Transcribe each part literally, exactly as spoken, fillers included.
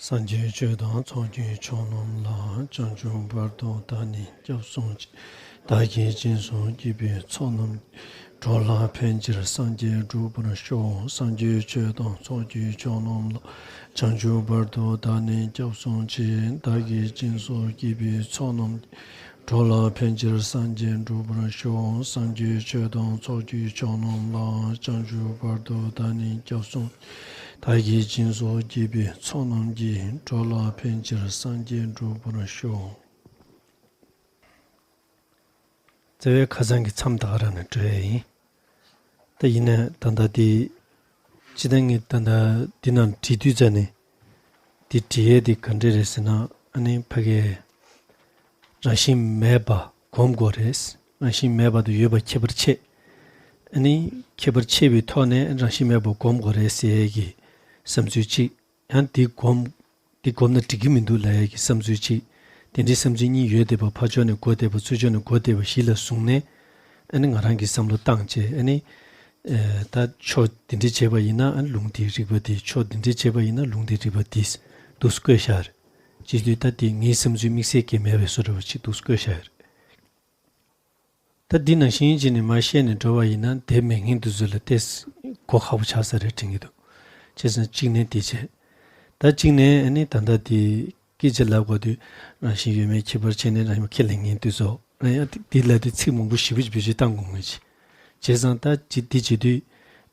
སངས་རྒྱས་ཆོས་དང་ཚོགས་ཀྱི་མཆོག་རྣམས་ལ། བྱང་ཆུབ་བར་དུ་བདག་ནི་སྐྱབས་སུ་མཆི། བདག་གིས་སྦྱིན་སོགས་བགྱིས་པའི་ཚོགས་རྣམས་ཀྱིས། འགྲོ་ལ་ཕན་ཕྱིར་སངས་རྒྱས་འགྲུབ་པར་ཤོག་སངས་རྒྱས་ཆོས་དང་ཚོགས་ཀྱི་མཆོག་རྣམས་ལ། བྱང་ཆུབ་བར་དུ་བདག་ནི་སྐྱབས་སུ་མཆི། བདག་གིས་སྦྱིན་སོགས་བགྱིས་པའི་ཚོགས་རྣམས་ཀྱིས། འགྲོ་ལ་ཕན་ཕྱིར་སངས་རྒྱས་འགྲུབ་པར་ཤོག་སངས་རྒྱས་ཆོས་དང་ཚོགས་ཀྱི་མཆོག་རྣམས་ལ། བྱང་ཆུབ་བར་དུ་བདག་ནི་སྐྱབས་སུ། བདག་གིས་སྦྱིན་སོགས་བགྱིས་པའི་ཚོགས་རྣམས་ཀྱིས། འགྲོ་ལ་ཕན་ཕྱིར་སངས་རྒྱས་འགྲུབ་པར་ཤོག་རྩ་བའི་ཁ་སང་གི་མཚམས་ད་ག་རང་ནས་འགྲོ་ཡ་ཡིན། ད་ཡིན་ན་ད་ལྟ་དེ། སྤྱིར་བཏང་གི་ད་ལྟ་འདི་ནང་བྲིས་དུས་ཙ་ནས། འདི་བྲིས་ཡས་དེ་ག་འདྲས་རེད་ཟེར་ན། ཨ་ནི་ཕ་གིའི་རང་བཞིན་མེད་པ་སྒོམ་དགོས་རེད། རང་བཞིན་མེད་པ་དང་ཡོད་པ་ཁྱད་པར་ཕྱེ། ཨ་ནི་ཁྱད་པར་ཕྱེ་བའི་ཐོག་ནས་རང་བཞིན་མེད་པ་སྒོམ་དགོས་རེད་ཟེར་ཡས་ཀྱི་བསམ་ཚུལ་གཅིག་ཡང་འདི་སྒོམ། འདི་སྒོམ་ན་འགྲིག་གི་མི་འདུག་ལབ་ཡས་ཀྱི་བསམ་ཚུལ་གཅིག་དེ་འདྲའི་བསམ་ཚུལ་གཉིས་ཡོད་བསྡད་པ་ཕར་ཕྱོགས་ནས་གོ་བསྡད་པ་ཚུར་ཕྱོགས་ནས་གོ་བསྡད་པ་གཞི་ལ་བཟུང་ནས། ཨ་ནི་ང་རང་གི་བསམ་བློ་བཏང་བྱས་ཨ་ནི། ཨེ། ད་ཕྱོགས་འདི་འདྲའི་བྱས་པ་ཡིན་ན་ཨ་ནི་ལུང་འདིའི་རིགས་པ་འདི། ཕྱོགས་འདི་འདྲའི་བྱས་པ་ཡིན་ན་ལུང་འདིའི་རིགས་པ་འདི་འདུག་སེ་བཀོད་བཞག་རེད། བྱེད་དུས་ད་འདི་ངའི་བསམ་ཚུལ་དམིགས་བསལ་གྱི་མེད་པའི་བཟོ་འདྲ་བ་ཅིག་འདུག་སེ་བཀོད་བཞག་རེད། ད་འདི་ནང་བཞིན་བྱས་ནས་མར་བཤད་ནས་འགྲོ་བ་ཡིན་ན་དེབ་མེད་མཁན་དེ་ཚོ་ལ་ཏོག་ཙམ་གོ་ཁག་པོ་ཆགས་ས་རེད་དྲན་གྱི་འདུག་བྱས་ཙང་གཅིག་ནས་དེ་བྱས། ད་གཅིག་ནས་ཨ་ནི་ད་ལྟ་དེ་སྐད་ཆ་ལབ་དགོས་དུས་རང་བཞིན་ཡོད་མེད་ཁྱད་པར་ཕྱེ་ནས་རང་བཞིན་ཁས་ལེན་མཁན་དེ་ཚོ་ཨ་ཡང་དེ་ལབ་དུས་ཚིག་མང་པོ་ཞེ་པོ་ཅིག་བེད་སྤྱོད་བཏང་དགོས་ངེས་ཀྱི། བྱས་ཙང་ད་ཅི་དེ་བྱེད་དུས་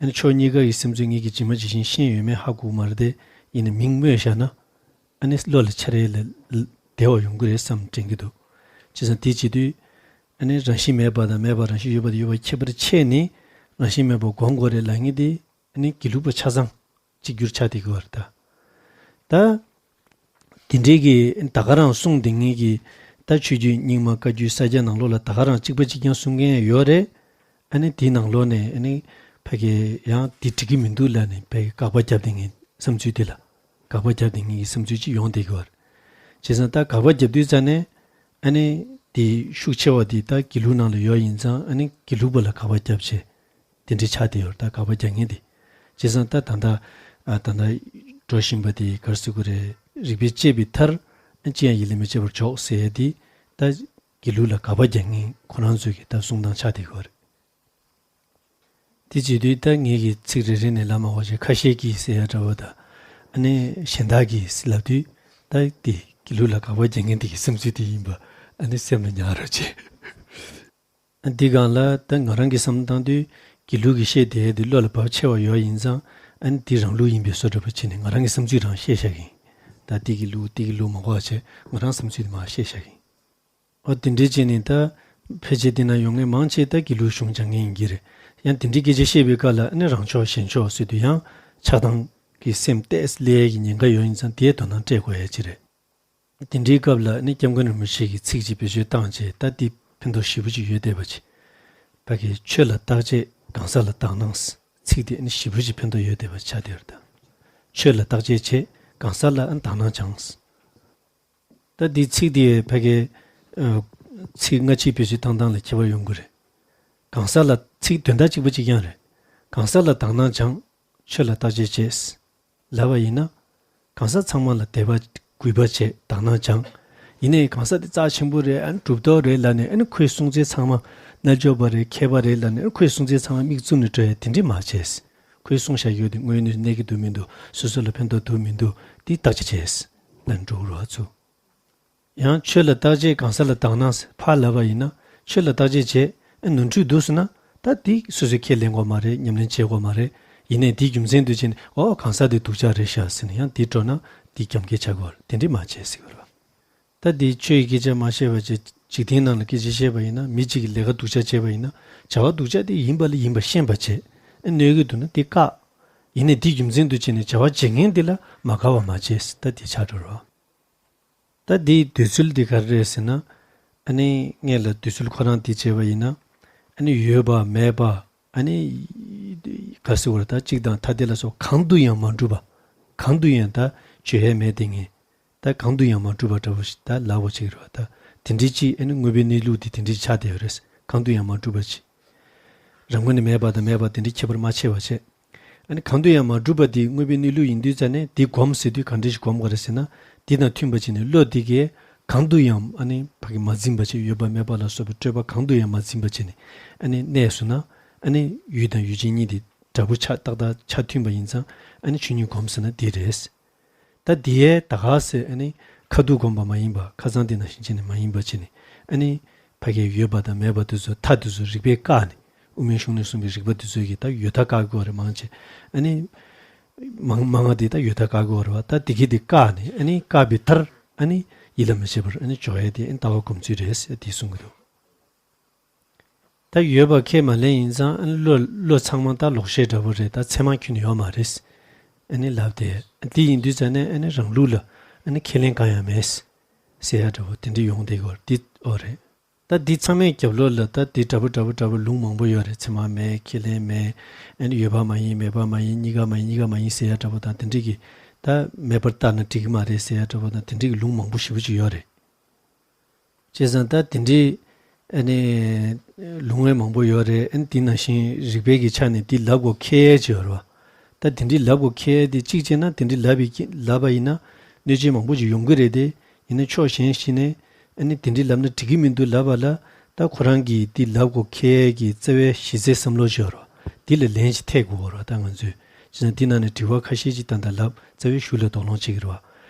ཨ་ནི་ཕྱོགས་གཉིས་ཀ་གི་བསམ་ཚུལ་ངེད་ཀྱིས་ཇི་མ་ཇི་བཞིན་ཤེས་ཡོད་མེད་ཧ་གོ་གི་མ་རེད་དེ། ཡིན་ནའི་མིང་སྨོས་བཞག་ན། ཨ་ནི་བློ་ལ་འཆར་ཡས་ལ་བདེ་བ་ཡོང་གི་རེད་བསམ་དྲན་གྱི་འདུག་བྱས་ཙང་དེ་བྱེད་དུས། ཨ་ནི་རང་བཞིན་མེད་པ་དང་མེད་པ་རང་བཞིན་ཡོད་པ་དང་ཡོད་པ་ཁྱད་པར་ཕྱེ་ནས་རང་བཞིན་མེད་པ་སྒོམ་དགོས་རེད་ལབ་མཁན་དེ། ཨ་ནི་དགེ་ལུགས་པ་ཆ་ཚང་གཅིག་གྱུར་ཆགས་བསྡད་ཀྱི་ཡོད་རེད་ད། ད། དེ་འདྲའི་གི་ད་ག་རང་གསུངས་བསྡད་མཁན་གྱི་ད་ཆོས་བརྒྱུད་རྙིང་མ་བཀའ་བརྒྱུད་ས་སྐྱ་ནང་ལོགས་ལ་ད་ག་རང་གཅིག་པ་གཅིག་རྐྱང་གསུང་མཁན་ཡོད་རེད། ཨ་ནི་དེའི་ནང་ལོགས་ནས་ཨ་ནི་ཕ་གི་ཡང་དེ་འགྲིག་གི་མི་འདུག་ལབ་ནས་ཕ་གི་དགག་པ་བརྒྱབ་བསྡད་མཁན་བསམ་ཚུལ་དེ་ལ་དགག་པ་བརྒྱབ་བསྡད་མཁན་གྱི་བསམ་ཚུལ་ཅིག་ཡོང་བསྡད་ཀྱི་ཡོད་རེད། བྱས་ཙང་ད་དགག་པ་བརྒྱབ་དུས་ཙ་ནས་ཨ་ནི་དེ་ཤུགས་ཆེ་བ་དེ་ད་དགེ་ལུགས་ནང་ལ་ཡོད་ཡིན་ཙང་ཨ་ནི་དགེ་ལུགས་པ་ལ་དགག་པ་བརྒྱབ་བྱས། དེ་འདྲའི་ཆགས་བསྡད་ཡོད་རེད་ད་དགག་པ་རྒྱག་མཁན་དེ། བྱས་ཙང་ད་ད་ལྟ་ཨ་ད་ལྟ་འགྲོ་བཞིན་པ་དེ་ག་རེ་ཟེར་དགོས་རེད། རིགས་པས་དཔྱད་པའི་མཐར། ཅི་ཡང་ཡིད་ལ་མི་བྱེད་པར་འཇོག་ཟེར་ཡ་དེ། ད་དགེ་ལུགས་ལ་དགག་པ་རྒྱག་མཁན་ཁོ་རང་ཚོའི་གི་ད་གསུང་སྟངས་ཆགས་བསྡད་ཡོད་རེད། དེ་བྱེད་དུས་ད་ངེད་ཀྱི་ཚིག་རེ་རེ་ནས་ལབ་མ་དགོས་བྱས་ཁ་ཤས་ཀྱིས་ཟེར་ཡ་འདྲ་བོ་དང་། ཨ་ནི་གཞན་དག་གིས་ལབ་དུས། ད་དེ་དགེ་ལུགས་ལ་དགག་པ་རྒྱག་མཁན་དེ་གི་བསམ་ཚུལ་དེ་ཡིན་པ་ཨ་ནི་སེམས་ལ་ཉར་རོགས་བྱེད། འདི་སྒང་ལ་ད་ང་རང་གི་བསམ་བློ་བཏང་དུས་དགེ་ལུགས་ཀྱི་བཤད་དེ་འདི་བློ་ལ་བབས་ཆེ་བ་ཡོད་ཡིན་ཙང་ཨ་ནི་འདི་རང་ལུགས་ཡིན་པའི་བཟོ་འདྲ་པོ་བྱས་ནས་ང་རང་གི་བསམ་ཚུལ་རང་བཤད་བཞག་གི་ཡིན། ད་འདི་གི་ལུགས་འདི་གི་ལུགས་མ་གོ་བ་བྱས་ང་རང་བསམ་ཚུལ་དེ་མར་བཤད་བཞག་གི་ཡིན། ཨོ་དེ་འདྲའི་བྱས་ནས་ད་ཕལ་ཆེར་འདི་ན་ཡོང་མཁན་མང་ཆེ་ད་དགེ་ལུགས་གཞུང་སྦྱང་མཁན་ཡིན་གྱི་རེད། ཡང་དེ་འདྲའི་སྐད་ཆ་བཤད་པའི་སྐབས་ལ་ཨ་ནི་རང་ཕྱོགས་གཞན་ཕྱོགས་ཟེར་དུས་ཡང་ཆགས་སྡང་གི་སེམས་ཏོག་ཙམ་སླེབས་ཡས་ཀྱི་ཉེན་ཁ་ཡོད་ཡིན་ཙང་དེའི་དོ་སྣང་སྤྲད་དགོས་ཡ་ཅིག་རེད། དེ་འདྲའི་སྐབས་ལ་ནི་སྐྱབས་མགོན་རིན་པོ་ཆེ་གིས་ཚིག་ཅིག་བེད་སྤྱོད་བཏང་རྗེས་ད་འདི་ཕན་ཐོགས་ཞེ་པོ་ཅིག་ཡོད་བསྡད་པ་ཅིག་ཕ་གིའི་ཆོས་ལ་བརྟག་དཔྱད་གང་ཟག་ལ་དག་སྣང་། ཚིག་དེ་ནི་ཞེ་པོ་ཅིག་ཕན་ཐོགས་ཡོད་བསྡད་པ་ཆགས་བསྡད་ཡོད་རེད་ད། ཆོས་ལ་བརྟག་དཔྱད་བྱེད་གང་ཟག་ལ་ཨ་ནི་དག་སྣང་སྦྱངས། ད་འདི་ཚིག་དེ་ཕ་གིའི་ཚིག་སྔ་ཕྱི་བེད་སྤྱོད་བཏང་སྟངས་ལ་ཁྱད་པར་ཡོང་གི་རེད། གང་ཟག་ལ་ཚིག་དོན་དག་གཅིག་པ་གཅིག་རྐྱང་རེད། གང་ཟག་ལ་དག་སྣང་སྦྱངས། ཆོས་ལ་བརྟག་དཔྱད་བྱས། ལབ་པ་ཡིན་ན། གང་ཟག་ཚང་མ་ལ་དད་པ་གུས་པ་བྱས་དག་སྣང་སྦྱངས། ཡིན་ནའི་གང་ཟག་དེ་རྩ་ཆེན་པོ་རེད་ཨ་ནི་གྲུབ་ཐོབ་རེད་ལབ་ནས་ཨ་ནི་ཁོས་གསུང་ཚད་ཚང་མ་རྣལ་འབྱོར་པ་རེད་མཁས་པ་རེད་ལབ་ནས་ཨ་ནི་ཁོས་གསུང་ཚད་ཚང་མ་མིག་བཙུམ་ནས་འགྲོ་ཡ་དེ་འདྲས་མ་བྱས། ཁོས་གསུངས་བཞག་ཡོད་དེ་དངོས་གནས་གནས་ཀྱི་འདུག་མི་འདུག་སོ་སོ་ལ་ཕན་ཐོགས་འདུག་མི་འདུག་དེ་བརྟག་དཔྱད་བྱས་ལབ་འགྲོ་གི་རེད་བ་ཚུར། ཡང་ཆོས་ལ་བརྟག་དཔྱད་གང་ཟག་ལ་དག་སྣང་ཕར་ལབ་པ་ཡིན་ན་ཆོས་ལ་བརྟག་དཔྱད་བྱས་ཨ་ནོར་འཁྲུལ་འདུག་ཟེར་ན་ད་དེ་སོ་སོས་ཁས་ལེན་དགོས་མ་རེད། ཉམས་ལེན་བྱེད་དགོས་མ་རེད། ཡིན་ནའི་དེའི་རྒྱུ་མཚན་དུ་བྱས་ནས་ཨོ་གང་ཟག་དེ་སྡུག་ཅག་རེད་ཤག་ཟེར་ནས་ཡང་དེ་འགྲོ་ན་དེ་རྒྱབ་འགལ་ཆགས་ཀྱི་ཡོད་རེད། དེ་འདྲས་མ་བྱེད་ཟེར་གྱི་རེད་བ། ད་དེ་ཆོས་ཀྱི་སྐད་ཆ་མ་བཤད་པ་བྱས་འཇིག་རྟེན་ནང་ལ་སྐད་ཆ་བཤད་པ་ཡིན་ན་མི་གཅིག་གིས་ལས་ཀ་སྡུག་ཅག་བྱས་པ་ཡིན་ན་བྱ་བ་སྡུག་ཅག་དེ་ཡིན་པ་ལ་ཡིན་པ་ཤེས་པ་བྱས་ཨ་གནོད་ཀྱི་འདུག་ན་དེ་བཀག་ཡིན་ནའི་དེའི་རྒྱུ་མཚན་དུ་བྱས་ནས་བྱ་བ་བྱེད་མཁན་དེ་ལ་མ་དགའ་བ་མ་བྱེད་ད་དེ་ཆགས་འགྲོ་རེད་བ། ད་འདིའི་འདོད་ཚུལ་འདི་ག་རེ་རེད་ཟེར་ན། ཨ་ནི་སྔོན་ལ་འདོད་ཚུལ་ཁོ་རང་འདི་བྱས་པ་ཡིན་ན། ཨ་ནི་ཡོད་པ་མེད་པ། ཨ་ནི་ག་རེ་ཟེར་དགོས་རེད་ད་གཅིག་དང་ཐ་དད་ལ་སོགས་གང་དུ་ཡང་མ་གྲུབ་པ། གང་དུ་ཡང་ད་བརྗོད་ཡས་མེད་དེ་ངས། ད་གང་དུ་ཡང་མ་གྲུབ་པ་འདྲ་བོ་ཞིག་ད་ལབ་དགོས་ཀྱི་རེད་བ་ད། དེ་འདྲའི་ཅིག་ཨ་ནི་དངོས་པོའི་གནས་ལུགས་འདི་དེ་འདྲའི་ཆགས་བསྡད་ཡོད་རེད། གང་དུ་ཡང་མ་གྲུབ་པ་ཅིག་རང་ངོས་ནས་མེད་པ་དང་མེད་པ་དེ་འདྲའི་ཁྱད་པར་མ་ཕྱེ་བ་བྱས། ཨ་ནི་གང་དུ་ཡང་མ་གྲུབ་པ་དེ་དངོས་པོའི་གནས་ལུགས་ཡིན་དུས་ཙ་ནས་དེ་སྒོམ་ཟེར་དུས་གང་འདྲ་ཞིག་སྒོམ་དགོས་རེད་ཟེར་ན། དེ་དང་མཐུན་པ་བྱས་ནས་བློ་དེ་གས་གང་དུ་ཡང་ཨ་ནི་ཕ་གི་མ་འཛིན་པ་བྱས། ཡོད་པ་མེད་པ་ལ་སོགས་པའི་སྤྲོས་པ་གང་དུ་ཡང་མ་འཛིན་པ་བྱས་ནས་ཨ་ནི་གནས་སོང་ན། ཨ་ནི་ཡུལ་དང་ཡུལ་ཅན་གཉིས་དེ་འདྲ་པོ་ཆ་ཏག་ཏག་ཆ་མཐུན་པ་ཡིན་ཙང་། ཨ་ནི་ཆོས་ཉིད་སྒོམ་ཟེར་ན་དེ་རེད། ད་དེའི་ད་ག་ཟེར། ཨ་ནི་ཁ་ཐུག་སྒོམ་པ་མ་ཡིན་པ། ཁ་སང་དེ་ནང་བཞིན་བྱས་ནས་མ་ཡིན་པ་བྱས་ནས། ཨ་ནི་ཕ་གིའི་ཡོད་པ་དང་མེད་པ་དེ་ཚོ་མཐའ་དེ་ཚོ་རིགས་པས་བཀག་ནས། དབུ་མའི་གཞུང་ནས་གསུངས་པའི་རིགས་པ་དེ་ཚོ་གིས་ད་ཡོད་མཐའ་བཀག་དགོས་རེད། མང་ཆེ་ཨ་ནི་མང་མང་ང་དེ་ད་ཡོད་མཐའ་བཀག་དགོས་རེད་བ། ད་དེ་གི་དེ་བཀག་ནས། ཨ་ནི་བཀག་པའི་མཐར་ཨ་ནི་ཡིད་ལ་མི་བྱེད་པར་ཨ་ནི་འཇོག་ཡས་དེ་ཨ་ནི་ལྟ་བ་སྒོམ་ཚུལ་རེད་ཟེར་དེ་གསུང་གི་འདུག་ད་ཡོད་པ་ཁས་མ་ལེན་ཡིན་ཙང་། ཨ་ནི་བློ་བློ་ཚང་མ་ད་ལོག་ཤེས་འདྲ་པོ་རེད། ད་ཚད་མ་ཁྱོན་ནས་ཡོད་མ་རེད། ཨ་ནི་ལབ་དེ། དེ་ཡིན་དུས་ཙ་ནས་ཨ་ནི་རང་ལུགས་ལ་ཨ་ནི་ཁས་ལེན་གང་ཡང་མེད་ཟེར་ཡ་འདྲ་པོ་དེ་འདྲ་ཡོང་བསྡད་ཀྱི་ཡོད་རེད། འདི་ཨོ་རེད། ད་འདི་ཚང་མའི་རྒྱབ་ལོགས་ལ་ད་འདི་འདྲ་པོ་འདྲ་པོ་འདྲ་པོ་ལུང་མང་པོ་ཡོད་རེད། ཚད་མ་མེད། ཁས་ལེན་མེད། ཨ་ནི་ཡོད་པ་མ་ཡིན། མེད་པ་མ་ཡིན། གཉིས་ཀ་མ་ཡིན། གཉིས་ཀ་མ་ཡིན་ཟེར་ཡ་འདྲ་པོ་དང་། དེ་འདྲ་གི་ད་མེད་པར་བལྟས་ན་འགྲིག་གི་མ་རེད་ཟེར་ཡ་འདྲ་པོ་དང་། དེ་འདྲ་གི་ལུང་མང་པོ་ཞེ་པོ་ཅིག་ཡོད་རེད། བྱས་ཙང་ད་དེ་འདྲའི་ཨ་ནི་ལུང་བའི་མང་པོ་ཡོད་རེད། ཨ་ནི་དེ་ནང་བཞིན་རིགས་པའི་གི་ཆ་ནས་དེ་ལབ་དགོས་ཁེལ་ཡས་ཅིག་ཡོད་རེད་བ། ད་དེ་འདྲའི་ལབ་དགོས་ཁེལ་ཡས་དེ་གཅིག་བྱས་ན། དེ་འདྲའི་ལབ་པའི་ལབ་པ་ཡིན་ན་གནོད་བྱེད་མང་པོ་ཅིག་ཡོང་གི་རེད་དེ། ཡིན་ན་ཕྱོགས་གཞན་ཞིག་ནས་ཨ་ནི་དེ་འདྲའི་ལབ་ན་འགྲིག་གི་མི་འདུག་ལབ་པ་ལ། ད་ཁོ་རང་གིས་དེ་ལབ་དགོས་ཁེལ་ཡས་ཀྱི་རྩ་བའི་གཞི་རྩའི་བསམ་བློ་ཅིག་ཡོད་རེད་བ། དེ་ལ་ལན་ཅིག་ཐེབས་དགོས་རེད་བ། ད་ང་ཚོས་བྱས་ཙང་དེ་ནང་ནས་དྲི་བ་ཁ་ཤས་ཅིག་ད་ལྟ་ལབ། རྩ་བའི་གཞུག་ལ་དོགས་སློང་བྱེད་ཀྱི་རེད་བ།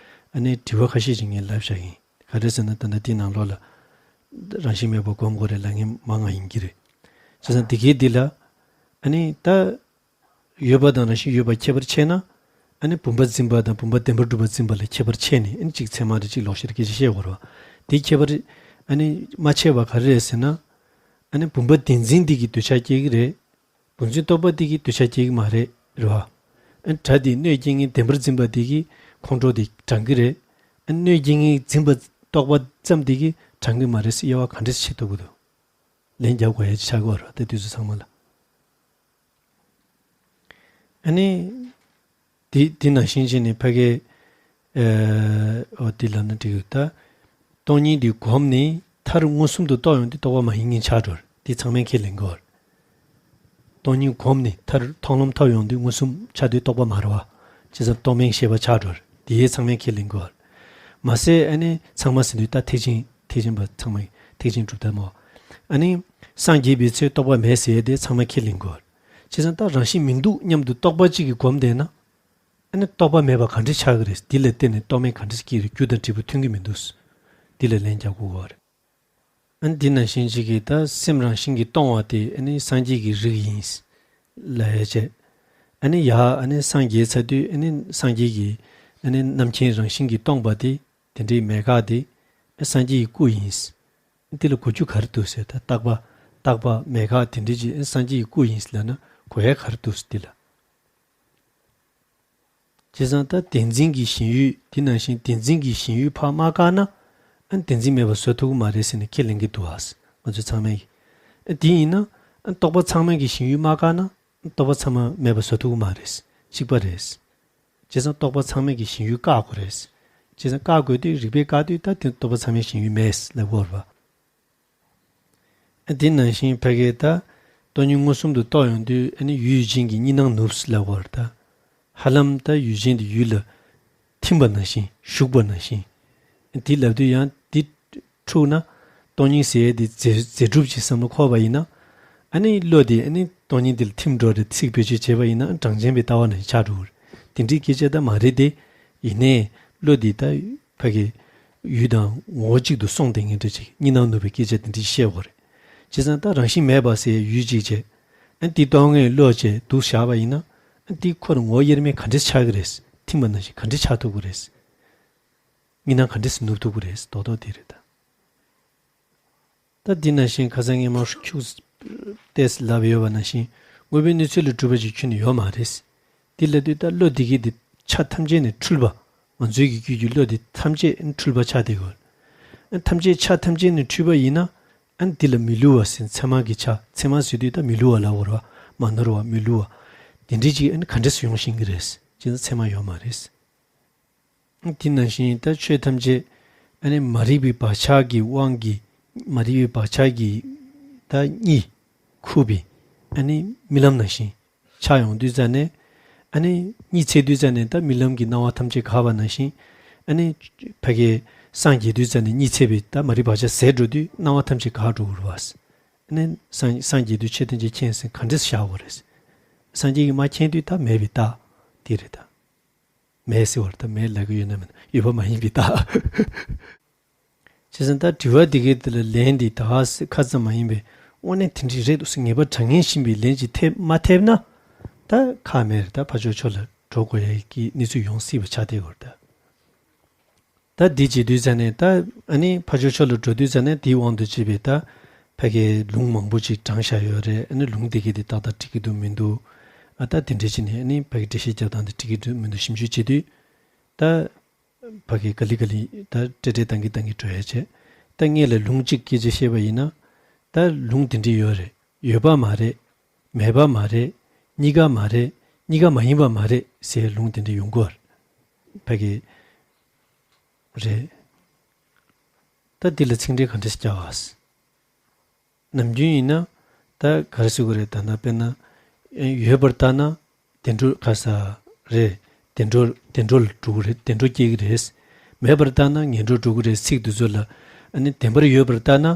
ཨ་ནི་དྲི་བ་ཁ་ཤས་ཅིག་ངས་ལབ་བཞག་ཡིན། ག་རེ་ཟེར་ན། ད་ལྟ་དེའི་ནང་ལོགས་ལ་རང་བཞིན་མེད་པར་སྒོམ་དགོས་རེད་ལབ་མཁན་མང་ང་ཡིན་གྱི་རེད། བྱས་ཙང་དེ་གའི་འདི་ལ་ཨ་ནི་ད་ཡོད་པ་དང་རང་བཞིན་ཡོད་པ་ཁྱད་པར་ཕྱེ་ན། ཨ་ནི་བུམ་པ་འཛིན་པ་དང་བུམ་པ་བདེན་པར་གྲུབ་པ་འཛིན་པ་ལ་ཁྱད་པར་ཕྱེ་ནས། ཨ་ནི་གཅིག་ཚད་མ་རེད། གཅིག་ལོག་ཤེས་རེད། སྐད་ཆ་བཤད་དགོས་རེད་བ། དེའི་ཁྱད་པར་ཨ་ནི་མ་ཕྱེ་བ་ག་རེ་རེད་ཟེར་ན། ཨ་ནི་བུམ་པ་བདེན་འཛིན་འདི་གིས་འདོད་ཆགས་སྐྱེ་གི་རེད། བུམ་འཛིན་རྟོག་པ་འདི་གིས་འདོད་ཆགས་སྐྱེ་གི་མ་རེད། རེད་བ། ཨ་ནི་སྒྲ་འདི་གནོད་སྐྱེལ་མཁན་བདེན་པར་འཛིན་པ་འདི་གིས་ཁོང་ཁྲོ་འདི་དྲངས་གི་རེད། ཨ་ནི་གནོད་སྐྱེལ་མཁན་འཛིན་པ་རྟོག་པ་ཙམ་འདི་གིས་དྲངས་གི་མ་རེད་ཟེར་དབྱེ་བ་ག་འདྲས་ཕྱེ་ཐུབ་ཀྱི་འདུག་ལན་རྒྱག་དགོས་ཡ་ཆགས་ཀྱི་ཡོད་རེད་བ། ད་དུས་ཚོད་ཚང་མ་ལ། ཨ་ནི། དེ་དེ་ནང་བཞིན་བྱས་ནས་ཕ་གི། ཨ་འོ་དེ་ལབ་ན་འགྲིག་གི་ད། སྟོང་ཉིད་འདི་བསྒོམས་ནས་མཐར་མངོན་སུམ་དུ་རྟོགས་ཡོང་དུས་རྟོག་པ་མ་ཡིན་མཁན་ཆགས་འགྲོ། དེ་ཚང་མས་ཁས་ལེན་དགོས། སྟོང་ཉིད་བསྒོམས་ནས་མཐར་མཐོང་ལམ་ཐོབ་ཡོང་དུས་མངོན་སུམ་ཆགས་དུས་རྟོག་པ་མ་རེད་བ། བྱས་ཙང་རྟོག་མེད་ཤེས་པ་ཆགས་འགྲོ། དེ་ཚང་མས་ཁས་ལེན་དགོས། མ་ཟད་ཨ་ནི་ཚང་མ་ཟེར་དུས་ད་ཐེག་ཆེན་ཐེག་ཆེན་པ་ཚང་མ་ཐེག་ཆེན་གྲུབ་མཐའ་མོ། ཨ་ནི་སངས་རྒྱས་པའི་ཚེ་རྟོག་པ་མེད་ཟེར་ཡས་དེ་ཚང་མས་ཁས་ལེན་དགོས། བྱས་ཙང་ད་རང་བཞིན་མི་འདུག་སྙམ་དུ་རྟོག་པ་གཅིག་གིས་བསྒོམས་བསྡད་ན། ཨ་ནི་རྟོག་པ་མེད་པ་ག་འདྲ་ཆགས་ཀྱི་རེད། འདི་ལ་བརྟེན་ནས་རྟོག་མེད་ག་འདྲ་སྐྱེ་གི་རེད། རྒྱུ་དང་འབྲས་བུ་མཐུན་གྱི་མི་འདུག་འདི་ལ་ལན་རྒྱག་དགོས་ཀྱི་རེད། ཨ་ནི་འདི་ནང་བཞིན་གཅིག་གིས་ད་སེམས་རང་བཞིན་གྱིས་སྟོང་བ་དེ་ཨ་ནི་སངས་རྒྱས་ཀྱི་རིགས་ཡིན་ལབ་ཡ་བྱས། ཨ་ནི་ཡ་ཨ་ནི་སངས་རྒྱས་ཚར་དུས་ཨ་ནི་སངས་རྒྱས་ཀྱི་ཨ་ནི་རྣམ་མཁྱེན་རང་བཞིན་གྱིས་སྟོང་པ་དེ། དེ་འདྲའི་མེད་དགག་དེ་ཨ་སངས་རྒྱས་ཀྱི་སྐུ་ཡིན། འདི་ལ་གོ་རྒྱུ་ག་རེ་འདུག་ཟེར། ད་རྟག་པ་རྟག་པ་མེད་དགག་དེ་འདྲའི་ཅིག་ཨ་སངས་རྒྱས་ཀྱི་སྐུ་ཡིན་ལབ་ན་གོ་ཡ་ག་རེ་འདུག་ཟེར་འདི་ལ། བྱས་ཙང་ད་བདེན་འཛིན་གྱི་ཞེན་ཡུལ། དེ་ནང་བཞིན་བདེན་འཛིན་གྱི་ཞེན་ཡུལ་ཕར་མ་བཀག་ན། ཨ་བདེན་འཛིན་མེད་པ་བཟོ་ཐུབ་ཀྱི་མ་རེད་ཟེར་ནས་ཁས་ལེན་གྱི་འདུག་ཨ། ང་ཚོ་ཚང་མས། ཨ་དེ་ཡིན་ན་ཨ་རྟོག་པ་ཚང་མ་གི་ཞེན་ཡུལ་མ་བཀག་ན། ཨ་རྟོག་པ་ཚང་མ་མེད་པ་བཟོ་ཐུབ་ཀྱི་མ་རེད། གཅིག་པ་རེད། བྱས་ཙང་རྟོག་པ་ཚང་མ་གི་ཞེན་ཡུལ་བཀག་དགོས་རེད། བྱས་ཙང་བཀག་དགོས་དུས་རིགས་པས་བཀག་དུས་ད་དེ་རྟོག་པ་ཚང་མའི་ཞེན་ཡུལ་མེད་ལབ་དགོས་རེད་པ། ཨ་དེ་ནང་བཞིན་ཕ་གི་ད་སྟོང་ཉིད་མངོན་སུམ་དུ་རྟོགས་ཡོང་དུས་ཨ་ནི་ཡུལ་ཡུལ་ཅན་གྱི་གཉིས་སྣང་ནུབ་ལབ་དགོས་རེད་ད། ཧ་ལམ་ད་ཡུལ་ཅན་དེ་ཡུལ་ལ་ཐིམ་པ་ནང་བཞིན། ཞུགས་པ་ནང་བཞིན། ཨ་དེ་ལབ་དུས་ཡང་དེ་འཁྲུགས་ན། སྟོང་ཉིད་ཟེར་ཡས་དེ་རྫས་རྫས་གྲུབ་ཅིག་བསམ་བློ་འཁོར་བ་ཡིན་ན། ཨ་ནི་བློ་དེ་ཨ་ནི་སྟོང་ཉིད་དེ་ལ་ཐིམ་འགྲོ་རེད། ཚིག་བེད་སྤྱོད་བྱས་པ་ཡིན་ན་གྲངས་ཅན་པའི་ལྟ་བ་ནང་བཞིན་ཆགས་འགྲོ་གི་རེད། དེ་འདྲའི་སྐད་ཆ་ད་མ་རེད་དེ། ཡིན་ནའི་བློ་འདི་ད་ཕ་གི་ཡུལ་དང་ངོ་བོ་གཅིག་ཏུ་སོང་བསྡད་མཁན་འདྲ་ཅིག་གཉིས་སྣང་ནུབ་པའི་སྐད་ཆ་དེ་འདྲ་ཞིག་བཤད་དགོས་རེད། བྱས་ཙང་ད་རང་བཞིན་མེད་པ་ཟེར་ཡུལ་གཅིག་བྱས། ཨ་འདི་རྟོགས་མཁན་བློ་བྱས་འདུག་བཞག་པ་ཡིན་ན། ཨ་འདི་ཁོ་རང་ངོ་བོ་དབྱེར་མེད་ག་འདྲས་ཆགས་ཀྱི་རེད། ཐིམ་པ་ནང་བཞིན་ག་འདྲས་ཆགས་ཐུབ་ཀྱི་རེད། གཉིས་སྣང་ག་འདྲས་ནུབ་ཐུབ་ཀྱི་རེད། རྡོག་རྡོག་དེ་རེད་ད། ད་འདི་ནང་བཞིན་ཁ་སང་ངས་མང་ཤོས་ཁྱུག་ཏེས་ལབ་ཡོད་པ་ནང་བཞིན། དངོས་པོའི་གནས་ཚུལ་ལ་གྲུབ་པ་ཅིག་ཁྱོན་ནས་ཡོད་མ་རེད། འདི་ལབ་དུས་ད་བློ་འདི་གི་འདི་ཆ་ཐམས་ཅད་ནས་འཁྲུལ་པ། ང་ཚོའི་གི་རྒྱུད་ཀྱི་བློ་འདི་ཐམས་ཅད་འཁྲུལ་པ་ཆགས་བསྡད་ཡོད། ཨ་ཐམས་ཅད་ཆ་ཐམས་ཅད་ནས་འཁྲུལ་པ་ཡིན་ན། ཨ་འདི་ལ་མི་སླུ་བ་ཟེར། ཚད་མ་གི་ཆ། ཚད་མ་ཟེར་དུས་ད་མི་སླུ་བ་ལབ་དགོས་རེད་བ། མ་ནོར་བ། མི་སླུ་བ། དེ་འདྲའི་ཅིག་ཨ་ནི་ག་འདྲས་སེ་ཡོང་ཤེས་ཀྱི་རེད། བྱས་ཙང་ཚད་མ་ཡོད་མ་རེད། དེ་ནང་བཞིན་ད་ཆོས་ཐམས་ཅད་ཨ་ནི་མ་རིག་པའི་བག་ཆགས་ཀྱི་དབང་གིས། མ་རིག་པའི་བག་ཆགས་ཀྱིས་ད་གཉིད་ཁུག་པའི་ཨ་ནི་རྨི་ལམ་ནང་བཞིན་ཆགས་ཡོང་དུས་ཙ་ནས། ཨ་ནི་གཉིད་སད་དུས་ཙ་ནས་ད་རྨི་ལམ་གྱི་སྣང་བ་ཐམས་ཅད་འགག་པ་ནང་བཞིན། ཨ་ནི་ཕ་གི་སངས་རྒྱས་དུས་ཙ་ནས་གཉིད་སད་པའི་ད་མ་རིག་བག་ཆགས་ཟད་འགྲོ་དུས་སྣང་བ་ཐམས་ཅད་འགག་འགྲོ་གི་རེད་བ། ཨ་ནི་སངས་སངས་རྒྱས་དུས་ཆོས་ཐམས་ཅད་མཁྱེན་ཟེར་ག་འདྲས་བཞག་དགོས་རེད། སངས་རྒྱས་ཀྱིས་མ་མཁྱེན་དུས་ད་མེད་པའི་རྟགས་དེ་རེད་ད། མེད་ཟེར་བར་ད་མེད་ལབ་ཀྱི་ཡོད་ན་མིན་ན་ཡོད་པ་མ་ཡིན་པའི་རྟགས། བྱས་ཙང་ད་དྲི་བ་འདི་གའི་འདི་ལ་ལན་འདི་ད་ག་ཟེ་ཁ་ཙམ་མ་ཡིན་པའི་དངོས་གནས་དེ་འདྲ་རེད་འདུག་ཟེར་ངེས་པ་དྲང་ངེས་ཤིང་པའི་ལན་ཅིག་ཐེབས་མ་ཐེབས་ན། ད་ཁག་མེད་རེད། ད་ཕར་ཕྱོགས་ཕྱོགས་ལ་འགྲོ་དགོས་ཡ་གི་གནས་ཚུལ་ཡོང་སྲིད་པ་ཆགས་བསྡད་ཡོད་རེད་ད། ད་འདི་བྱེད་དུས་ཙ་ནས་ད་ཨ་ནི་ཕར་ཕྱོགས་ཕྱོགས་ལ་འགྲོ་དུས་ཙ་ནས་དེའི་དབང་དུ་བྱས་པའི་ད་ཕ་གའི་ལུང་མང་པོ་ཅིག་དྲངས་བཞག་ཡོད་རེད། ཨ་ནི་ལུང་དེ་གའི་དེ་ཏག་ཏག་འགྲིག་གི་འདུག་མི་འདུག་ཨ་ད་དེ་འདྲ་བྱས་ནས་ཨ་ནི་ཕ་གི་འགྲེལ་བཤད་རྒྱབ་སྟངས་དེ་འགྲིག་གི་འདུག་མི་འདུག་ཞིབ་འཇུག་བྱེད་དུས། ད་ཕ་གི་ག་ལེ་ག་ལེ་ད་སྤྲེལ་སྤྲེལ་བཏང་གི་བཏང་གི་འགྲོ་ཡ་བྱས། ད་སྔོན་ལ་ལུང་གཅིག་སྐད་ཆ་བཤད་པ་ཡིན་ན། ད་ལུང་དེ་འདྲ་ཡོད་རེད། ཡོད་པ་མ་རེད། མེད་པ་མ་རེད། གཉིས་ཀ་མ་རེད། གཉིས་ཀ་མ་ཡིན་པ་མ་རེད་ཟེར་ལུང་དེ་འདྲ་ཡོང་གི་ཡོད་རེད། ཕ་གི་རེད། ད་འདི་ལ་ཚིག་འགྲེལ་ག་འདྲ་ཞིག་རྒྱག་པ། ནམ་རྒྱུན་ཡིན་ན་ད་ག་རེ་ཟེར་དགོས་རེད། ད་ལྟ་དཔེར་ན་ཡོད་པར་ལྟ་ན་བདེ་འགྲོར་ག་ས་རེད། བདེ་འགྲོར་བདེ་འགྲོ་ལ་འགྲོ་གི་རེད། བདེ་འགྲོ་སྐྱེ་གི་རེད། མེད་པར་ལྟ་ན་ངན་འགྲོར་འགྲོ་གི་རེད། ཚིག་འདི་ཚོ་ལ་ཨ་ནི་བདེན་པར་ཡོད་པར་ལྟ་ན་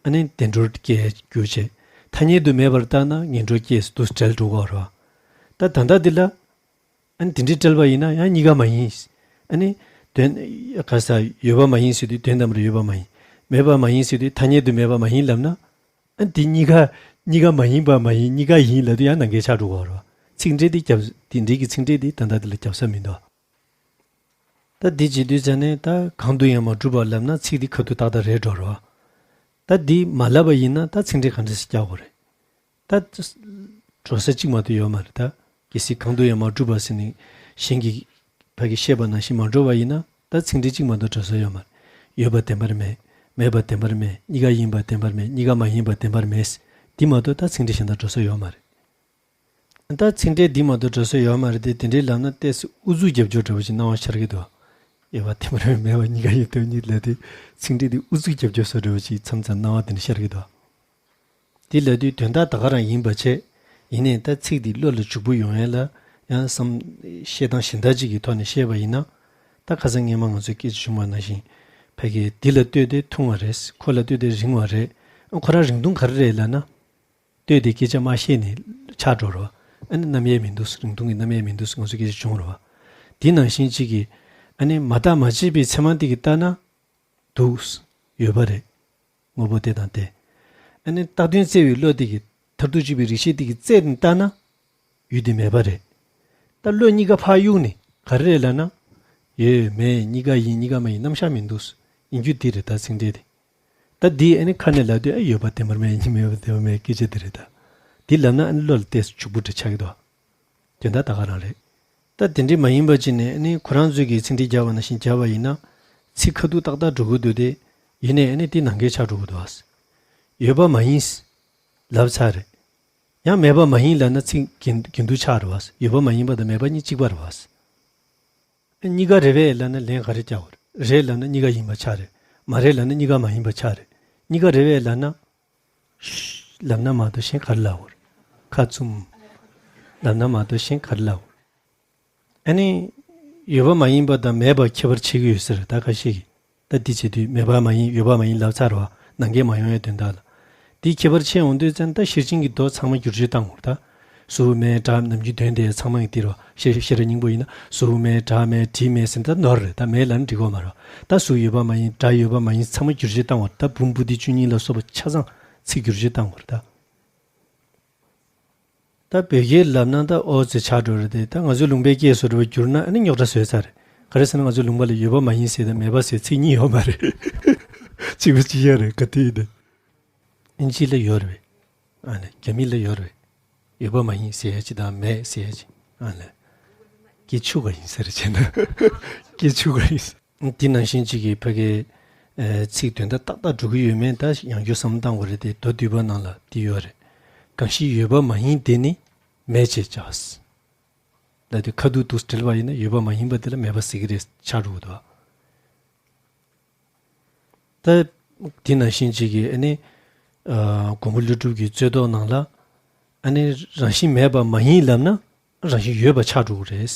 ཨ་ནི་བདེ་འགྲོར་སྐྱེ་རྒྱུ་བྱས། ཐ་སྙད་དུ་མེད་པར་ལྟ་ན་ངན་འགྲོར་སྐྱེ་འདུག་བྲལ་འགྲོ་གི་རེད་བ། ད་ད་ལྟ་འདི་ལ། ཨ་ནི་དེ་འདྲའི་བྲལ་བ་ཡིན་ན་ཡང་གཉིས་ཀ་མ་ཡིན། ཨ་ནི་དོན་ག་ས་ཡོད་པ་མ་ཡིན་ཟེར་དུས་དོན་དམ་པར་ཡོད་པ་མ་ཡིན། མེད་པ་མ་ཡིན་ཟེར་དུས་ཐ་སྙད་དུ་མེད་པ་མ་ཡིན་ལབ་ན། ཨ་ནི་དེ་གཉིས་ཀ་གཉིས་ཀ་མ་ཡིན་པ་མ་ཡིན། གཉིས་ཀ་ཡིན་ལབ་དུས་ཡང་ནང་འགལ་ཆགས་འགྲོ་གི་རེད་བ། ཚིག་འགྲེལ་དེ་རྒྱབ་དེ་འགྲེལ་གྱི་ཚིག་འགྲེལ་དེ་ད་ལྟ་དེ་ལ་རྒྱབ་ས་མི་འདུག་ད་འདི་བྱེད་དུས་ཙ་ནས་ད་གང་དུ་ཡང་མ་གྲུབ་པ་ལབ་ན་ཚིག་འདི་ཁ་ཐུག་ཏག་ཏག་རེད་འགྲོ་རེད་བ། ད་འདི་མ་ལབ་པ་ཡིན་ན་ད་ཚིག་འགྲེལ་ག་འདྲ་ཞིག་རྒྱག་དགོས་རེད། ད་འགྲོ་ས་གཅིག་མ་གཏོགས་ཡོད་མ་རེད་ད། གལ་སྲིད་གང་དུ་ཡང་མ་གྲུབ་པ་ཟེར་ནས་གཞན་གྱིས་ཕ་གི་བཤད་པ་ནང་བཞིན་མ་འགྲོ་བ་ཡིན་ན་ད་ཚིག་འགྲེལ་གཅིག་མ་གཏོགས་འགྲོ་ས་ཡོད་མ་རེད། ཡོད་པ་བདེན་པར་མེད། མེད་པ་བདེན་པར་མེད། གཉིས་ཀ་ཡིན་པ་བདེན་པར་མེད། གཉིས་ཀ་མ་ཡིན་པ་བདེན་པར་མེད། འདི་མ་གཏོགས་ད་ཚིག་འགྲེལ་གཞན་དག་འགྲོ་ས་ཡོད་མ་རེད། ད་ཚིག་འགྲེལ་འདི་མ་གཏོགས་འགྲོ་ས་ཡོད་མ་རེད་དེ། དེ་འདྲའི་ལབ་ན་ཏོག་ཙམ་ཨུ་ཚུགས་རྒྱབ་སྐྱོར་འདྲ་བོ་ཞིག་སྣང་བ་ཤར་གྱི་འདུག་ཡོད་པ་བདེན་པར་མེད། མེད་པ་གཉིས་ཀ་ཡིན་བདེན་པར་མེད་ལབ་དུས་ཚིག་འགྲེལ་འདི་ཨུ་ཚུགས་རྒྱབ་སྐྱོར་བཟོ་འདྲ་བོ་ཞིག་མཚམས་མཚམས་སྣང་བ་དེ་འདྲ་ཤར་གྱི་འདུག་འདི་ལབ་དུས་དོན་དག་ད་ག་རང་ཡིན་པ་བྱས། ཡིན་ནའི་ད་ཚིག་འདི་བློ་ལ་འཇུག་པོ་ཡོང་ཡ་ལ་ཡང་བསམ། བཤད་སྟངས་གཞན་དག་ཅིག་གི་ཐོག་ནས་བཤད་པ་ཡིན་ན། ད་ཁ་སང་སྔོན་མ་ང་ཚོས་སྐད་ཆ་བྱུང་བ་ནང་བཞིན་ཕ་གི་འདི་ལ་ལྟོས་ཏེ་ཐུང་བ་རེད། ཁོ་ལ་ལྟོས་ཏེ་རིང་བ་རེད། ཨ་ཁོ་རང་རིང་ཐུང་ག་རེ་རེད་ལབ་ན། ལྟོས་ཏེ་སྐད་ཆ་མ་བཤད་ནས་ཆགས་འགྲོ་རོ། ཨ་ནི་རྣམ་དབྱེ་མི་འདུག་རིང་ཐུང་གི་རྣམ་དབྱེ་མི་འདུག་ང་ཚོ་སྐད་ཆ་བྱུང་རོ། དེ་ནང་བཞིན་གཅིག་གིས་ཨ་ནི་མ་བརྟགས་མ་དཔྱད་པའི་ཚད་མ་དེ་གིས་བལྟས་ན་འདུག་ཡོད་པ་རེད། དངོས་པོ་དེ་དང་དེ། ཨ་ནི་བཏགས་དོན་བཙལ་བའི་བློ་དེ་གིས་མཐར་ཐུག་དཔྱོད་པའི་རིག་ཤེས་དེ་གིས་བཙལ་ནས་བལྟས་ན་ཡུལ་དེ་མེད་པ་རེད། ད་བློ་གཉིས་ཀ་ཕར་གཡུགས་ནས་ག་རེ་རེད་ལབ་ན། ཡོད་མེད་གཉིས་ཀ་ཡིན་གཉིས་ཀ་མ་ཡིན་རྣམ་གཞག་མི་འདུག་ཡིན་རྒྱུ་དེ་རེད་ད་ཚིག་འགྲེལ་དེ། ད་འདི་ཨ་ནི་ཁ་ནས་ལབ་དུས་ཨ་ཡོད་པ་བདེན་པར་མེད་ཡིན་མེད་པ་བདེན་པར་མེད་སྐད་ཆ་དེ་རེད་ད། འདི་ལབ་ན་ཨ་ནི་བློ་ལ་ཏོག་ཙམ་འཇུག་པོ་འདྲ་ཆགས་ཀྱི་འདུག་དོན་དག་ད་ག་རང་རེད། ད་དེ་འདྲའི་མ་ཡིན་པ་ཅིག་ནས་ཨ་ནི་ཁོ་རང་ཚོས་ཀྱིས་ཚིག་འགྲེལ་རྒྱག་པ་ནང་བཞིན་རྒྱག་པ་ཡིན་ན། ཚིག་ཁ་ཐུག་ཏག་ཏག་འགྲོ་གི་འདུག་སྟེ། ཡིན་ནའི་ཨ་ནི་དེ་ནང་འགལ་ཆགས་འགྲོ་གི་འདུག་ཨ། ཡོད་པ་མ་ཡིན་ལབ་ཚར་རེད། ཡང་མེད་པ་མ་ཡིན་ལབ་ན་ཚིག་འགལ་འགལ་འདུ་ཆགས་རེད་བ། ཡོད་པ་མ་ཡིན་པ་དང་མེད་པ་གཉིས་གཅིག་པ་རེད་བ། གཉིས་ཀ་རེད་པས་ལབ་ན་ལན་ག་རེ་རྒྱག་དགོས་རེད། རེད་ལབ་ན་གཉིས་ཀ་ཡིན་པ་ཆགས་རེད། མ་རེད་ལབ་ན་གཉིས་ཀ་མ་ཡིན་པ་ཆགས་རེད། གཉིས་ཀ་རེད་པས་ལབ་ན། ཤི། ལབ་ན་མ་གཏོགས་གཞན་ག་རེ་ལབ་དགོས་རེད། ཁ་བཙུམ། ལབ་ན་མ་གཏོགས་གཞན་ག་རེ་ལབ་དགོས་རེད། ཨ་ནི། ཡོད་པ་མ་ཡིན་པ་དང་མེད་པ་ཁྱད་པར་ཕྱེ་གི་ཡོད་ཟེར་ད་ཁ་ཤས་ཀྱིས། ད་འདི་བྱེད་དུས་མེད་པ་མ་ཡིན་ཡོད་པ་མ་ཡིན་ལབ་ཚར་བ། ནང་འགལ་མ་ཡོང་བའི་དོན་དག་ལ། འདིའི་ཁྱད་པར་ཕྱེ་འོང་དུས་ཙང་ད་ཤེར་ཕྱིན་གྱི་མདོ་ཚང་མ་བསྒྱུར་བཅོས་བཏང་དགོས་རེད་ད། གཟུགས་མེད་སྒྲ་ནམ་རྒྱུན་དོན་དེ་ཚང་མ་ཡིན་ཏེ་རོ། ཤེར་ཤེར་སྙིང་པོ་ཡིན་ན་གཟུགས་མེད་སྒྲ་མེད་དྲི་མེད་ཟེར་ད་ནོར་རེད་ད། མེད་ལབ་ན་འགྲིག་གོ་མ་རོ། ད་གཟུགས་ཡོད་པ་མ་ཡིན་སྒྲ་ཡོད་པ་མ་ཡིན་ཚང་མ་བསྒྱུར་བཅོས་བཏང་བ་ད་འབུམ་པོ་ཏི་བཅུ་གཉིས་ལ་སོགས་པ་ཆ་ཚང་ཚིག་བསྒྱུར་བཅོས་བཏང་དགོས་རེད་ད། ད་བོད་སྐད་ལབ་ན་ད་ཨོ་ཙི་ཆགས་འགྲོ་རེད་དེ། ད་ང་ཚོའི་ལུང་པའི་སྐད་བཟོ་འདྲ་བ་བསྒྱུར་ན་ཨ་ནི་རྙོག་དྲ་བཟོས་ཚར་རེད། ག་རེ་ཟེར་ན་ང་ཚོའི་ལུང་པ་ལ་ཡོད་པ་མ་ཡིན་ཟེར་དང་མེད་པ་ཟེར་ཚིག་གཉིས་ཡོད་མ་རེད། གཅིག་པ་གཅིག་རྐྱང་རེད་ག་དུས་ཡིན་ནའི། ཨིན་ཇི་ལ་ཡོད་རེད། ཨ་ནི་རྒྱ་མི་ལ་ཡོད་རེད། ཡོད་པ་མ་ཡིན་ཟེར་ཡ་གཅིག་དང་མེད་ཟེར་ཡ་གཅིག་ཨ་ལས། སྐད་ཆུ་ག་ཡིན་ཟེར་བྱས་ན། སྐད་ཆུ་ག་ཡིན་ཟེར། འདི་ནང་བཞིན་གཅིག་གིས་ཕ་གིའི་ཚིག་དོན་དག་ཏག་ཏག་འགྲོ་གི་ཡོད་མེད་ད་ཡང་བསྐྱར་བསམ་བློ་བཏང་དགོས་རེད་དེ། མདོ་སྡུད་པ་ནང་ལ་འདི་ཡོད་རེད། གང་ཞིག་ཡོད་པ་མ་ཡིན་དེ་ནི་མེད་ཅེས་བྱ། ལ་དེ་ཁ་ཐུག་ཏུ་བྲལ་བ་ཡིན་ན་ཡོད་པ་མ་ཡིན་པ་དེ་ལ་མེད་པ་ཟེར་གི་རེད་ཆགས་འགྲོ་གི་འདུག་ད་དེ་ནང་བཞིན་གཅིག་གིས་ཨ་ནི། ཨ། མགོན་པོ་ཀླུ་སྒྲུབ་ཀྱི་རྩོད་ཟློག་ནང་ལ། ཨ་ནི་རང་བཞིན་མེད་པ་མ་ཡིན་ལབ་ན། རང་བཞིན་ཡོད་པ་ཆགས་འགྲོ་གི་རེད་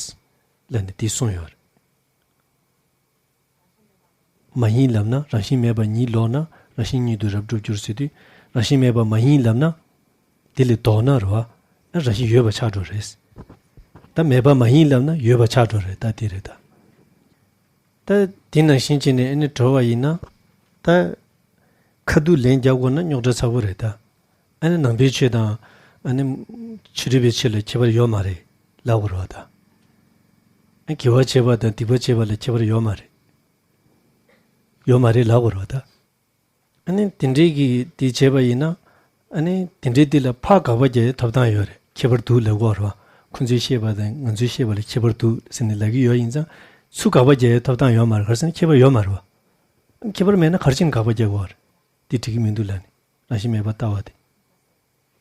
ལབ་ནས་དེ་གསུངས་ཡོད་རེད། མ་ཡིན་ལབ་ན་རང་བཞིན་མེད་པ་ཉིད་ལོག་ན་རང་བཞིན་ཉིད་དུ་རབ་སྒྲུབ་འགྱུར་ཟེར་དུས་རང་བཞིན་མེད་པ་མ་ཡིན་ལབ་ན་དེ་ལས་ལྡོག་ན་རེད་བ། ཨ་རང་བཞིན་ཡོད་པ་ཆགས་འགྲོ་རེད། ད་མེད་པ་མ་ཡིན་ལབ་ན་ཡོད་པ་ཆགས་འགྲོ་རེད། ད་དེ་རེད་ད། ད་དེ་ནང་བཞིན་བྱས་ནས་ཨ་ནི་འགྲོ་བ་ཡིན་ན་ད་ཁ་ཐུག་ལན་རྒྱག་དགོས་ན་རྙོག་དྲ་ཚ་པོ་རེད་ད། ཨ་ནི་ནང་པའི་ཆོས་དང་ཨ་ནི་ཕྱི་རོལ་པའི་ཆོས་ལ་ཁྱད་པར་ཡོད་མ་རེད་ལབ་དགོས་རེད་བ་ད། ཨ་དགེ་བ་བྱེད་པ་དང་སྡིག་པ་བྱེད་པ་ལ་ཁྱད་པར་ཡོད་མ་རེད། ཡོད་མ་རེད་ལབ་དགོས་རེད་བ་ད། ཨ་ནི་དེ་འདྲའི་གི་དེ་བྱས་པ་ཡིན་ན་ཨ་ནི་དེ་འདྲའི་དེ་ལ་ཕར་དགག་པ་རྒྱག་ཡའི་ཐོབ་ཐང་ཡོད་རེད། ཁྱད་པར་འདུག་ལབ་དགོས་རེད་བ། ཁོང་ཚོས་བཤད་པ་དང་ང་ཚོས་བཤད་པ་ལ་ཁྱད་པར་འདུག་ཟེར་ནས་ལབ་ཀྱི་ཡོད་ཡིན་ཙང་ཚུར་དགག་པ་རྒྱག་ཡའི་ཐོབ་ཐང་ཡོད་མ་རེད། ག་རེ་ཟེར་ན་ཁྱད་པར་ཡོད་མ་རེད་བ། ཁྱད་པར་མེད་ན་ག་རེ་བྱས་ནས་དགག་པ་རྒྱག་དགོས་རེད། དེ་འགྲིག་གི་མི་འདུག་ལབ་ནས་རང་བཞིན་མེད་པར་ལྟ་བ་དེ།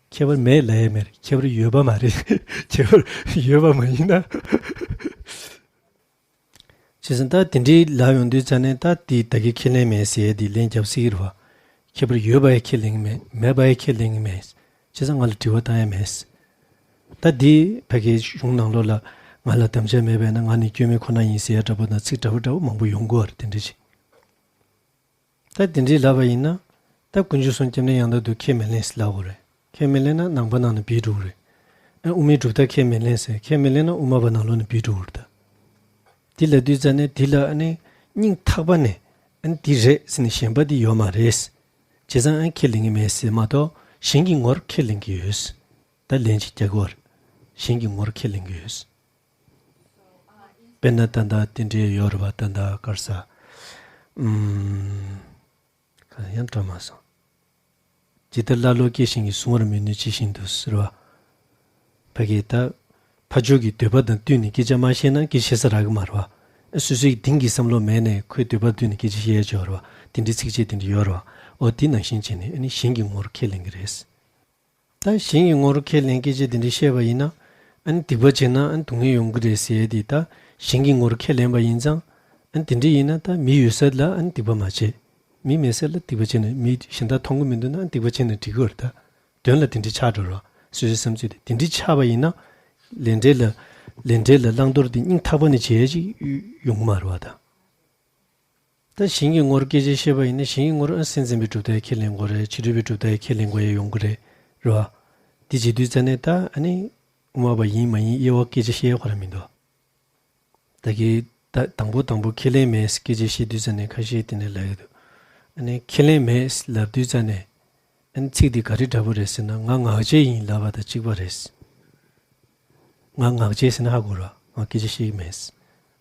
ཁྱད་པར་མེད་ལབ་ཡ་མེད་རེད། ཁྱད་པར་ཡོད་པ་མ་རེད། ཁྱད་པར་ཡོད་པ་མ་ཡིན་ན། བྱས་ཙང་ད་དེ་འདྲའི་ལབ་ཡོང་དུས་ཙ་ནས་ད་དེ་ད་གིན་ཁས་ལེན་མེད་ཟེར་ཡ་དེ་ལན་རྒྱབ་སྲིད་ཀྱི་རེད་བ། ཁྱད་པར་ཡོད་པ་ཡང་ཁས་ལེན་གྱི་མེད། མེད་པ་ཡང་ཁས་ལེན་གྱི་མེད། བྱས་ཙང་ང་ལ་དྲི་བ་བཏང་ཡ་མེད། ད་འདི་ཕ་གིའི་གཞུང་ནང་ལོགས་ལ་ང་ལ་དམ་བཅའ་མེད་པས་ན་ང་ནི་སྐྱོན་མེད་ཁོ་ན་ཡིན་ཟེར་ཡ་འདྲ་པོ་དང་ཚིག་འདྲ་པོ་འདྲ་པོ་མང་པོ་ཡོང་གི་ཡོད་རེད་དེ་འདྲ་ཞིག། ད་དེ་འདྲའི་ལབ་པ་ཡིན་ན། ད་དཀོན་མཆོག་གསུམ་སྐྱབས་གནས་ཡང་དག་ཏུ་ཁས་མི་ལེན་ཟེར་ལབ་དགོས་རེད། ཁས་མི་ལེན་ན་ནང་པ་ནང་ནས་བུད་འགྲོ་གི་རེད། ཨ་དབུ་མའི་གྲུབ་མཐའ་ཁས་མི་ལེན་ཟེར། ཁས་མི་ལེན་ན་དབུ་མ་པ་ནང་ལོགས་ནས་བུད་འགྲོ་གི་རེད་ད། དེ་ལབ་དུས་ཙ་ནས་དེ་ལ་ཨ་ནི་སྙིང་ཐག་པ་ནས་ཨ་ནི་དེ་རེད་ཟེར་ནས་ཞེན་པ་དེ་ཡོད་མ་རེད། བྱས་ཙང་ཨ་ཁས་ལེན་གྱི་མེད་ཟེར་མ་གཏོགས་གཞན་གྱི་ངོར་ཁས་ལེན་གྱི་ཡོད། ད་ལན་ཅིག་རྒྱག་གི་ཡོད་རེད། གཞན་གྱི་ངོར་ཁས་ལེན་གྱི་ཡོད། དཔེར་ན་ད་ལྟ་དེ་འདྲའི་ཡོད་རེད་བ། ད་ལྟ་ག་རེ་ཟེར། ཨུམ། ག་རེ་ཡང་བྲོ་མ་སོང་། ཇི་ལྟར་ཀླ་ཀློས་སྐྱེས་བཞིན་གྱི། གཟུང་བར་མི་ནུས་ཇི་བཞིན་དུ་ཟེར་བ། ཕ་གི་ད་ཕ་ཕྱོགས་ཀྱི་འདོད་པ་དང་བསྟུན་ནས་སྐད་ཆ་མ་བཤད་ན་སྐད་ཆ་བཤད་ས་རག་གི་མ་རེད་བ། སོ་སོའི་གཏིང་གི་བསམ་བློ་མེད་ནས་ཁོའི་འདོད་པ་བསྟུན་ནས་སྐད་ཆ་བཤད་ཡ་ཅིག་ཡོད་རེད་བ། དེ་འདྲའི་ཚིགས་བཅད་དེ་འདྲ་ཡོད་རེད་བ། འོ་དེ་ནང་བཞིན་བྱས་ནས་ཨ་ནི་གཞན་གྱི་ངོར་ཁས་ལེན་གྱི་རེད། ད་གཞན་གྱི་ངོར་ཁས་ལེན་སྐད་ཆ་དེ་འདྲ་བཤད་པ་ཡིན་ན། ཨ་ནི་སྡིག་པ་བྱས་ན་ཨ་ནི་སྡུག་བསྔལ་ཡོང་གི་རེད་ཟེར་ཡས་དེ་ད་གཞན་གྱི་ངོར་ཁས་ལེན་པ་ཡིན་ཙང་། ཨ་ནི་དེ་འདྲ་ཡིན་ན་ད་མི་ཡོད་ས་ལ་ཨ་ནི་སྡིག་པ་མ་བྱེད། མི་མེད་ས་ལ་སྡིག་པ་བྱས་ན། མི་གཞན་དག་མཐོང་གི་མི་འདུག་ན་ཨ་ནི་སྡིག་པ་བྱས་ན་འགྲིག་གི་རེད་ད། དོན་ལ་དེ་འདྲ་ཆགས་འགྲོ་རོགས། སོ་སོའི་བསམ་ཚུལ་དེ་དེ་འདྲ་ཆགས་པ་ཡིན་ན། ལས་འབྲས་ལ་ལས་འབྲས་ལ་བླང་དོར་དེ་སྙིང་ཐག་པ་ནས་བྱེད་ཡས་ཅིག་ཡོང་གི་མ་རེད་བ་ད། ད་གཞན་གྱི་ངོར་སྐད་ཆ་བཤད་པ་ཡིན་ན་གཞན་གྱི་ངོར་ཨ་སེམས་ཙམ་པའི་གྲུབ་མཐའ་ཁས་ལེན་དགོས་རེད། ཕྱི་རོལ་པའི་གྲུབ་མཐའ་ཁས་ལེན་དགོས་ཡ་ཡོང་གི་རེད། རེད་བ། དེ་བྱེད་དུས་ཙ་ནས་ད་ཨ་ནི་དབུ་མ་པ་ཡིན་མ་ཡིན་དབྱེ་བ་སྐད་ཆ་བཤད་ཡ་ཁོ་རང་མི་འདུག་ད་གི་ད་དང་པོ་དང་པོ་ཁས་ལེན་མེད་སྐད་ཆ་བཤད་དུས་ཙ་ནས་ཁ་ཤས་དེ་ནས་ལབ་ཀྱི་འདུག་ཨ་ནི་ཁས་ལེན་མེད་ལབ་དུས་ཙ་ནས། ཨ་ནི་ཚིག་འདི་ག་རེ་འདྲ་པོ་རེད་ཟེར་ན། ང་ངག་བཅད་ཡིན་ལབ་པ་དང་གཅིག་པ་རེད། ང་ངག་བཅད་ཟེར་ན་ཧ་གོ་ར། ང་སྐད་ཆ་བཤད་ཀྱི་མེད།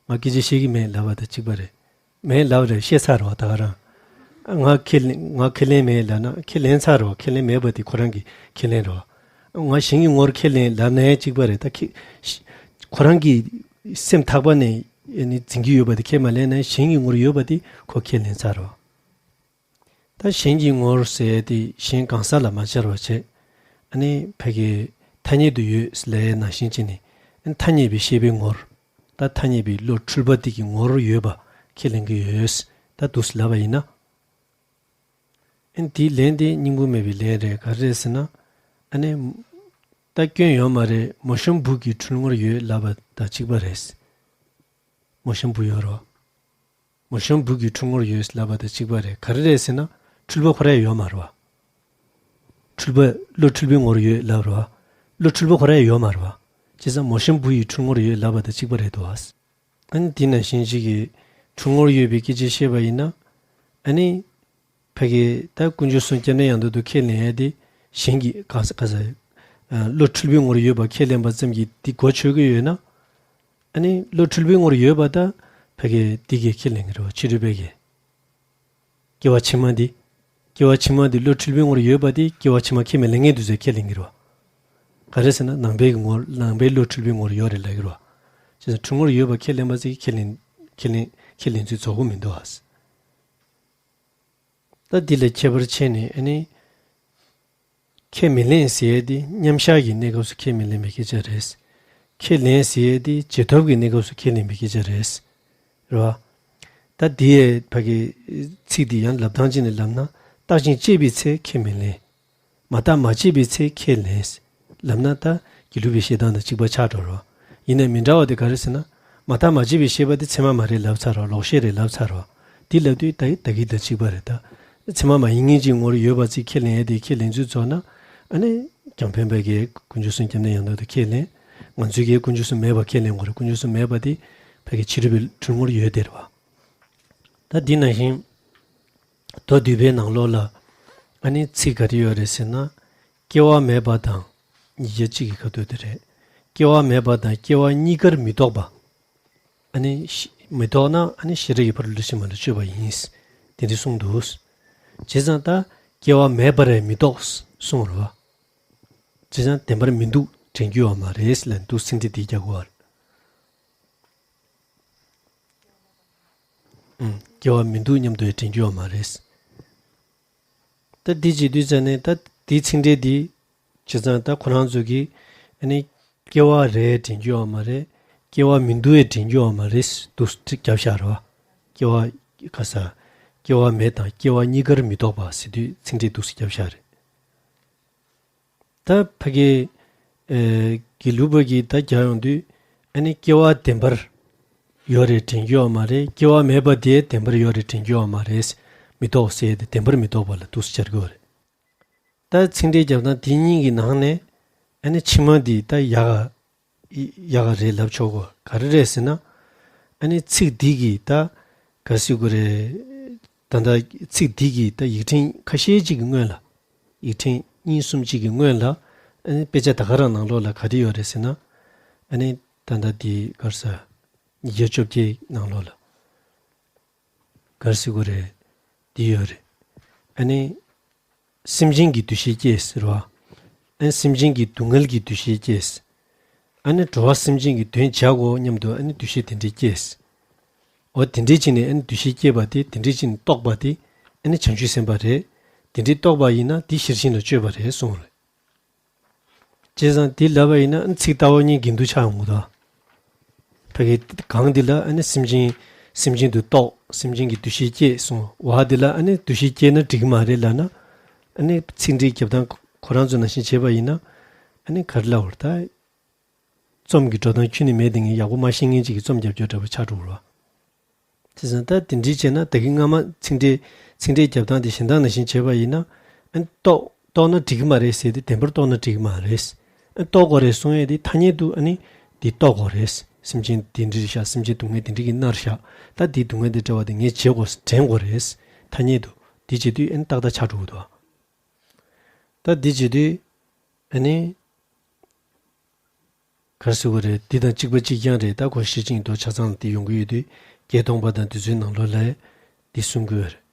ང་སྐད་ཆ་བཤད་ཀྱི་མེད་ལབ་པ་དང་གཅིག་པ་རེད། མེད་ལབ་རེད། བཤད་ཚར་རོ་ད་ག་རང་། ང་ཁས་ལེན་ང་ཁས་ལེན་མེད་ལབ་ན་ཁས་ལེན་ཚར་རོ། ཁས་ལེན་མེད་པ་དེ་ཁོ་རང་གི་ཁས་ལེན་རོ། ང་གཞན་གྱི་ངོར་ཁས་ལེན་ལབ་ན་ཡང་གཅིག་པ་རེད་ད། ཁྱེད་ཁོ་རང་གི་སེམས་ཐག་པ་ནས་ཨ་ནི་འཛིན་གྱི་ཡོད་པ་དེ་ཁས་མ་ལེན་ན་གཞན་གྱི་ངོར་ཡོད་པ་དེ་ཁོ་ཁས་ལེན་ཚར་རོ། ད་གཞན་གྱི་ངོར་ཟེར་ཡས་དེ་གཞན་གང་ཟག་ལ་མ་སྦྱར་བ་བྱས། ཨ་ནི་ཕ་གི་ཐ་སྙད་དུ་ཡོད་ལབ་ཡས་ནང་བཞིན་བྱས་ནས། ཨ་ནི་ཐ་སྙད་པའི་ཤེས་པའི་ངོར། ད་ཐ་སྙད་པའི་བློ་འཁྲུལ་པ་དེ་གི་ངོར་ཡོད་པ་ཁས་ལེན་གྱི་ཡོད། ད་འདུག་སེ་ལབ་པ་ཡིན་ན། ཨ་ནི་དེའི་ལན་དེ་སྙིང་པོ་མེད་པའི་ལན་རེད། ག་རེ་རེད་ཟེར་ན། ཨ་ནི་ད་སྐྱོན་ཡོད་མ་རེད། མོ་གཤམ་བུ་གི་འཁྲུལ་ངོར་ཡོད་ལབ་པ་དང་གཅིག་པ་རེད། མོ་གཤམ་བུ་ཡོད་རོ། མོ་གཤམ་བུ་གི་འཁྲུལ་ངོར་ཡོད་ལབ་པ་དང་གཅིག་པ་རེད། ག་རེ་རེད་ཟེར་ན། འཁྲུལ་པ་ཁོ་རང་ཡོད་མ་རེད་བ། འཁྲུལ་པ་བློ་འཁྲུལ་པའི་ངོར་ཡོད་ལབ་རེད་བ། བློ་འཁྲུལ་པ་ཁོ་རང་ཡོད་མ་རེད་བ། བྱས་ཙང་མོ་གཤམ་བུ་ཡི་འཁྲུལ་ངོར་ཡོད་ལབ་པ་དང་གཅིག་པ་རེད་འདུག་བ། ཨ་ནི་དེ་ནང་བཞིན་གཅིག་གི་འཁྲུལ་ངོར་ཡོད་པའི་སྐད་ཆ་བཤད་པ་ཡིན་ན། ཨ་ནི་ཕ་གི་ད་དཀོན་མཆོག་གསུམ་སྐྱབས་གནས་ཡང་དག་ཏུ་ཁས་ལེན་ཡས་དེ་གཞན་གྱི་ག་ས་ག་ས་བློ་འཁྲུལ་པའི་ངོར་ཡོད་པ་ཁས་ལེན་པ་ཙམ་གྱིས་དེ་གོ་ཆོད་ཀྱི་ཡོད་ན། ཨ་ནི་བློ་འཁྲུལ་པའི་ངོར་ཡོད་པ་ད་ཕ་གི་དེ་གིས་ཁས་ལེན་གྱི་རེད་བ། ཕྱི་རོལ་པས་ཀྱི། སྐྱེ་བ་ཕྱི་མ་འདི། སྐྱེ་བ་ཕྱི་མ་འདི་བློ་འཁྲུལ་པའི་ངོར་ཡོད་པ་དེ་སྐྱེ་བ་ཕྱི་མ་ཁས་མི་ལེན་མཁན་དེ་ཚོས་ཁས་ལེན་གྱི་རེད་བ། ག་རེ་ཟེར་ན་ནང་པའི་གི་ངོར་ནང་པའི་བློ་འཁྲུལ་པའི་ངོར་ཡོད་རེད་ལབ་ཀྱི་རེད་བ། བྱས་ཙང་འཁྲུལ་ངོར་ཡོད་པ་ཁས་ལེན་པ་ཚོས་ཁས་ལེན་ཁས་ལེན་ཁས་ལེན་ཚུལ་རྫོགས་པོ་མི་འདུག་ཨ། ད་འདི་ལས་ཁྱད་པར་ཕྱེ་ནས་ཨ་ནི། ཁས་མི་ལེན་ཟེར་ཡས་དེ་མཉམ་བཞག་གི་གནས་སྐབས་སུ་ཁས་མི་ལེན་པའི་སྐད་ཆ་རེད། ཁས་ལེན་ཟེར་ཡས་དེ་རྗེས་ཐོབ་ཀྱི་གནས་སྐབས་སུ་ཁས་ལེན་པའི་སྐད་ཆ་རེད། རེད་བ། ད་འདི་ཡས་ཕ་གི་ཚིག་འདི་ཡང་ལབ་སྟངས་ཅིག་ནས་ལབ་ན། བརྟག་ཅིང་དཔྱད་པའི་ཚེ་ཁས་མི་ལེན། མ་བརྟགས་མ་དཔྱད་པའི་ཚེ་ཁས་ལེན། ལབ་ན་ད་དགེ་ལུགས་པའི་བཤད་སྟངས་དང་གཅིག་པ་ཆགས་འགྲོ་རོགས། ཡིན་ནའི་མི་འདྲ་བ་དེ་ག་རེ་ཟེར་ན། མ་བརྟགས་མ་དཔྱད་པའི་ཤེས་པ་དེ་ཚད་མ་མ་རེད་ལབ་ཚར་བ། ལོག་ཤེས་རེད་ལབ་ཚར་བ། དེ་ལབ་དུས་ད་ད་གི་དང་གཅིག་པ་རེད་ད། ཚད་མ་མ་ཡིན་མཁན་ཅིག་ངོར་ཡོད་པ་ཅིག་ཁས་ལེན་ཡས་དེ་ཁས་ལེན་ཚུལ་ཚོགས་ན། ཨ་ནི་རྒྱང་འཕེན་པའི་གི་དཀོན་མཆོག་གསུམ་སྐྱབས་གནས་ཡང་དག་ཏུ་ཁས་ལེན། ང་ཚོའི་གི་དཀོན་མཆོག་གསུམ་མེད་པ་ཁས་ལེན་དགོས་རེད། དཀོན་མཆོག་གསུམ་མེད་པ་དེ་ཕ་གི་ཕྱི་རོལ་པའི་གྲུལ་ངོར་ཡོད་དེ་རེད་བ། ད་འདི་ནང་བཞིན་མདོ་སྡུད་པའི་ནང་ལོགས་ལ་ཨ་ནི་ཚིག་ག་རེ་ཡོད་རེད་ཟེར་ན། སྐྱེ་བ་མེད་པ་དང་། ཉིས་བརྒྱ་གཅིག་གི་ཁ་ཐུག་དེ་རེད། སྐྱེ་བ་མེད་པ་དང་སྐྱེ་བ་གཉིས་ཀར་མི་རྟོག་པ། ཨ་ནི་ཤི- མི་རྟོག་ན་ཨ་ནི་ཤེས་རབ་ཀྱི་ཕ་རོལ་ཏུ་ཕྱིན་པ་ལ་སྤྱོད་པ་ཡིན། དེ་འདྲ་གསུངས་འདུག་བྱས་ཙང་ད་སྐྱེ་བ་མེད་པར་མི་རྟོག་གསུངས་རེད་བ། བྱས་ཙང་བདེན་པར་མི་འདུག་དྲན་རྒྱུ་ཡོད་མ་རེད་ལབ་འདུག་སེང་ཁྲི་དེ་རྒྱག་དགོས་པ་རེད། ཨུམ། སྐྱེ་བ་མི་འདུག་སྙམ་དུ་ཡང་དྲན་རྒྱུ་ཡོད་མ་རེད། ད་འདི་བྱེད་དུས་ཙ་ནས་ད་འདི་ཚིག་འགྲེལ་འདི་བྱས་ཙང་ད་ཁོ་རང་ཚོ་གིས་ཨ་ནི་སྐྱེ་བ་རེད་དྲན་རྒྱུ་ཡོད་མ་རེད། སྐྱེ་བ་མི་འདུག་ཡང་དྲན་རྒྱུ་ཡོད་མ་རེད་འདུག་སེ་རྒྱབ་བཞག་རེད་བ། སྐྱེ་བ་ག་ས། སྐྱེ་བ་མེད་དང་སྐྱེ་བ་གཉིས་ཀར་མི་རྟོག་པ་ཟེར་དུས་ཚིག་འགྲེལ་འདུག་སེ་རྒྱབ་བཞག་རེད། ད་ཕ་གི་ཨེ་དགེ་ལུགས་པ་གིས་ད་རྒྱག་ཡོང་དུས་ཨ་ནི་སྐྱེ་བ་བདེན་པར་ཡོད་རེད་དྲན་རྒྱུ་ཡོད་མ་རེད། སྐྱེ་བ་མེད་པ་དེ་བདེན་པར་ཡོད་རེད་དྲན་རྒྱུ་ཡོད་མ་རེད། མི་རྟོག་ཟེར་ཡས་དེ་བདེན་པར་མི་རྟོག་པ་ལ་འདུག་སེ་སྦྱར་གྱི་ཡོད་རེད། ད་ཚིག་འགྲེལ་རྒྱབ་སྟངས་དེ་གཉིས་ཀྱི་ནང་ནས་ཨ་ནི་ཕྱི་མ་འདི་ད་ཡག་ག་ཡག་ག་རེད་ལབ་ཆོག་གོ། ག་རེ་རེད་ཟེར་ན། ཨ་ནི་ཚིག་འདི་གིས་ད་ག་ཟེར་དགོས་རེད། ད་ལྟ་ཚིག་འདི་གིས་ད་ཡིག་ཕྲེང་ཁ་ཤས་ཅིག་གི་སྔོན་ལ། ཡིག་ཕྲེང་གཉིས་གསུམ་ཅིག་གི་སྔོན་ལ། ཨ་ནི་དཔེ་ཆ་ད་ག་རང་ནང་ལོགས་ལ་ག་རེ་ཡོད་རེད་ཟེར་ན། ཨ་ནི་ད་ལྟ་འདི་ག་རེ་ཟ། ཉིས་བརྒྱ་བཅོ་བརྒྱད་ནང་ལོགས་ལ། ག་རེ་ཟེར་དགོས་རེད། འདི་ཡོད་རེད། ཨ་ནི། སེམས་ཅན་གྱི་འདུ་ཤེས་སྐྱེས་ཟེར་བ། ཨ་ནི་སེམས་ཅན་གྱི་སྡུག་བསྔལ་གྱི་འདུ་ཤེས་སྐྱེས། ཨ་ནི་འགྲོ་བ་སེམས་ཅན་གྱི་དོན་བྱ་དགོས་སྙམ་དུ་ཨ་ནི་འདུ་ཤེས་དེ་འདྲས་སྐྱེས། འོ་དེ་འདྲས་བྱས་ནས་ཨ་ནི་འདུ་ཤེས་སྐྱེས་པ་དེ་དེ་འདྲས་བྱས་ནས་རྟོགས་པ་དེ་ཨ་ནི་བྱང་ཆུབ་སེམས་དཔའ་རེད། དེ་འདྲས་རྟོགས་པ་ཡིན་ན་དེ་ཤེར་ཕྱིན་ལ་སྤྱོད་པ་རེད་གསུངས་རེད། བྱས་ཙང་འདི་ལབ་པ་ཡིན་ན་ཚིག་ལྟ་བ་གཉིས་འགལ་འདུ་ཆགས་ཡོང་གི་འདུག་ཕ་གི་གང་འདི་ལ་ཨ་ནི་སེམས་ཅན་སེམས་ཅན་དུ་རྟོག་སེམས་ཅན་གྱི་འདུ་ཤེས་སྐྱེས་གསུངས་བ་འདི་ལ་ཨ་ནི་འདུ་ཤེས་སྐྱེས་ན་འགྲིག་གི་མ་རེད་ལབ་ན། ཨ་ནི་ཚིག་འགྲེལ་རྒྱབ་སྟངས་ཁོ་རང་ཚོ་ནང་བཞིན་བྱས་པ་ཡིན་ན། ཨ་ནི་ག་རེ་ལབ་དགོས་རེད་ད། རྩོམ་གྱི་འགྲོ་སྟངས་ཁྱོན་ནས་མེད་དེ་ངས་ཡག་པོ་མ་ཤེས་མཁན་ཅིག་གིས་རྩོམ་རྒྱབ་རྒྱུ་འདྲ་པོ་ཆགས་འགྲོ་གི་རེད་བ། བྱས་ཙང་ད་དེ་འདྲའི་བྱས་ན་ད་གིན་སྔ་མ་ཚིག་འགྲེལ་ཚིག་འགྲེལ་རྒྱབ་སྟངས་དེ་གཞན་དག་ནང་བཞིན་བྱས་པ་ཡིན་ན། ཨ་ནི་རྟོགས་རྟོགས་ན་འགྲིག་གི་མ་རེད་ཟེར་ཏེ་བདེན་པར་རྟོགས་ན་འགྲིག་གི་མ་རེད། ཨ་རྟོགས་དགོས་རེད་གསུང་ཡས་དེ་ཐ་སྙད་དུ་ཨ་ནི་འདི་རྟོགས་དགོས་རེད། སེམས་ཅན་འདི་འདྲ་རེད་ཤག་སེམས་ཅན་སྡུག་བསྔལ་འདི་འདྲ་གིས་མནར་ཤག་ད་འདིའི་སྡུག་བསྔལ་འདི་འདྲ་བ་དེ་ངས་བརྗེད་དགོས་དྲན་དགོས་རེད། ཐ་སྙད་དུ་འདི་བྱེད་དུས་ཨ་ནི་ཏག་ཏག་ཆགས་འགྲོ་གི་འདུག་ད་འདི་བྱེད་དུས་ཨ་ནི། ག་རེ་ཟེར་དགོས་རེད། འདི་དང་གཅིག་པ་གཅིག་རྐྱང་རེད། ད་ཁོ་ཤེར་ཕྱིན་གྱི་མདོ་ཆ་ཚང་ལ་འདི་ཡོང་གི་ཡོད་དུས་བརྒྱད་སྟོང་པ་དང་འདི་ཚོའི་ནང་ལོགས་ལ་འདི་གསུང་གི་ཡོད་རེད།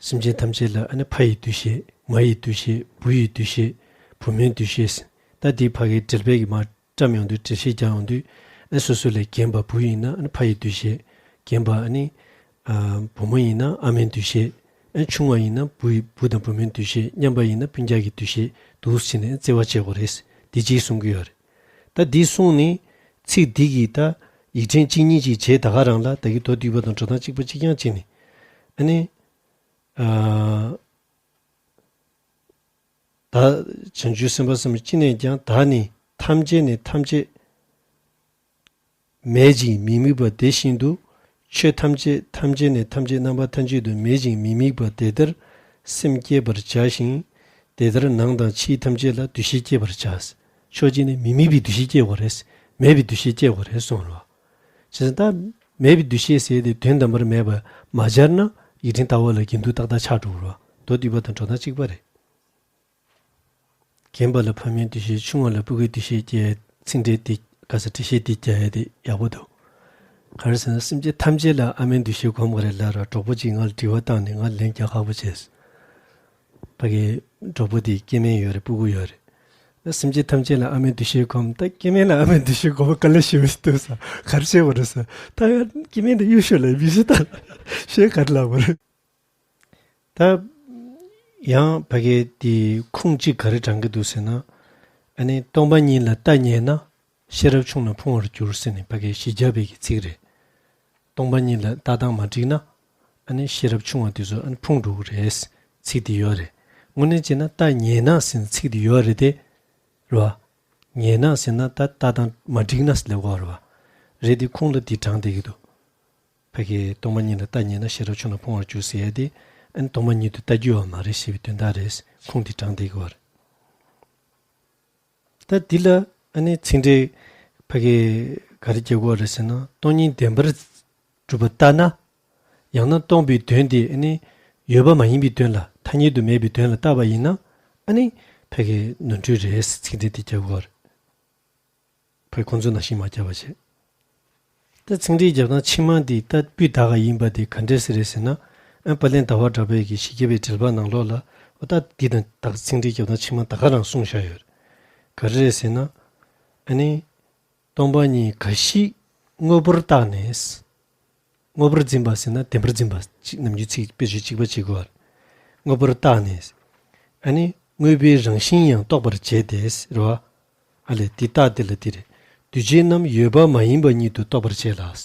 སེམས་ཅན་ཐམས་ཅད་ལ་ཨ་ནི་ཕ་ཡི་འདུ་ཤེས། མ་ཡི་འདུ་ཤེས། བུ་ཡི་འདུ་ཤེས། བུ་མོའི་འདུ་ཤེས། ད་འདི་ཕ་གིའི་འགྲེལ་པའི་གི་མར་བཀྲམ་ཡོང་དུས་འགྲེལ་བཤད་རྒྱག་ཡོང་དུས་ཨ་ནི་སོ་སོ་ལས་རྒན་པ་བུ་ཡིན་ན་ཨ་ནི་ཕ་ཡི་འདུ་ཤེས། རྒན་པ་ཨ་ནི་ཨ་བུ་མོ་ཡིན་ན་ཨ་མའི་འདུ་ཤེས། ཨ་ཆུང་བ་ཡིན་ན་བུ་ཡི་བུ་དང་བུ་མོའི་འདུ་ཤེས། མཉམ་པ་ཡིན་ན་སྤུན་ཀྱག་གི་འདུ་ཤེས་འདུག་སེ་བྱས་ནས་བརྩེ་བ་བྱེད་དགོས་རེད། འདི་གཅིག་གསུང་གི་ཡོད་རེད། ད་འདི་གསུངས་ནས་ཚིག་འདི་གིས་ད་ཡིག་ཕྲེང་གཅིག་གཉིས་ཅིག་བྱས་ད་ག་རང་ལ་ད་གི་མདོ་སྡུད་པ་དང་འགྲོ་སྟངས་གཅིག་པ་གཅིག་རྐྱང་བྱས་ནས་ཨ་ནི་ཨ་ད་བྱང་ཆུབ་སེམས་དཔའ་སེམས་ཅི་ནས་ཀྱང་བདག་ནི་ཐམས་ཅད་ནས་ཐམས་ཅད་མེད་ཅིང་མི་དམིགས་པ་དེ་བཞིན་དུ། ཆོས་ཐམས་ཅད་ཐམས་ཅད་ནས་ཐམས་ཅད་རྣམ་པ་ཐམས་ཅད་དུ་མེད་ཅིང་མི་དམིགས་པ་དེ་ལྟར་སེམས་བསྐྱེད་པར་བྱ་ཞིང་། དེ་ལྟར་ནང་དང་ཕྱིའི་ཐམས་ཅད་ལ་འདུ་ཤེས་བསྐྱེད་པར་བྱ། ཕྱོགས་གཅིག་ནས་མི་དམིགས་པའི་འདུ་ཤེས་བསྐྱེད་དགོས་རེད། མེད་པའི་འདུ་ཤེས་བསྐྱེད་དགོས་རེད་གསུངས་རེད་བ། བྱས་ཙང་ད་མེད་པའི་འདུ་ཤེས་ཟེར་དེ་དོན་དམ་པར་མེད་པ་མ་སྦྱར་ན་ཡིག་ཕྲེང་ལྟ་བ་ལ་འགལ་འདུ་ཏག་ཏག་ཆགས་འགྲོ་གི་རེད་བ། མདོ་སྡུད་པ་དང་འགྲོ་སྟངས་གཅིག་པ་རེད། རྒན་པ་ལ་ཕ་མའི་འདུ་ཤེས། ཆུང་བ་ལ་སྤུ་གུའི་འདུ་ཤེས་སྐྱེ། ཚིག་འགྲེལ་འདི་ག་ས་འགྲེལ་བཤད་འདི་རྒྱག་ཡ་དེ་ཡག་པོ་འདུག་ག་རེ་ཟེར་ན་སེམས་ཅན་ཐམས་ཅད་ལ་ཨ་མའི་འདུ་ཤེས་སྒོམ་དགོས་རེད་ལབ་ར། གྲོགས་པོ་གཅིག་ང་ལ་དྲི་བ་བཏང་ནས་ང་ལན་རྒྱག་ཁག་པོ་བྱས། ཕ་གི་གྲོགས་པོ་དེ་སྐྱེ་དམན་ཡོད་རེད། སྤུ་གུ་ཡོད་རེད། སེམས་ཅན་ཐམས་ཅད་ལ་ཨ་མའི་འདུ་ཤེས་སྒོམ། ད་སྐྱེ་དམན་ལ་ཨ་མའི་འདུ་ཤེས་སྒོམ་པ་དཀའ་ལས་ཞེ་པོ་ཞིག་འདུག་ས། ག་རེ་བྱེད་དགོས་རེད་ས། ད་སྐྱེ་དམན་དེ་གཡུག་ཤོག་ལ་མི་ཤེས་ད་ཤེས་ག་རེ་ལབ་དགོས་རེད། ད་ཡང་ཕ་གི་དེ་ཁུངས་གཅིག་ག་རེ་དྲངས་ཀྱི་འདུག་ཟེར་ན། ཨ་ནི་སྟོང་པ་ཉིད་ལ་ལྟ་ཉེས་ན་ཤེས་རབ་ཆུང་ན་ཕུང་བར་འགྱུར་ཟེར་ནས་ཕ་གི་གཞི་རྒྱ་བའི་གི་ཚིག་རེད། སྟོང་པ་ཉིད་ལ་ལྟ་སྟངས་མ་འགྲིག་ན་ཨ་ནི་ཤེས་རབ་ཆུང་བ་དེ་ཚོ་ཨ་ནི་ཕུང་འགྲོ་གི་རེད། ཚིག་དེ་ཡོད་རེད། དངོས་གནས་བྱས་ན་ལྟ་ཉེས་ན་ཟེར་ནས་ཚིག་དེ་ཡོད་རེད་དེ། རེད་བ། ཉལ་ན་ཟེར་ན་ད་ལྟ་དང་མ་འགྲིག་ན་ཟེར་ལབ་དགོས་རེད་བ། རེད་དེ་ཁུངས་ལ་དེ་དྲངས་བསྡད་ཀྱི་འདུག་ཕ་གི་སྟོང་པ་ཉིད་ལ་རྟགས་ངེས་ན་ཤེས་རབ་ཆོས་རྣམས་ཕུང་བར་འགྱུར་ཟེར་ཡ་དེ། ཨ་ནི་སྟོང་པ་ཉིད་དུ་ལྟ་རྒྱུ་ཡོད་མ་རེད་ཞེས་པའི་དོན་དག་རེད། ཁུངས་དེ་དྲངས་བསྡད་ཀྱི་ཡོད་རེད། ད་འདི་ལ་ཨ་ནི་ཚིག་འགྲེལ་ཕ་གི་ག་རེ་རྒྱག་དགོས་རེད་ཟེར་ན། སྟོང་ཉིད་བདེན་པར་གྲུབ་པ་ལྟར་ན། ཡང་ན་སྟོང་པའི་དོན་དེ་ཨ་ནི་ཡོད་པ་མ་ཡིན་པའི་དོན་ལ་ཐ་སྙད་དུ་མེད་པའི་དོན་ལ་བཏགས་པ་ཡིན་ན། ཨ་ནི་ཕ་གི་ནོར་འཁྲུལ་རེད། ཚིག་འགྲེལ་དེ་རྒྱག་དགོས་རེད། ཕ་གི་ཁོང་ཚོ་ནང་བཞིན་མ་རྒྱག་པ་བྱས། ད་ཚིག་འགྲེལ་རྒྱབ་སྟངས་ཕྱི་མ་འདི་ད་སྤུས་དག་ག་ཡིན་པ་དེ་ག་འདྲས་སེ་རེད་ཟེར་ན། ཨ་ནི་དཔལ་ལྡན་ཟླ་བ་གྲགས་པའི་གི་ཞི་རྒྱས་པའི་འགྲེལ་པ་ནང་ལོགས་ལ། འོ་ད་འདི་དང་ད་ཚིག་འགྲེལ་རྒྱབ་སྟངས་ཕྱི་མ་ད་ག་རང་གསུངས་བཞག་ཡོད་རེད། ག་རེ་རེད་ཟེར་ན། ཨ་ནི་སྟོང་པ་ཉིད་འགའ་ཞིག་དངོས་པོར་བཏགས་ནས། དངོས་པོར་འཛིན་པ་ཟེར་ན་བདེན་པར་འཛིན་པ་ཅིག་ནམ་རྒྱུན་ཚིག་དཔེ་བརྗོད་གཅིག་པ་བྱེད་དགོས་པ་རེད། དངོས་པོར་བཏགས་ནས། ཨ་ནི་དངོས་པོའི་རང་བཞིན་ཡང་རྟོགས་པར་བྱེད་དེ་རེད་བ། ཨ་ལས་འདི་རྟགས་འདི་ལ་འདི་རེད། འདུས་བྱས་རྣམས་ཡོད་པ་མ་ཡིན་པ་ཉིད་དུ་རྟོགས་པར་བྱེད་ལ།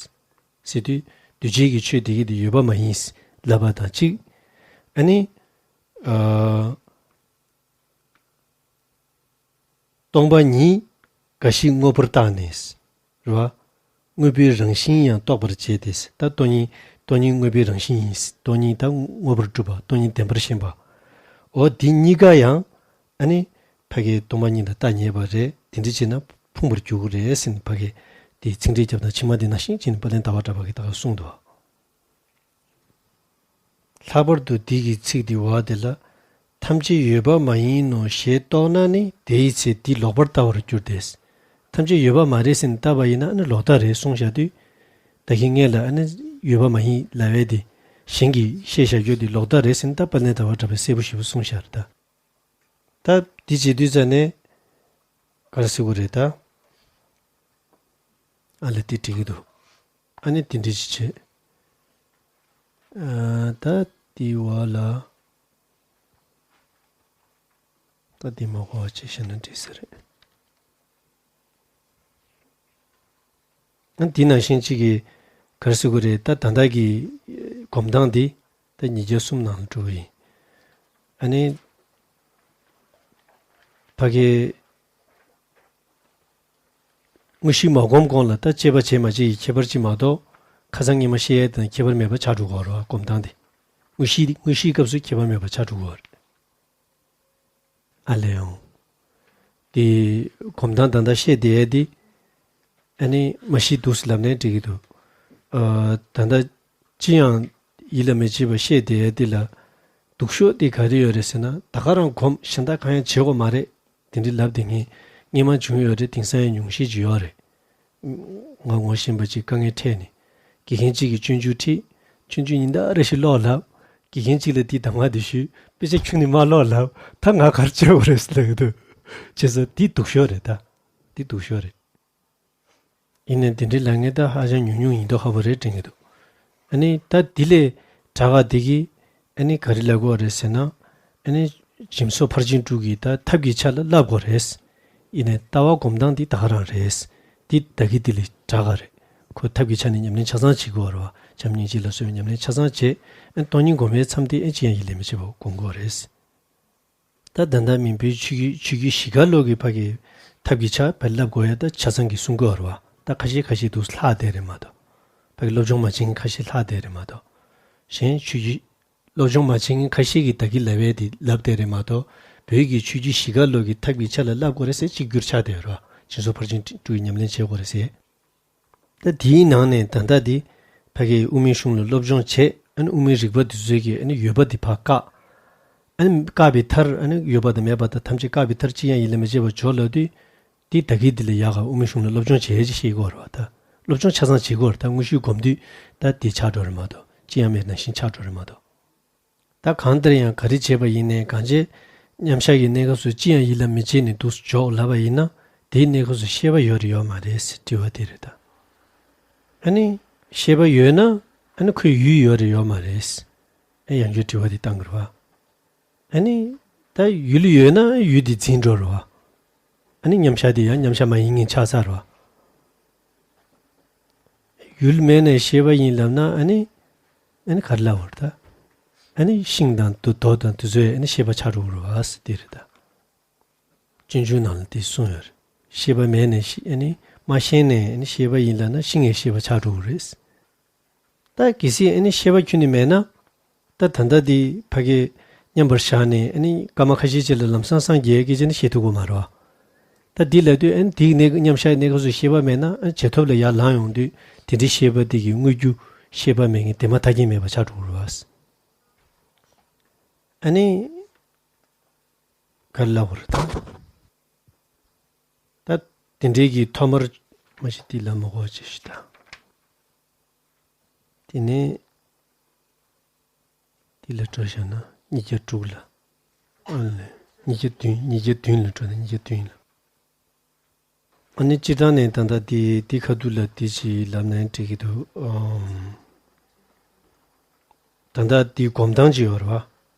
ཟེར་དུས་འདུས་བྱས་ཀྱི་ཆོས་དེ་གི་དེ་ཡོད་པ་མ་ཡིན་ལབ་པ་དང་གཅིག་ཨ་ནི། ཨ། སྟོང་པ་ཉིད་འགའ་ཞིག་དངོས་པོར་བཏགས་ནས། རེད་བ། དངོས་པོའི་རང་བཞིན་ཡང་རྟོགས་པར་བྱེད་དེ། ད་སྟོང་ཉིད་སྟོང་ཉིད་དངོས་པོའི་རང་བཞིན་ཡིན། སྟོང་ཉིད་ད་དངོས་པོར་གྲུབ་པ། སྟོང་ཉིད་བདེན་པར་ཞེན་པ། འོ་འདི་གཉིས་ཀ་ཡང་ཨ་ནི་ཕ་གིའི་སྟོང་པ་ཉིད་ལ་རྟགས་ངེས་པ་རེད། དེ་འདྲ་བྱས་ན་ཕུང་པར་འགྱུར་གི་རེད་ཟེར་ནས་ཕ་གིའི་དེ་ཚིག་འགྲེལ་རྒྱབ་སྟངས་ཕྱི་མ་འདི་ནང་བཞིན་བྱས་ནས་དཔལ་ལྡན་ཟླ་བ་གྲགས་པ་གིས་ད་ག་གསུངས་འདུག་ལྷག་པར་དུ་འདི་གི་ཚིག་འདི་བ་དེ་ལ། ཐམས་ཅད་ཡོད་པ་མ་ཡིན་ནོ་ཞེས་རྟོགས་ན་ནི་དེའི་ཚེ་འདི་ལོག་པར་ལྟ་བར་འགྱུར་ཏེ། ཐམས་ཅད་ཡོད་པ་མ་རེད་ཟེར་ནས་བལྟས་པ་ཡིན་ན་ཨ་ནི་ལོག་ལྟ་རེད་གསུངས་བཞག་དུས། ད་གིན་སྔོན་ལ་ཨ་ནི་ཡོད་པ་མ་ཡིན་ལབ་པ་དེ་གཞན་གྱིས་བཤད་བཞག་རྒྱུ་དེ་ལོག་ལྟ་རེད་ཟེར་ནས་ད་དཔལ་ལྡན་ཟླ་བ་གྲགས་པས་གསལ་པོ་ཞེ་པོ་གསུངས་བཞག་རེད་ད། ད་འདི་བྱེད་དུས་ཙ་ནས་ག་རེ་ཟེར་དགོས་རེད་ད། ཨ་ལས་དེ་འགྲིག་གི་འདུག་ཨ་ནི་དེ་འདྲ་ཅིག་བྱེད། ཨ། ད་དེའི་བར་ལ། ད་དེ་མ་གོ་བ་བྱས་བཤད་ན་འགྲིག་ས་རེད། ཨ་དེ་ནང་བཞིན་གཅིག་གིས་ག་རེ་ཟེར་དགོས་རེད་ད། ད་ལྟ་གི་སྒོམ་སྟངས་འདི་ད་ཉིས་བརྒྱ་གསུམ་ནང་ལ་འགྲོ་གི་ཡིན། ཨ་ནི་ཕ་གི་དངོས་གཞི་མ་སྒོམ་གོང་ལ་ད་དཔྱད་པ་བྱས་མ་བྱས་ཀྱི་ཁྱད་པར་ཅིག་མ་གཏོགས། ཁ་སང་ཉི་མ་བཤད་ཡས་དང་ཁྱད་པར་མེད་པ་ཆགས་འགྲོ་གི་ཡོད་རེད་བ། སྒོམ་སྟངས་དེ། དངོས་གཞི་དངོས་གཞིའི་སྐབས་སུ་ཁྱད་པར་མེད་པ་ཆགས་འགྲོ་གི་ཡོད་རེད། ཨ་ལས་ཡང་། དེ་སྒོམ་སྟངས་ད་ལྟ་བཤད་བསྡད་ཡས་དེ། ཨ་ནི་མ་གཞི་འདུག་སེ་ལབ་ནའི་འགྲིག་གི་འདུག་ཨ། ད་ལྟ་ཅི་ཡང་ཡིད་ལ་མི་བྱེད་པ་བཤད་བསྡད་ཡས་དེ་ལ་སྡུག་ཤོས་དེ་ག་རེ་ཡོད་རེད་ཟེར་ན། ད་ག་རང་སྒོམ། གཞན་དག་གང་ཡང་བྱེད་དགོས་མ་རེད། དེ་འདྲའི་ལབ་བསྡད་མཁན་སྔོན་མ་བྱུང་ཡོད་རེད། དེང་སང་ཡང་ཉུང་ཤས་ཅིག་ཡོད་རེད། ང་ངོ་ཤེས་པ་ཅིག་དཀའ་ངལ་འཕྲད་ནས། དགེ་རྒན་གཅིག་གིས་སྤྱོད་འཇུག་ཁྲིད། སྤྱོད་འཇུག་ཉིན་ལྟར་རེ་བཞིན་ཀློག་ལབ། དགེ་རྒན་གཅིག་ལ་དེའི་གདམས་ངག་དེ་ཞུས། དཔེ་ཆ་ཁྱོན་ནས་མ་ཀློག་ལབ། ད་ང་ག་རེ་བྱེད་དགོས་རེད་ཟེར་ལབ་ཀྱི་འདུག་བྱས་ཙང་དེ་སྡུག་ཤོས་རེད་ད། དེ་སྡུག་ཤོས་རེད། ཡིན་ནའི་དེ་འདྲའི་ལབ་མཁན་ད་ཧ་ཅང་ཉུང་ཉུང་ཡིན་མདོག་ཁ་པོ་རེད་དྲན་གྱི་འདུག་ཨ་ནི་ད་དེ་ལས་དྲག་ག་དེ་གིས་ཨ་ནི་ག་རེ་ལབ་དགོས་རེད་ཟེར་ན། ཨ་ནི་སྦྱིན་སོགས་ཕར་ཕྱིན་དྲུག་གི་ད་ཐབས་ཀྱི་ཆ་ལ་བསླབ་དགོས་རེད། ཡིན་ནའི་ལྟ་བ་སྒོམ་སྟངས་འདི་ད་ག་རང་རེད། འདི་ད་གི་འདི་ལས་དྲག་ག་རེད། ཁོ་ཐབས་ཀྱི་ཆ་ནས་ཉམས་ལེན་ཆ་ཚང་བྱེད་དགོས་རེད་བ། བྱམས་སྙིང་རྗེ་ལ་སོགས་པའི་ཉམས་ལེན་ཆ་ཚང་བྱས། ཨ་ནི་སྟོང་ཉིད་སྒོམ་པའི་མཚམས་དེ་ཨ་ཅི་ཡང་ཡིད་ལས་མི་བྱེད་པ་སྒོམ་དགོས་རེད། ད་ད་ལྟ་མིང་པོའི་ཆོས་བརྒྱུད་ཆོས་བརྒྱུད་བཞི་ཀ་ལོག་གི་ཕ་གི་ཐབས་ཀྱི་ཆ་བེད་བསླབ་དགོས་ཡ་ད་ཆ་ཚང་གི་གསུང་གི་ཡོད་རེད་བ། ད་ཁ་ཤས་ཁ་ཤས་འདུག་ལྷག་བསྡད་རེད་མ་གཏོགས། ཕ་གི་སློབ་སྦྱོང་མ་བྱེད་མཁན་ཁ་ཤས་ལྷག་བསྡད་རེད་མ་གཏོགས། གཞན་ཆོས་བརྒྱུད་སློབ་སྦྱོང་མ་བྱེད་མཁན་ཁ་ཤས་ཀྱིས་ད་གི་ལབ་ཡས་དེ་ལབ་བསྡད་རེད་མ་གཏོགས། བོད་ཀྱི་ཆོས་བརྒྱུད་བཞི་ཀ་ལོག་གི་ཐབས་ཀྱི་ཆ་ལ་བསླབ་དགོས་རེད་ཟེར་གཅིག་གྱུར་ཆགས་བསྡད་ཡོད་རེད་བ། སྦྱིན་སོགས་ཕར་ཕྱིན་དྲུག་གི་ཉམས་ལེན་བྱེད་དགོས་རེད་ཟེར། ད་དེའི་ནང་ནས་ད་ལྟ་འདི་ཕ་གིའི་དབུ་མའི་གཞུང་ལ་སློབ་སྦྱོང་བྱས། ཨ་ནི་དབུ་མའི་རིགས་པ་འདི་ཚོའི་གི་ཨ་ནི་ཡོད་པ་འདི་ཕར་བཀག་ཨ་ནི་བཀག་པའི་མཐར་ཨ་ནི་ཡོད་པ་དང་མེད་པ་དང་ཐམས་ཅད་བཀག་པའི་མཐར་ཅི་ཡང་ཡིད་ལ་མི་བྱེད་པར་འཇོག་ལབ་དུས། འདི་ད་གི་འདི་ལ་ཡག་ག་དབུ་མའི་གཞུང་ལ་སློབ་སྦྱོང་བྱེད་ཡས་ཅིག་ཤེས་དགོས་རེད་བ། ད་སློབ་སྦྱོང་ཆ་ཚང་བྱེད་དགོས་རེད། ད་དངོས་གཞིའི་སྒོམ་དུས་ད་འདི་ཆགས་འགྲོ་རེད་མ་གཏོགས། ཅི་ཡང་མེད་ནང་བཞིན་ཆགས་འགྲོ་རེད་མ་གཏོགས། ད་གང་ལྟར་ཡང་ག་རེ་བྱས་པ་ཡིན་ནའི་གང་བྱས། མཉམ་བཞག་གི་གནས་སྐབས་སུ་ཅི་ཡང་ཡིད་ལ་མི་བྱེད་ནས་འདུག་སེ་འཇོག་ལབ་པ་ཡིན་ན། དེའི་གནས་སྐབས་སུ་ཤེས་པ་ཡོད་རེད་ཡོད་མ་རེད་ཟེར་དྲི་བ་དེ་རེད་ད། ཨ་ནི་ཤེས་པ་ཡོད་ན་ཨ་ནི་ཁོའི་ཡུལ་ཡོད་རེད་ཡོད་མ་རེད་ཟེར། ཨ་ཡང་བསྐྱར་དྲི་བ་དེ་བཏང་གི་རེད་བ། ཨ་ནི་ད་ཡུལ་ཡོད་ན་ཡུལ་དེ་འཛིན་འགྲོ་རེད་བ། ཨ་ནི་མཉམ་བཞག་དེ་ཡང་མཉམ་བཞག་མ་ཡིན་མཁན་ཆགས་ཚར་བ། ཡུལ་མེད་ནས་ཤེས་པ་ཡིན་ལབ་ན་ཨ་ནི། ཨ་ནི་ག་རེ་ལབ་པ་རེད་ད། ཨ་ནི་ཤིང་དང་རྡོ་རྡོ་དང་དེ་ཚོས་ཨ་ནི་ཤེས་པ་ཆགས་འགྲོ་གི་རེད་བ་ཟེར་དེ་རེད་ད། སྤྱོད་འཇུག་ནང་ལ་དེ་གསུངས་ཡོད་རེད། ཤེས་པ་མེད་ནས་ཤི་ཨ་ནི་མ་ཤེས་ནས་ཨ་ནི་ཤེས་པ་ཡིན་ལབ་ན་ཤི་ངེས་ཤེས་པ་ཆགས་འགྲོ་གི་རེད། ད་གལ་སྲིད་ཨ་ནི་ཤེས་པ་ཁྱོན་ནས་མེད་ན། ད་ད་ལྟ་འདི་ཕ་གི་མཉམ་པར་བཞག་ནས་ཨ་ནི་སྐར་མ་ཁ་ཤས་ཅིག་ལ་ལམ་སང་སངས་རྒྱས་སྐད་ཆ་ནི་བཤད་ཐུབ་ཀྱི་མ་རེད་བ། ད་འདི་ལབ་དུས་ཨ་ནི་དེའི་གནས་མཉམ་བཞག་གནས་སྐབས་སུ་ཤེས་པ་མེད་ན་ཨ་ནི་བྱེད་ཐབས་ལ་ཡར་ལངས་ཡོང་དུས་དེ་འདྲའི་ཤེས་པ་དེ་གི་དངོས་རྒྱུ་ཤེས་པ་མེད་མཁན་དེ་མ་ཐག་རྐྱེན་མེད་པ་ཆགས་འགྲོ་གི་རེད་བ། ཨ་ནི་ག་རེ་ལབ་དགོས་རེད་ད། ད་དེ་འདྲའི་གི་ཐོག་མར་མ་གཞི་དེ་ལ་མ་གོ་ཅེས་ཤིག་དང་། དེ་ནས་དེ་ལ་སྤྲོ་བཞག་ན་ཉིས་བརྒྱ་དྲུག་ལ། ཨ་ལས། ཉིས་བརྒྱ་བདུན་ཉིས་བརྒྱ་བདུན་ལ་སྤྲོ་ན་ཉིས་བརྒྱ་བདུན་ལ། ཨ་ནི་སྤྱིར་བཏང་ནས་ད་ལྟ་དེ་དེ་ཁ་ཐུག་ལ་དེ་ཅིག་ལབ་ན་འགྲིག་གི་འདུག་ཨམ། ད་ལྟ་དེའི་སྒོམ་སྟངས་ཅིག་ཡོད་རེད་བ།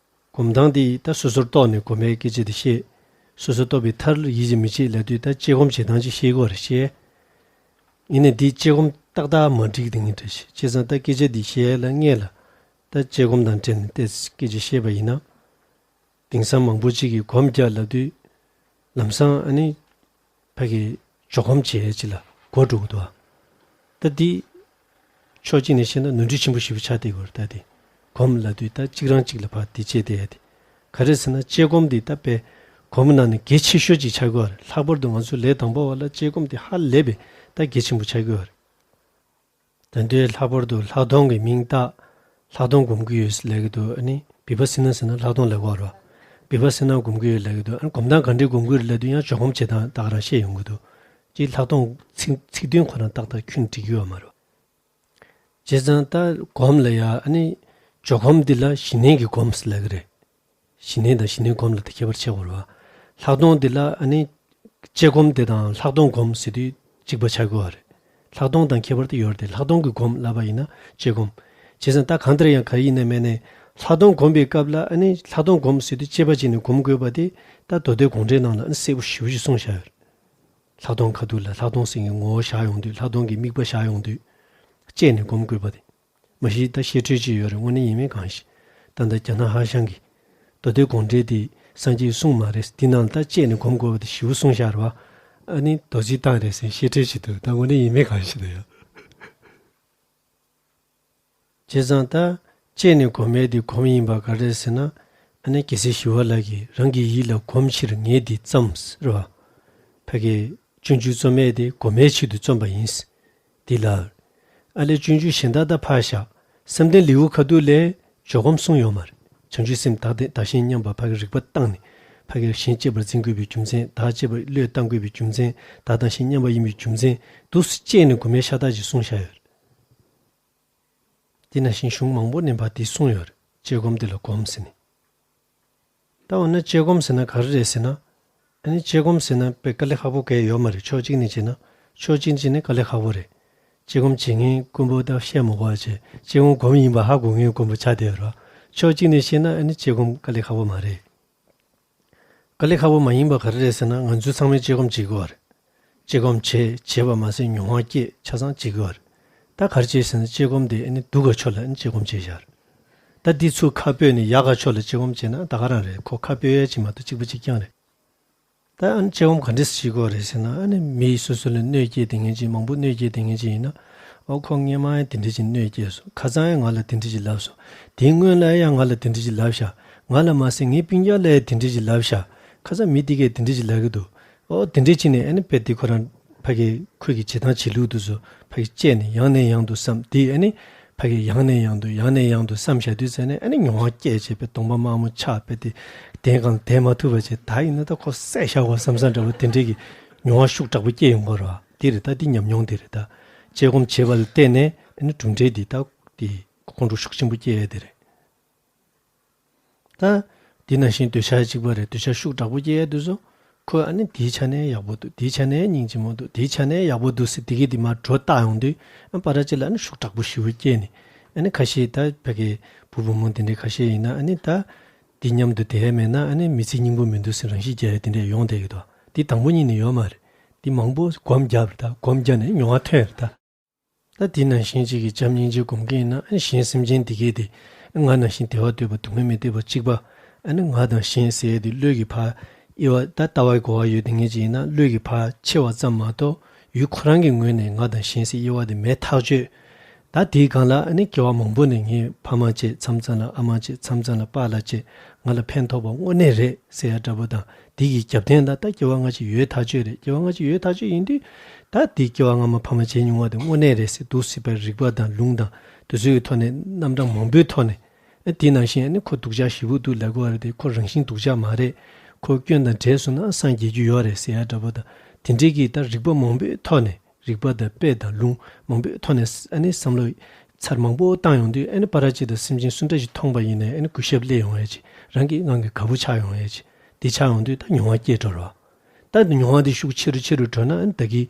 སྒོམ་སྟངས་དེ་ད་སོ་སོར་རྟོགས་ནས་སྒོམ་པའི་སྐད་ཆ་དེ་བཤད། སོ་སོར་རྟོགས་པའི་མཐར་ཡིད་ཆེས་མི་བྱེད་ལབ་དུས་ད་དཔྱད་སྒོམ་བྱེད་སྟངས་ཅིག་ཤེས་དགོས་རེད་ཤེས། ཡིན་ནའི་དེའི་དཔྱད་སྒོམ་ཏག་ཏག་མ་འགྲིག་དེ་ངས་འདྲ་ཤེས་བྱས་ཙང་ད་སྐད་ཆ་འདི་བཤད་ལ་སྔས་ལ། ད་དཔྱད་སྒོམ་དང་འབྲེལ་ནས་ཏེ་སྐད་ཆ་བཤད་པ་ཡིན་ན། དེང་སང་མང་པོ་ཅིག་གིས་སྒོམ་རྒྱག་ལབ་དུས། ལམ་སང་ཨ་ནི། ཕ་གི་འཇོག་སྒོམ་བྱེད་ཡས་ཅིག་ལ་གོ་འགྲོ་གི་འདུག་ད་འདི། ཕྱོགས་གཅིག་ནས་བཤད་ན་ནོར་འཁྲུལ་ཆེན་པོ་ཞེ་པོ་ཆགས་བསྡད་ཡོད་རེད་ད་དེ། སྒོམ་ལབ་དུས་ད་གཅིག་རང་གཅིག་ལ་ཕར་འདི་བྱེད་བསྡད་ཡ་དེ། ག་རེ་ཟེར་ན་དཔྱད་སྒོམ་འདི་ད་དཔེ། སྒོམ་ནང་ནས་གལ་ཆེ་ཤོས་ཅིག་ཆགས་ཀྱི་ཡོད་རེད། ལྷག་པར་དུ་ང་ཚོ་ལས་དང་པོ་བ་ལ་དཔྱད་སྒོམ་འདི་ཧ་ལས་པའི་ད་གལ་ཆེན་པོ་ཆགས་ཀྱི་ཡོད་རེད། ད་དུང་ལྷག་པར་དུ་ལྷག་མཐོང་གི་མིང་བཏགས། ལྷག་མཐོང་སྒོམ་གྱི་ཡོད་ལབ་ཀྱི་འདུག་ཨ་ནི་བི་པ་སི་ན་ཟེར་ན་ལྷག་མཐོང་ལབ་ཀྱི་ཡོད་རེད་བ། བི་པ་སི་ན་སྒོམ་གྱི་ཡོད་ལབ་ཀྱི་འདུག་ཨ་ནི་སྒོམ་སྟངས་ག་འདྲའི་སྒོམ་གྱི་ཡོད་ལབ་དུས་ཡང་འཇོག་སྒོམ་བྱེད་སྟངས་ད་ག་རང་བཤད་ཡོང་གི་འདུག་ཅིག་ལྷག་མཐོང་ཚིག་ཚིག་དོན་ཁོ་རང་ཏག་ཏག་ཁྱོན་འགྲིག་གི་ཡོད་མ་རེད་བ། བྱས་ཙང་ད་སྒོམ་ལ་ཡ་ཨ་ནི་འཇོག་སྒོམ་འདི་ལ་གཞི་གནས་ཀྱི་སྒོམ་ཟེར་ལབ་ཀྱི་རེད། གཞི་གནས་དང་གཞི་གནས་སྒོམ་ལ་དེ་ཁྱད་པར་ཕྱེ་དགོས་རེད་བ། ལྷག་མཐོང་འདི་ལ་ཨ་ནི། དཔྱད་སྒོམ་དེ་དང་ལྷག་མཐོང་སྒོམ་ཟེར་དུས་གཅིག་པ་ཆགས་ཀྱི་ཡོད་རེད། ལྷག་མཐོང་དང་ཁྱད་པར་དུ་ཡོད་རེད་དེ་ལྷག་མཐོང་གི་སྒོམ་ལབ་པ་ཡིན་ན་དཔྱད་སྒོམ། བྱས་ཙང་ད་གང་ལྟར་ཡང་ག་ཡིན་ནའི་མིན་ནའི། ལྷག་མཐོང་སྒོམ་པའི་སྐབས་ལ་ཨ་ནི་ལྷག་མཐོང་སྒོམ་ཟེར་དུས་དཔྱད་པ་བྱས་ནས་སྒོམ་དགོས་པ་དེ་ད་མདོ་སྡེ་དགོངས་འགྲེལ་ནང་ལ་ཨ་ནི་གསལ་པོ་ཞེ་པོ་ཞིག་གསུངས་བཞག་ཡོད་རེད། ལྷག་མཐོང་ཁ་ཐུག་ལ་ལྷག་མཐོང་སེམས་ཀྱི་ངོ་བོ་བཞག་ཡོང་དུས་ལྷག་མཐོང་གི་དམིགས་པ་བཞག་ཡོང་དུས། དཔྱད་ནས་སྒོམ་དགོས་པ་དེ། མ་གཞི་ད་བཤད་སྲོལ་ཅིག་ཡོད་རེད་དངོས་གནས་ཡིན་མིན་གང་ཤེས། ད་ལྟ་རྒྱ་ནག་ཧྭ་ཤང་གི། མདོ་སྡེ་དགོངས་འགྲེལ་དེ་སངས་རྒྱས་ཀྱིས་གསུངས་མ་རེད་འདི་ནང་ལ་ད་དཔྱད་ནས་སྒོམ་དགོས་པ་དེ་ཞེ་པོ་གསུངས་བཞག་རེད་བ། ཨ་ནི་རྡོ་རྗེ་བཏང་རེད་ཟེར་བཤད་སྲོལ་ཅིག་འདུག་ད་དངོས་གནས་ཡིན་མིན་གང་ཤེས་ད་ཡ། བྱས་ཙང་ད་དཔྱད་ནས་སྒོམ་ཡས་དེ་སྒོམ་ཡིན་པ་ག་རེ་རེད་ཟེར་ན། ཨ་ནི་རྒྱལ་སྲས་ཞི་བ་ལྷ་གིས་རང་གི་ཡིད་ལ་སྒོམ་ཕྱིར་ངས་འདི་བརྩམས་རེད་བ། ཕ་གི། སྤྱོད་འཇུག་རྩོམ་ཡས་དེ་སྒོམ་ཡས་ཆེད་དུ་རྩོམ་པ་ཡིན། འདི་ལ། ཨ་ལས་སྤྱོད་འཇུག་གཞན་དག་ད་ཕར་བཞག་བསམ་གཏན་ལེའུ་ཁ་ཐུག་ལས་འཇོག་སྒོམ་གསུངས་ཡོད་མ་རེད། བྱང་ཆུབ་སེམས་བདག་བདེ་བདག་གཞན་མཉམ་པ་ཕ་གི་རིག་པ་བཏང་ནས་ཕ་གི་གཞན་གཅེས་པར་འཛིན་དགོས་པའི་རྒྱུ་མཚན་བདག་གཅེས་པར་བློས་བཏང་དགོས་པའི་རྒྱུ་མཚན་བདག་དང་གཞན་མཉམ་པ་ཡིན་པའི་རྒྱུ་མཚན་འདུག་སེ་དཔྱད་ནས་སྒོམ་ཡས་ཤ་སྟག་ཅིག་གསུངས་བཞག་ཡོད་རེད། དེ་ནང་བཞིན་གཞུང་མང་པོ་ནས་ཕར་འདི་གསུངས་ཡོད་རེད། དཔྱད་སྒོམ་འདི་ལ་སྒོམ་ཟེར་ནས། ད་འོ་ན་དཔྱད་སྒོམ་ཟེར་ན་ག་རེ་རེད་ཟེར་ན། ཨ་ནི་དཔྱད་སྒོམ་ཟེར་ན་དཔེ་དཀའ་ལས་ཁག་པོ་གང་ཡང་ཡོད་མ་རེད་ཕྱོགས་གཅིག་ནས་བྱས་ན། ཕྱོགས་གཅིག་ནས་བྱས་ན་དཀའ་ལས་ཁག་པོ་རེད། དཔྱད་སྒོམ་བྱེད་མཁན་དཀོན་པོ་ད་བཤད་མ་དགོས་པ་བྱས་དཔྱད་སྒོམ་སྒོམ་ཡིན་པ་ཧ་གོ་མཁན་དཀོན་པོ་ཆགས་བསྡད་ཡོད་རེད། ཕྱོགས་གཅིག་ནས་བཤད་ན་ཨ་ནི་དཔྱད་སྒོམ་དཀའ་ལས་ཁག་པོ་མ་རེད། དཀའ་ལས་ཁག་པོ་མ་ཡིན་པ་ག་རེ་རེད་ཟེར་ན་ང་ཚོ་ཚང་མས་དཔྱད་སྒོམ་བྱེད་དགོས་པ་རེད། དཔྱད་སྒོམ་བྱས་བྱས་པ་མ་ཟད་མྱོང་བ་སྐྱེས་ཆ་ཚང་བྱེད་དགོས་པ་རེད། ད་ག་རེ་བྱས་ཟེར་ན་དཔྱད་སྒོམ་དེ་ཨ་ནི་སྡུག་ག་ཕྱོགས་ལ་ཨ་ནི་དཔྱད་སྒོམ་བྱས་བཞག་རེད། ད་འདི་ཚུར་ཁ་སྤོས་ནས་ཡག་ག་ཕྱོགས་ལ་དཔྱད་སྒོམ་བྱས་ན་ད་ག་རང་རེད་ཁོ་ཁ་སྤོས་ཡས་ཅིག་མ་གཏོགས་གཅིག་པ་གཅིག་རྐྱང་རེད། ད་ཨ་ནི་དཔྱད་སྒོམ་ག་འདྲས་བྱེད་དགོས་རེད་ཟེར་ན་ཨ་ནི་མི་སོ་སོ་ལ་གནོད་སྐྱེལ་དེ་ངན་ཅིག་མང་པོ་གནོད་སྐྱེལ་དེ་ངན་ཅིག་ཡིན་ན། ཨོ་ཁོ་སྔས་མ་དེ་འདྲ་ཅིག་གནོད་སྐྱེལ་སོང་ཁ་སང་ཡང་ང་ལ་དེ་འདྲ་ཅིག་ལབ་སོང་དེའི་སྔོན་ལ་ཡང་ང་ལ་དེ་འདྲ་ཅིག་ལབ་ཤག་ང་ལ་མ་ཟད་ངའི་སྤུན་ཀྱག་ལ་ཡང་དེ་འདྲ་ཅིག་ལབ་ཤག་ཁ་སང་མི་དེ་གས་དེ་འདྲ་ཅིག་ལབ་ཀྱི་འདུག་ཨོ་དེ་འདྲ་ཅིག་ནས་ཨ་ནི་དཔེ་དེ་ཁོ་རང་ཕ་གི་ཁོས་ཀྱི་བྱེད་སྟངས་བྱེད་ལུགས་དེ་ཚོ་ཕ་གི་བཅད་ནས་ཡང་ནས་ཡང་དུ་བསམ་དེ་ཨ་ནི་ཕ་གི་ཡང་ནས་ཡང་དུ་ཡང་ནས་ཡང་དུ་བསམ་བཞག་དུས་ཙ་ནས་ཨ་ནི་མྱོང་བ་སྐྱེས་བྱས་པའི་གདོང་པ་དམར་མོ་ཆགས་པའི་དེ་གདན་གང་དེ་མ་ཐུབ་པ་བྱས་ད་ཡིན་ན་ད་ཁོ་བསད་བཞག་གོ་བསམ་བསམ་འདྲ་བོ་དེ་འདྲའི་གི་མྱོང་བ་ཤུགས་དྲག་པོ་སྐྱེས་ཡོང་གི་རེད་བ། དེ་རེད་ད་འདི་ཉམས་མྱོང་དེ་རེད་ད། དཔྱད་སྒོམ་བྱེད་པ་ལ་བརྟེན་ནས་ཨ་ནི་གྲུབ་འབྲས་འདི་ད་འདི་ཁོང་ཁྲོ་ཤུགས་ཆེན་པོ་སྐྱེ་ཡས་དེ་རེད། ད། འདི་ནང་བཞིན་འདོད་ཆགས་གཅིག་པ་རེད་འདོད་ཆགས་ཤུགས་དྲག་པོ་སྐྱེ་ཡས་དུས་སུ། ཁོས་ཨ་ནི་འདིའི་ཆ་ནས་ཡག་པོ་འདུག་འདིའི་ཆ་ནས་སྙིང་རྗེ་མོ་འདུག་འདིའི་ཆ་ནས་ཡག་པོ་འདུག་ཟེར་འདི་གས་འདི་མར་འགྲོ་བཏགས་ཡོང་དུས་ཨ་པ་ར་ཅིག་ལ་ཨ་ནི་ཤུགས་དྲག་པོ་ཞེ་པོ་སྐྱེས་ནས་ཨ་ནི་ཁ་ཤས་ད་ཕ་གི་བུ་བུ་མོ་འདི་འདྲའི་ཁ་ཤས་ཡིན་ན་ཨ་ནི་ད། འདི་མཉམ་དུ་བསྡད་ཡས་མེད་ན་ཨ་ནི་མི་ཚེ་སྙིང་པོ་མི་འདུག་ཟེར་རང་ཤི་རྒྱག་ཡས་དེ་འདྲས་ཡོང་བསྡད་ཀྱི་འདུག་འདི་དང་པོ་ཉིད་ནས་ཡོད་མ་རེད། འདི་མང་པོ་སྒོམ་བརྒྱབ་རེད་ད་སྒོམ་བརྒྱབ་ནས་མྱོང་བ་ཐོན་རེད་ད། ད་འདི་ནང་བཞིན་གཅིག་གི་བྱམས་སྙིང་རྗེ་སྒོམ་མཁན་ཡིན་ན་ཨ་ནི་གཞན་སེམས་ཅན་འདི་གས་དེ་ང་ནང་བཞིན་བདེ་བ་འདོད་པ་སྡུག་བསྔལ་མི་འདོད་པ་གཅིག་པ་ཨ་ནི་ང་དང་གཞན་ཟེར་ཡས་དེ་བློས་ཀྱི་ཕར་ དབྱེ་བ་ད་ལྟ་བའི་གོ་བ་ཡོད་དེ་ངེས་ཅིག་ཡིན་ན་བློས་ཀྱི་ཕར་ཕྱེ་བ་ཙམ་མ་གཏོགས་ཡུལ་ཁོ་རང་གི་ངོས་ནས་ང་དང་གཞན་ཟེར་དབྱེ་བ་དེ་མེད་ཐག་ཆོད། ད་དེའི་སྒང་ལ་ཨ་ནི་སྐྱེ་བ་མང་པོ་ནས་ངའི་ཕ་མ་བྱས་མཚམས་མཚམས་ལ་ཨ་མ་བྱས་མཚམས་མཚམས་ལ་པཱ་ལགས་བྱས་ང་ལ་ཕན་ཐོགས་པ་དངོས་གནས་རེད་ཟེར་ཡ་འདྲ་པོ་དང་དེ་གི་རྒྱབ་རྟེན་ལ་ད་སྐྱེ་བ་སྔ་ཕྱི་ཡོད་ཐག་ཆོད་རེད། སྐྱེ་བ་སྔ་ཕྱི་ཡོད་ཐག་ཆོད་ཡིན་དུས་ད་དེ་སྐྱེ་བ་སྔ་མ་ཕ་མ་བྱས་མྱོང་བ་དེ་དངོས་གནས་རེད་ཟེར་འདུག་སྲིད་པའི་རིགས་པ་དང་ལུང་དང་དེ་ཚོའི་ཐོག་ནས་རྣམ་གྲངས་མང་པོའི་ཐོག་ནས། ཨ་དེ་ནང་བཞིན་ཨ་ནི་ཁོ་སྡུག་ཅག་ཞེ་པོ་འདུག་ལབ་དགོས་པ་རེད་དེ་ཁོ་རང་བཞིན་སྡུག་ཅག་མ་རེད། ཁོ་སྐྱོན་དང་བྲལ་སོང་ན་སངས་རྒྱས་རྒྱུ་ཡོད་རེད་ཟེར་ཡ་འདྲ་པོ་དང་དེ་འདྲའི་གི་ད་རིགས་པ་མང་པོའི་ཐོག་ནས་རིགས་པ་དང་དཔེ་དང་ལུང་མང་པོའི་ཐོག་ནས་ཨ་ནི་བསམ་བློ་ཚར་མང་པོ་བཏང་ཡོང་དུས་ཨ་ནི་ཕར་ཅིག་དང་སེམས་ཅན་སུ་འདྲ་ཞིག་མཐོང་པ་ཡིན་ནའི་ཨ་ནི་གུས་ཞབས་སླེབས་ཡོང་ཡ་ཅིག་རང་གི་ངང་གིས་དགའ་པོ་ཆགས་ཡོང་ཡ་ཅིག་དེ་ཆགས་ཡོང་དུས་ད་མྱོང་བ་སྐྱེས་འགྲོ་རོགས། ད་མྱོང་བ་དེ་ཤུགས་ཆེ་རུ་ཆེ་རུ་འགྲོ་ན་ཨ་ནི་ད་གི་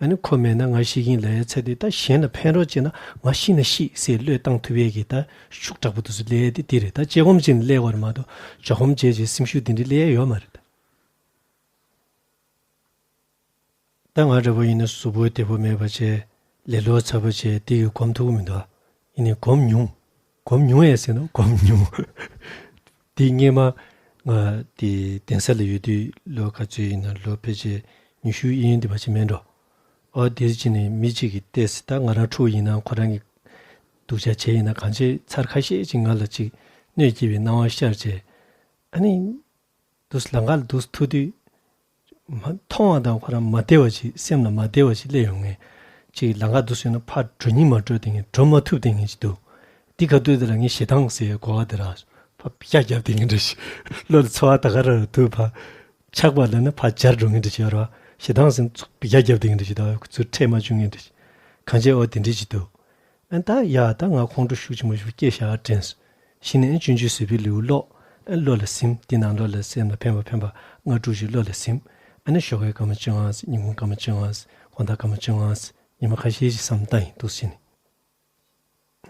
ཨ་ནི་ཁོ་མེད་ན་ང་ཤི་གིན་ལབ་ཡའི་ཚད་དེ་ད་གཞན་ལ་ཕན་རོགས་བྱས་ན་ང་ཤི་ན་ཤི་ཟེར་བློས་བཏང་ཐུབ་ཡས་ཀྱི་ད་ཤུགས་དྲག་པོ་དེ་ཚོ་སླེབས་ཡས་དེ་དེ་རེད། ད་དཔྱད་སྒོམ་བྱས་ནས་སླེབས་དགོས་རེད་མ་གཏོགས་འཇོག་སྒོམ་བྱས་བྱས་སེམས་ཤུགས་དེ་འདྲ་སླེབས་ཡས་ཡོད་མ་རེད་ད། ད་ང་འདྲ་པོ་ཡིན་ན་གཟུགས་པོ་བདེ་པོ་མེད་པ་བྱས་ལེ་ལོ་ཚ་པོ་བྱས་དེ་གི་སྒོམ་ཐུབ་ཀྱི་མི་འདུག་ཡིན་ནའི་སྒོམ་མྱོང་། སྒོམ་མྱོང་ཡས་ཟེར་ན་སྒོམ་མྱོང་། དེ་སྔས་མ་ང་དེ་གདན་ས་ལ་ཡོད་དུས་ལོ་ག་ཚོད་ཡིན་ན་ལོ་ཕལ་ཆེར་ཉི་ཤུ་ཡན་དེ་མ་ཅིག་མེད་འགྲོ། ཨོ་དེ་ཅི་ནས་མི་གཅིག་གིས་བལྟས་ད་ང་རང་ཕྲུ་གུ་ཡིན་ན་ཁོ་རང་གི་སྡུག་ཅག་བྱས་ཡིན་ན་གང་བྱས་ཚར་ཁ་ཤས་ཅིག་ང་ལ་ཅིག་གནོད་སྐྱེལ་བའི་སྣང་བ་ཤར་བྱས། ཨ་ནི་འདུག་ལམ་ཁ་ལ་འདུག་ཐུག་དུས། མ་མཐོང་བ་དང་ཁོ་རང་མ་བདེ་བ་ཞིག་སེམས་ལ་མ་བདེ་བ་ཞིག་སླེབས་ཡོང་ངེས། ཅིག་ལམ་ཁ་འདུག་སོང་ན་ཕར་འགྲོ་སྙིང་མ་འདོད་དེ་ངས་འགྲོ་མ་ཐུབ་དེ་ངས་ཅིག་འདུག་འདི་ག་དུས་དེ་ལ་ངས་ཞེ་སྡང་ཟེར་གོ་བ་དེ་ར་ཕར་བི་ཀ་རྒྱབ་དེ་ངས་འདྲ་ཞིག་བློ་ལ་ཚོར་བ་ད་ག་ར་འདུག་ཕར་ཆགས་པ་ལ་ནི་ཕར་འབྱར་འགྲོ་ངས་འདྲ་ཞིག་ཡོད་ར་ཞེ་སྡང་ཟེར་ཚུར་བི་ཀ་རྒྱབ་དེ་ངས་འདྲ་ཞིག་ད་ཚུར་ཁྲལ་མ་བྱུང་ངས་འདྲ་ཞིག་གང་བྱས་འོ་དེ་འདྲ་ཞིག་འདུག་ཨ་ད་ཡ་ད་ང་ཁོང་ཁྲོ་ཤུགས་ཆེན་པོ་ཞིག་སྐྱེས་བཞག་དྲན་སོང་། གཞི་ནས་སྤྱོད་འཇུག་བཟོད་པའི་ལེའུ་ཀློག་ཨ་བློ་ལ་ཟིན་འདི་ནང་བློ་ལ་སེམས་ལ་ཕན་པ་ཕན་པ་ལྔ་དྲུག་ཅིག་བློ་ལ་ཟིན། ཨ་ནི་ཞོགས་ཀའི་སྐར་མ་བཅོ་ལྔ་ཉིན་གུང་སྐར་མ་བཅོ་ལྔ་དགོང་དག་སྐར་མ་བཅོ་ལྔ་ཉི་མ་ཁ་ཤས་ཤིག་བསམ་བཏང་ཡིན་འདུག་ཟིན།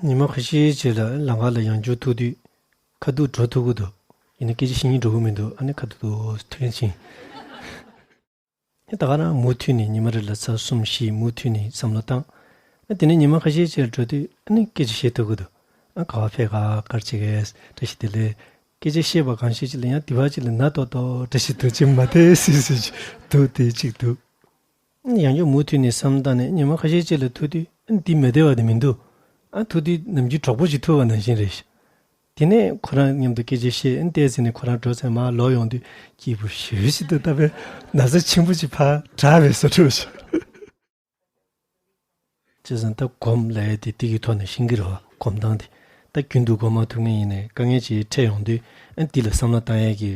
ཉི་མ་ཁ་ཤས་ཤིག་ལ་ལམ་ཁ་ལ་ཡང་འཇུག་ཐུག་དུས་ཁ་ཐུག་འགྲོ་ཐུབ་ཀྱི་འདུག་ཡིན་ན་སྐད་ཆ་བཤད་སྙིང་འདོད་ཀྱི་མི་འདུག་ཨ་ནི་ཁ་ཐུག་ཐུག་ཐོན་ཕྱིན། ད་ག་རང་མུ་མཐུད་ནས་ཉི་མ་རེ་ལ་ཚར་གསུམ་བཞི་མུ་མཐུད་ནས་བསམ་བློ་བཏང་། ཨ་དེ་ནས་ཉི་མ་ཁ་ཤས་ཅིག་འགྲོ་དུས་ཨ་ནི་སྐད་ཆ་བཤད་ཐུབ་ཀྱི་འདུག་ཨ་ག་བ་ཕེབས་ག་གར་ཅིག་གས་བཀྲ་ཤིས་བདེ་ལེགས། སྐད་ཆ་བཤད་པ་གང་བཤད་ཅིག་ལ་ཡང་དེ་བ་ཅིག་ལ་ན་ཏོག་ཏོག་བཀྲ་ཤིས་བདེ་ལེགས་མ་བདེ་སི་སི་ཅིག་འདུག་དེ་གཅིག་འདུག་ཡང་བསྐྱར་མུ་མཐུད་ནས་བསམ་བློ་བཏང་ནས་ཉི་མ་ཁ་ཤས་ཅིག་ལ་ཐུག་དུས་ཨ་འདི་མི་བདེ་བ་དེ་མི་འདུག་ཨ་ཐུག་དུས་ནམ་རྒྱུན་གྲོགས་པོ་ཅིག་ཐུག་པ་ནང་བཞིན་རེད་ཤག་དེ་ནས་ཁོ་རང་མཉམ་དུ་སྐད་ཆ་བཤད་ཨ་ནི་ཏོག་ཙམ་ནས་ཁོ་རང་འགྲོ་ཚར་མར་ལོག་ཡོང་དུས་སྐྱིད་པོ་ཞེ་པོ་ཞིག་འདུག་ད་དཔེ་ན་ཚ་ཆེན་པོ་ཅིག་ཕར་དྲག་པའི་བཟོ་འདྲ་ཞིག་བྱས་ཙང་ད་སྒོམ་ལབ་ཡས་དེ་དེ་གི་ཐོག་ནས་ཤེས་ཀྱི་རེད་བ། སྒོམ་སྟངས་དེ། ད་རྒྱུན་དུ་སྒོམ་མ་ཐུབ་མཁན་ཡིན་ནའི་དཀའ་ངལ་ཅིག་འཕྲད་ཡོང་དུས་ཨ་འདི་ལ་བསམ་བློ་བཏང་ཡས་ཀྱི་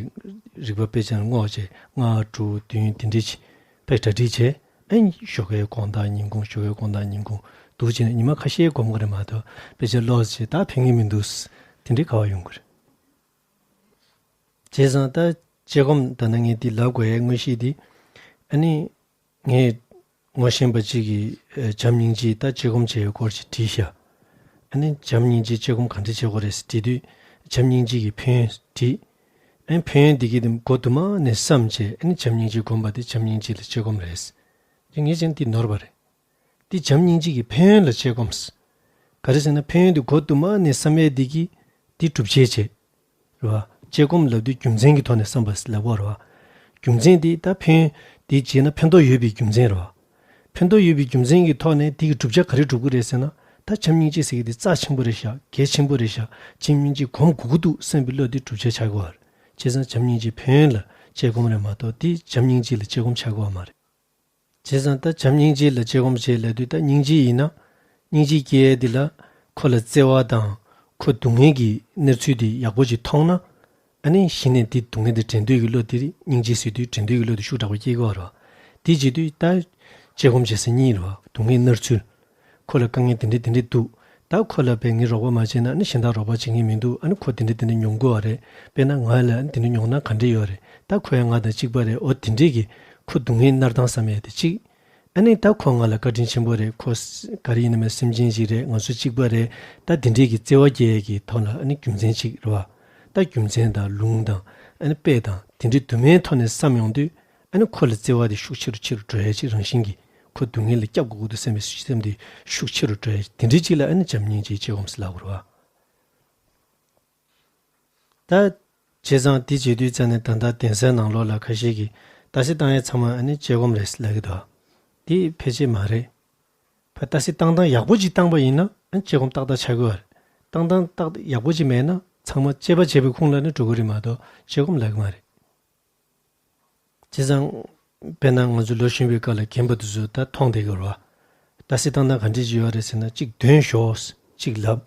རིག་པ་དཔེ་ཆ་བསྔོག་བྱས་ལྔ་དྲུག་བདུན་དེ་འདྲས་ཅིག་དཔེ་གྲ་སྒྲིག་བྱས་ཨ་ཞོགས་ཀའི་དགོང་དག་ཉིན་གུང་ཞོགས་ཀའི་དགོང་དག་ཉིན་གུང་འདུག་བྱས་ནས་ཉི་མ་ཁ་ཤས་སྒོམ་གྱི་རེད་མ་གཏོགས་དཔེ་ཆ་ཀློག་བྱས་ད་ཕན་གྱི་མི་འདུག་དེ་འདྲས་ག་བ་ཡོང་གི་རེད། བྱས་ཙང་ད་དཔྱད་སྒོམ་ད་ནང་ངས་འདི་ལབ་དགོས་ཡས་དངོས་གཞི་འདི་ཨ་ནི་ངས་ངོ་ཤེས་པ་གཅིག་གིས་ཨ་བྱམས་སྙིང་རྗེ་ད་དཔྱད་སྒོམ་བྱེད་ཡས་སྐོར་ཅིག་དྲིས་ཤག་ཨ་ནི་བྱམས་སྙིང་རྗེ་དཔྱད་སྒོམ་ག་འདྲ་བྱེད་དགོས་རེད་ཟེར་དྲིས་དུས་བྱམས་སྙིང་རྗེ་གི་ཕན་ཡོན་དྲིས། ཨ་ནི་ཕན་ཡོན་འདི་གི་དེ་མགོ་དུ་མ་ནས་བསམ་བྱས་ཨ་ནི་བྱམས་སྙིང་རྗེ་སྒོམ་པ་དེ་བྱམས་སྙིང་རྗེ་ལ་དཔྱད་སྒོམ་རེད། ངས་ཀྱང་འདི་ནོར་བ་རེད། འདི་བྱམས་སྙིང་རྗེ་གི་ཕན་ཡོན་ལ་དཔྱད་སྒོམ། ག་རེ་ཟེར་ན་ཕན་ཡོན་འདི་མགོ་དུ་མ་ནས་བསམ་ཡས་འདི་གི་འདི་སྒྲུབ་བྱེད་བྱེད། རེད་བ། དཔྱད་སྒོམ་ལབ་དུས་རྒྱུ་མཚན་གྱི་ཐོག་ནས་བསམ་པ་ལབ་པ་རེད་བ། རྒྱུ་མཚན་འདི་ད་ཕན་ཡོན་འདི་བྱས་ན་ཕན་ཐོགས་ཡོད་པའི་རྒྱུ་མཚན་རེད་བ། ཕན་ཐོགས་ཡོད་པའི་རྒྱུ་མཚན་གྱི་ཐོག་ནས་འདི་གི་བསྒྲུབ་བྱ་ག་རེ་སྒྲུབ་ཀྱི་རེད་ཟེར་ན་ད་བྱམས་སྙིང་རྗེ་ཟེར་གྱི་འདི་རྩ་ཆེན་པོ་རེད་ཤག་གལ་ཆེན་པོ་རེད་ཤག་བྱམས་སྙིང་རྗེ་སྒོམ་དགོས་ཀྱི་འདུག་བསམ་པའི་བློ་འདི་བསྒྲུབ་བྱ་ཆགས་ཀྱི་ཡོད་རེད། བྱས་ཙང་བྱམས་སྙིང་རྗེ་ཕན་ཡོན་ལ་དཔྱད་སྒོམ་རེད་མ་གཏོགས་འདི་བྱམས་སྙིང་རྗེ་ལ་དཔྱད་སྒོམ་ཆགས་ཀྱི་ཡོད་མ་རེད། བྱས་ཙང་ད་བྱམས་སྙིང་རྗེ་ལ་དཔྱད་སྒོམ་བྱེད་ལབ་དུས་ད་སྙིང་རྗེ་ཡིན་ན། སྙིང་རྗེ་སྐྱེ་ཡས་འདི་ལ་ཁོ་ལ་བརྩེ་བ་དང་ཁོ་སྡུག་བསྔལ་གྱི་གནས་ཚུལ་འདི་ཡག་པོ་ཅིག་མཐོང་ན། ཨ་ནི་གཞི་ནས་འདི་སྡུག་བསྔལ་འདི་དྲན་འདོད་ཀྱི་བློ་འདི་སྙིང་རྗེ་ཟེར་དུས་དྲན་འདོད་ཀྱི་བློ་འདི་ཤུགས་དྲག་པོ་སྐྱེ་གི་ཡོད་རེད་བ། དེ་བྱེད་དུས་ད་དཔྱད་སྒོམ་བྱེད་ས་གཉིས་རེད་བ། སྡུག་བསྔལ་མནར་ཚུལ། ཁོ་ལ་དཀའ་ངལ་དེ་འདྲ་དེ་འདྲ་འདུག་ད་ཁོ་ལ་དཔེ་ངས་རོགས་པ་མ་བྱས་ན་ནི་གཞན་དག་རོགས་པ་བྱེད་མཁན་མི་འདུག་ཨ་ནི་ཁོ་དེ་འདྲ་དེ་འདྲ་མྱོང་དགོས་པ་རེད། དཔེར་ན་ང་ལ་ཨ་ནི་དེ་འདྲ་མྱོང་ན་ག་འདྲ་ཡོད་རེད། ད་ཁོ་ཡང་ང་དང་གཅིག་པ་རེད། འོ་དེ་འདྲས་ཀྱི་ཁོ་སྡུག་བསྔལ་མནར་སྟངས་བསམ་ཡས་དེ་གཅིག་ཨ་ནི་ད་ཁོ་ང་ལ་བཀའ་དྲིན་ཆེན་པོ་རེད། ཁོ་ག་རེ་ཡིན་ན་མེད་སེམས་ཅན་ཞིག་རེད། ང་ཚོ་གཅིག་པ་རེད། ད་དེ་འདྲས་ཀྱི་བརྩེ་བ་སྐྱེ་ཡས་ཀྱི་ཐོག་ལ་ཨ་ནི་རྒྱུ་མཚན་གཅིག་རེད་བ། ད་རྒྱུ་མཚན་དང་ལུང་དང་ཨ་ནི་དཔེ་དང་དེ་འདྲའི་དུ་མའི་ཐོག་ནས་བསམ་ཡོང་དུས། ཨ་ནི་ཁོ་ལ་བརྩེ་བ་དེ་ཤུགས་ཆེ་རུ་ཆེ་རུ་འགྲོ་ཡ་ཅིག་རང་བཞིན་གྱིས་ཁོ་སྡུག་བསྔལ་ལ་སྐྱབས་དགོས་ཀྱི་འདུག་བསམ་པའི་སེམས་དེ་ཤུགས་ཆེ་རུ་འགྲོ་ཡ་དེ་འདྲའི་ཅིག་ལ་ཨ་ནི་བྱམས་སྙིང་རྗེའི་དཔྱད་སྒོམ་ཟེར་ལབ་དགོས་རེད་བ། ད་ བྱས་ཙང་དེ་བྱེད་དུས་ཙང་ནས་ད་ལྟ་གདན་སའི་ནང་ལོགས་ལ་ཁ་ཤས་ཀྱིས་ཏ་སི་བཏང་ཡས་ཚང་མ་ཨ་ནི་དཔྱད་སྒོམ་རེད་ལབ་ཀྱི་འདུག་དེ་ཕལ་ཆེར་མ་རེད། ཕ་ཏ་སི་བཏང་སྟངས་ཡག་པོ་ཅིག་བཏང་པ་ཡིན་ན་ཨ་ནི་དཔྱད་སྒོམ་ཏག་ཏག་ཆགས་ཀྱི་ཡོད་རེད། བཏང་སྟངས་ཏག་ཡག་པོ་ཅིག་མེད་ན་ཚང་མ་དཔྱད་པ་བྱེད་པའི་ཁུངས་ལ་ནི་འགྲོ་གི་རེད་མ་གཏོགས་དཔྱད་སྒོམ་ལབ་ཀྱི་མ་རེད། བྱས་ཙང་། དཔེར་ན་ང་ཚོ་ལོ་གཞོན་པའི་སྐབས་ལ་རྒན་པ་དེ་ཚོ་ད་མཐོང་བསྡད་ཀྱི་རེད་བ། ཏ་སི་བཏང་སྟངས་ག་འདྲས་ཅིག་ཡོད་རེད་ཟེར་ན་གཅིག་འདོན་ཞོག་གཅིག་ལབ།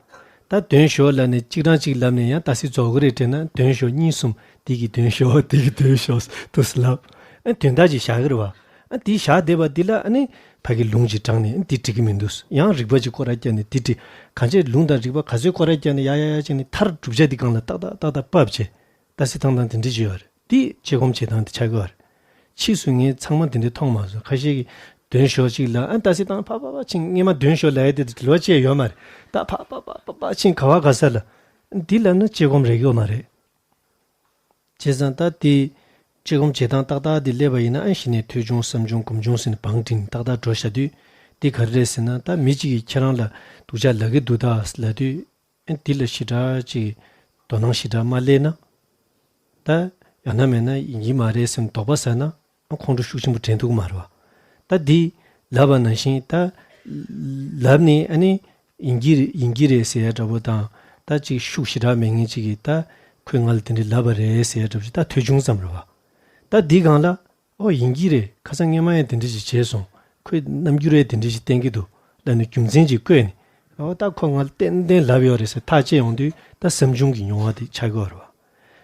ད་འདོན་ཞོག་ལབ་ནས་གཅིག་རང་གཅིག་ལབ་ནས་ཡང་ཏ་སི་རྫོགས་ཀྱི་རེད་དྲན་ན་འདོན་ཞོག་གཉིས་གསུམ་འདི་གི་འདོན་ཞོག་འདི་གི་འདོན་ཞོག་དུ་ལབ། ཨ་དོན་དག་ཅིག་བཞག་གི་རེད་བ། ཨ་འདི་བཞག་བསྡད་པ་འདི་ལ་ཨ་ནི་ཕ་གི་ལུང་ཅིག་དྲངས་ནས་ཨ་འདི་འགྲིག་གི་མི་འདུག་ཡང་རིགས་པ་ཅིག་སྐོར་ར་བརྒྱབ་ནས་འདི་འགྲིག་གང་བྱས་ལུང་དང་རིགས་པ་ག་ཚོད་སྐོར་ར་བརྒྱབ་ནས་ཡ་ཡ་ཡ་བྱས་ནས་མཐར་བསྒྲུབ་བྱ་འདི་སྒང་ལ་ཏག་ཏག་ཏག་ཏག་ཕབ་བྱས། ཏ་སི་བཏང་སྟངས་དེ་འདྲ་ཅིག་ཡོད་རེད། དེ་དཔྱད་སྒོམ་བྱེད་སྟངས་དེ་ཆགས་ཀྱི་ཡོད་རེད། ཕྱིས་སུ་ངས་ཚང་མ་དེ་འདྲ་མཐོང་མ་སོང་། ཁ་ཤས་ཀྱིས་འདོན་ཞོག་ཅིག་ལ་ཨ་ཏ་སི་བཏང་ཕ་ཕ་ཕ་ཕྱིན་སྔས་མ་འདོན་ཞོག་ལབ་ཡ་དེ་དེ་ལོ་བྱས་ཡོད་མ་རེད། ད་ཕ་ཕ་ཕ་ཕ་ཕ་ཕྱིན་ག་བ་ག་ས་ལ། འདི་ལབ་ན་དཔྱད་སྒོམ་རེག་ཡོད་མ་རེད། བྱས་ཙང་ད་དེ་དཔྱད་སྒོམ་བྱེད་སྟངས་ཏག་ཏག་དེ་སླེབས་པ་ཡིན་ན་ཨ་གཞི་ནས་ཐོས་བྱུང་བསམ་བྱུང་སྒོམ་བྱུང་ཟེར་ནས་བང་བསྒྲིགས་ནས་ཏག་ཏག་འགྲོ་བཞག་དུས་དེ་ག་རེ་རེད་ཟེར་ན་ད་མི་གཅིག་གིས་ཁྱེད་རང་ལ་སྡུག་ཅག་ལབ་ཀྱི་འདུག་ད་ལབ་དུས། ཨ་འདི་ལ་ཞེ་དྲག་ཅིག་དོ་སྣང་ཞེ་དྲག་མ་སླེབས་ན། ད་ཡང་ན་མེད་ན་ཡིན་གྱི་མ་རེད་ཟེར་ནས་དོགས་པ་ཟ་ན་ཨ་ཁོང་ཁྲོ་ཤུགས་ཆེན་པོ་འདྲེན་ཐུབ་ཀྱི་མ་རེད་བ། ད་འདི་ལབ་པ་ནང་བཞིན་ད་ལབ་ནས་ཨ་ནི་ཡིན་གྱི་རེད་ཡིན་གྱི་རེད་ཟེར་ཡ་འདྲ་པོ་དང་ད་ཅིག་ཤུགས་ཞེ་དྲག་མེད་མཁན་ཅིག་གིས་ད་ཁོས་ང་ལ་དེ་འདྲ་ལབ་པ་རེད་ཟེར་ཡ་འདྲ་པོ་ཅིག་ད་ཐོས་བྱུང་ཙམ་རེད་བ། ད་འདི་སྒང་ལ། ཨོ་ཡིན་གྱི་རེད། ཁ་སང་སྔས་མ་ཡང་དེ་འདྲ་ཞིག་བྱས་སོང་། ཁོས་རྣམ་འགྱུར་རེ་དེ་འདྲ་ཞིག་བསྟན་གྱི་འདུག་ལབ་ནས་རྒྱུ་མཚན་ཅིག་བཀོད་ནས། ཨོ་ད་ཁོ་ང་ལ་ཏན་ཏན་ལབ་ཡོད་རེད་ཟེར་ཐག་བཅད་ཡོང་དུས་ད་བསམ་བྱུང་གི་མྱོང་བ་དེ་ཆགས་ཀྱི་ཡོད་རེད་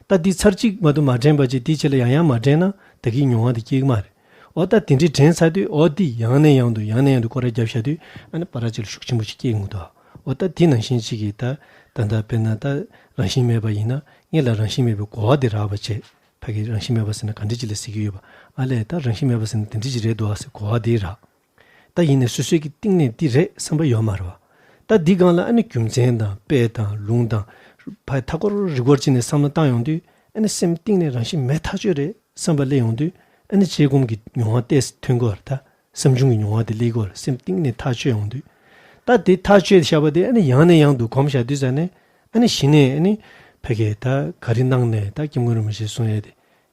བ། ད་འདི་ཚར་གཅིག་མ་གཏོགས་མ་དྲན་པ་བྱས་དེའི་རྗེས་ལ་ཡང་ཡང་མ་དྲན་ན་ད་གིན་མྱོང་བ་དེ་སྐྱེ་གི་མ་རེད། ཨོ་ད་དེ་འདྲའི་དྲན་ཚར་དུས་ཨོ་འདི་ཡང་ནས་ཡང་དུ་ཡང་ནས་ཡང་དུ་སྐོར་ར་བརྒྱབ་བཞག་དུས་ཨ་ནི་བར་ཅིག་ལ་ཤུགས་ཆེན་པོ་ཞིག་སྐྱེ་གི་འདུག་ཨོ་ད་འདི་ནང་བཞིན་ཅིག་གིས་ད་ད་ལྟ་དཔེར་ན་ད་རང་བཞིན་མེད་པ་ཡིན་ན་སྔོན་ལ་རང་བཞིན་མེད་པའི་གོ་བ་དེ་རག་པ་བྱས། ཕ་གི་རང་བཞིན་མེད་པ་ཟེར་ན་ག་འདྲ་ཅིག་ལ་ཟེར་གྱི་ཡོད་པ། ཨ་ལས་ད་རང་བཞིན་མེད་པ་ཟེར་ན་དེ་འདྲ་ཅིག་རེད་འདུག་ཨ་ཟེར་གོ་བ་དེ་རག་ད་ཡིན་ནའི་སོ་སོའི་གི་གཏིང་ནས་འདི་རེད་བསམ་པ་ཡོད་མ་རེད་བ། ད་འདི་སྒང་ལ་ཨ་ནི་རྒྱུ་མཚན་དང་དཔེ་དང་ལུང་དང་། ཕ་ཐ་སྐོར་རི་སྐོར་ཅིག་ནས་བསམ་བློ་བཏང་ཡོང་དུས་ཨ་ནི་སེམས་གཏིང་ནས་རང་བཞིན་མེད་ཐག་ཆོད་རེད་བསམ་པ་སླེབས་ཡོང་དུས་ཨ་ནི་དཔྱད་སྒོམ་གྱི་མྱོང་བ་ཏོག་ཙམ་ཐོན་གྱི་ཡོད་རེད་ད། བསམ་བྱུང་གི་མྱོང་བ་དེ་སླེབས་ཀྱི་ཡོད་རེད། སེམས་གཏིང་ནས་ཐག་ཆོད་ཡོང་དུས། ད་དེ་ཐག་ཆོད་བཞག་པ་དེ་ཨ་ནི་ཡང་ནས་ཡང་དུ་གོམས་བཞག་དུས་ཙ་ནས་ཨ་ནི་གཞི་ནས་ཨ་ནི་ཕ་གི་ད་ག་རེ་གནང་ནས་ད་སྐྱབས་མགོན་རིན་པོ་ཆེས་གསུང་ཡས་དེ།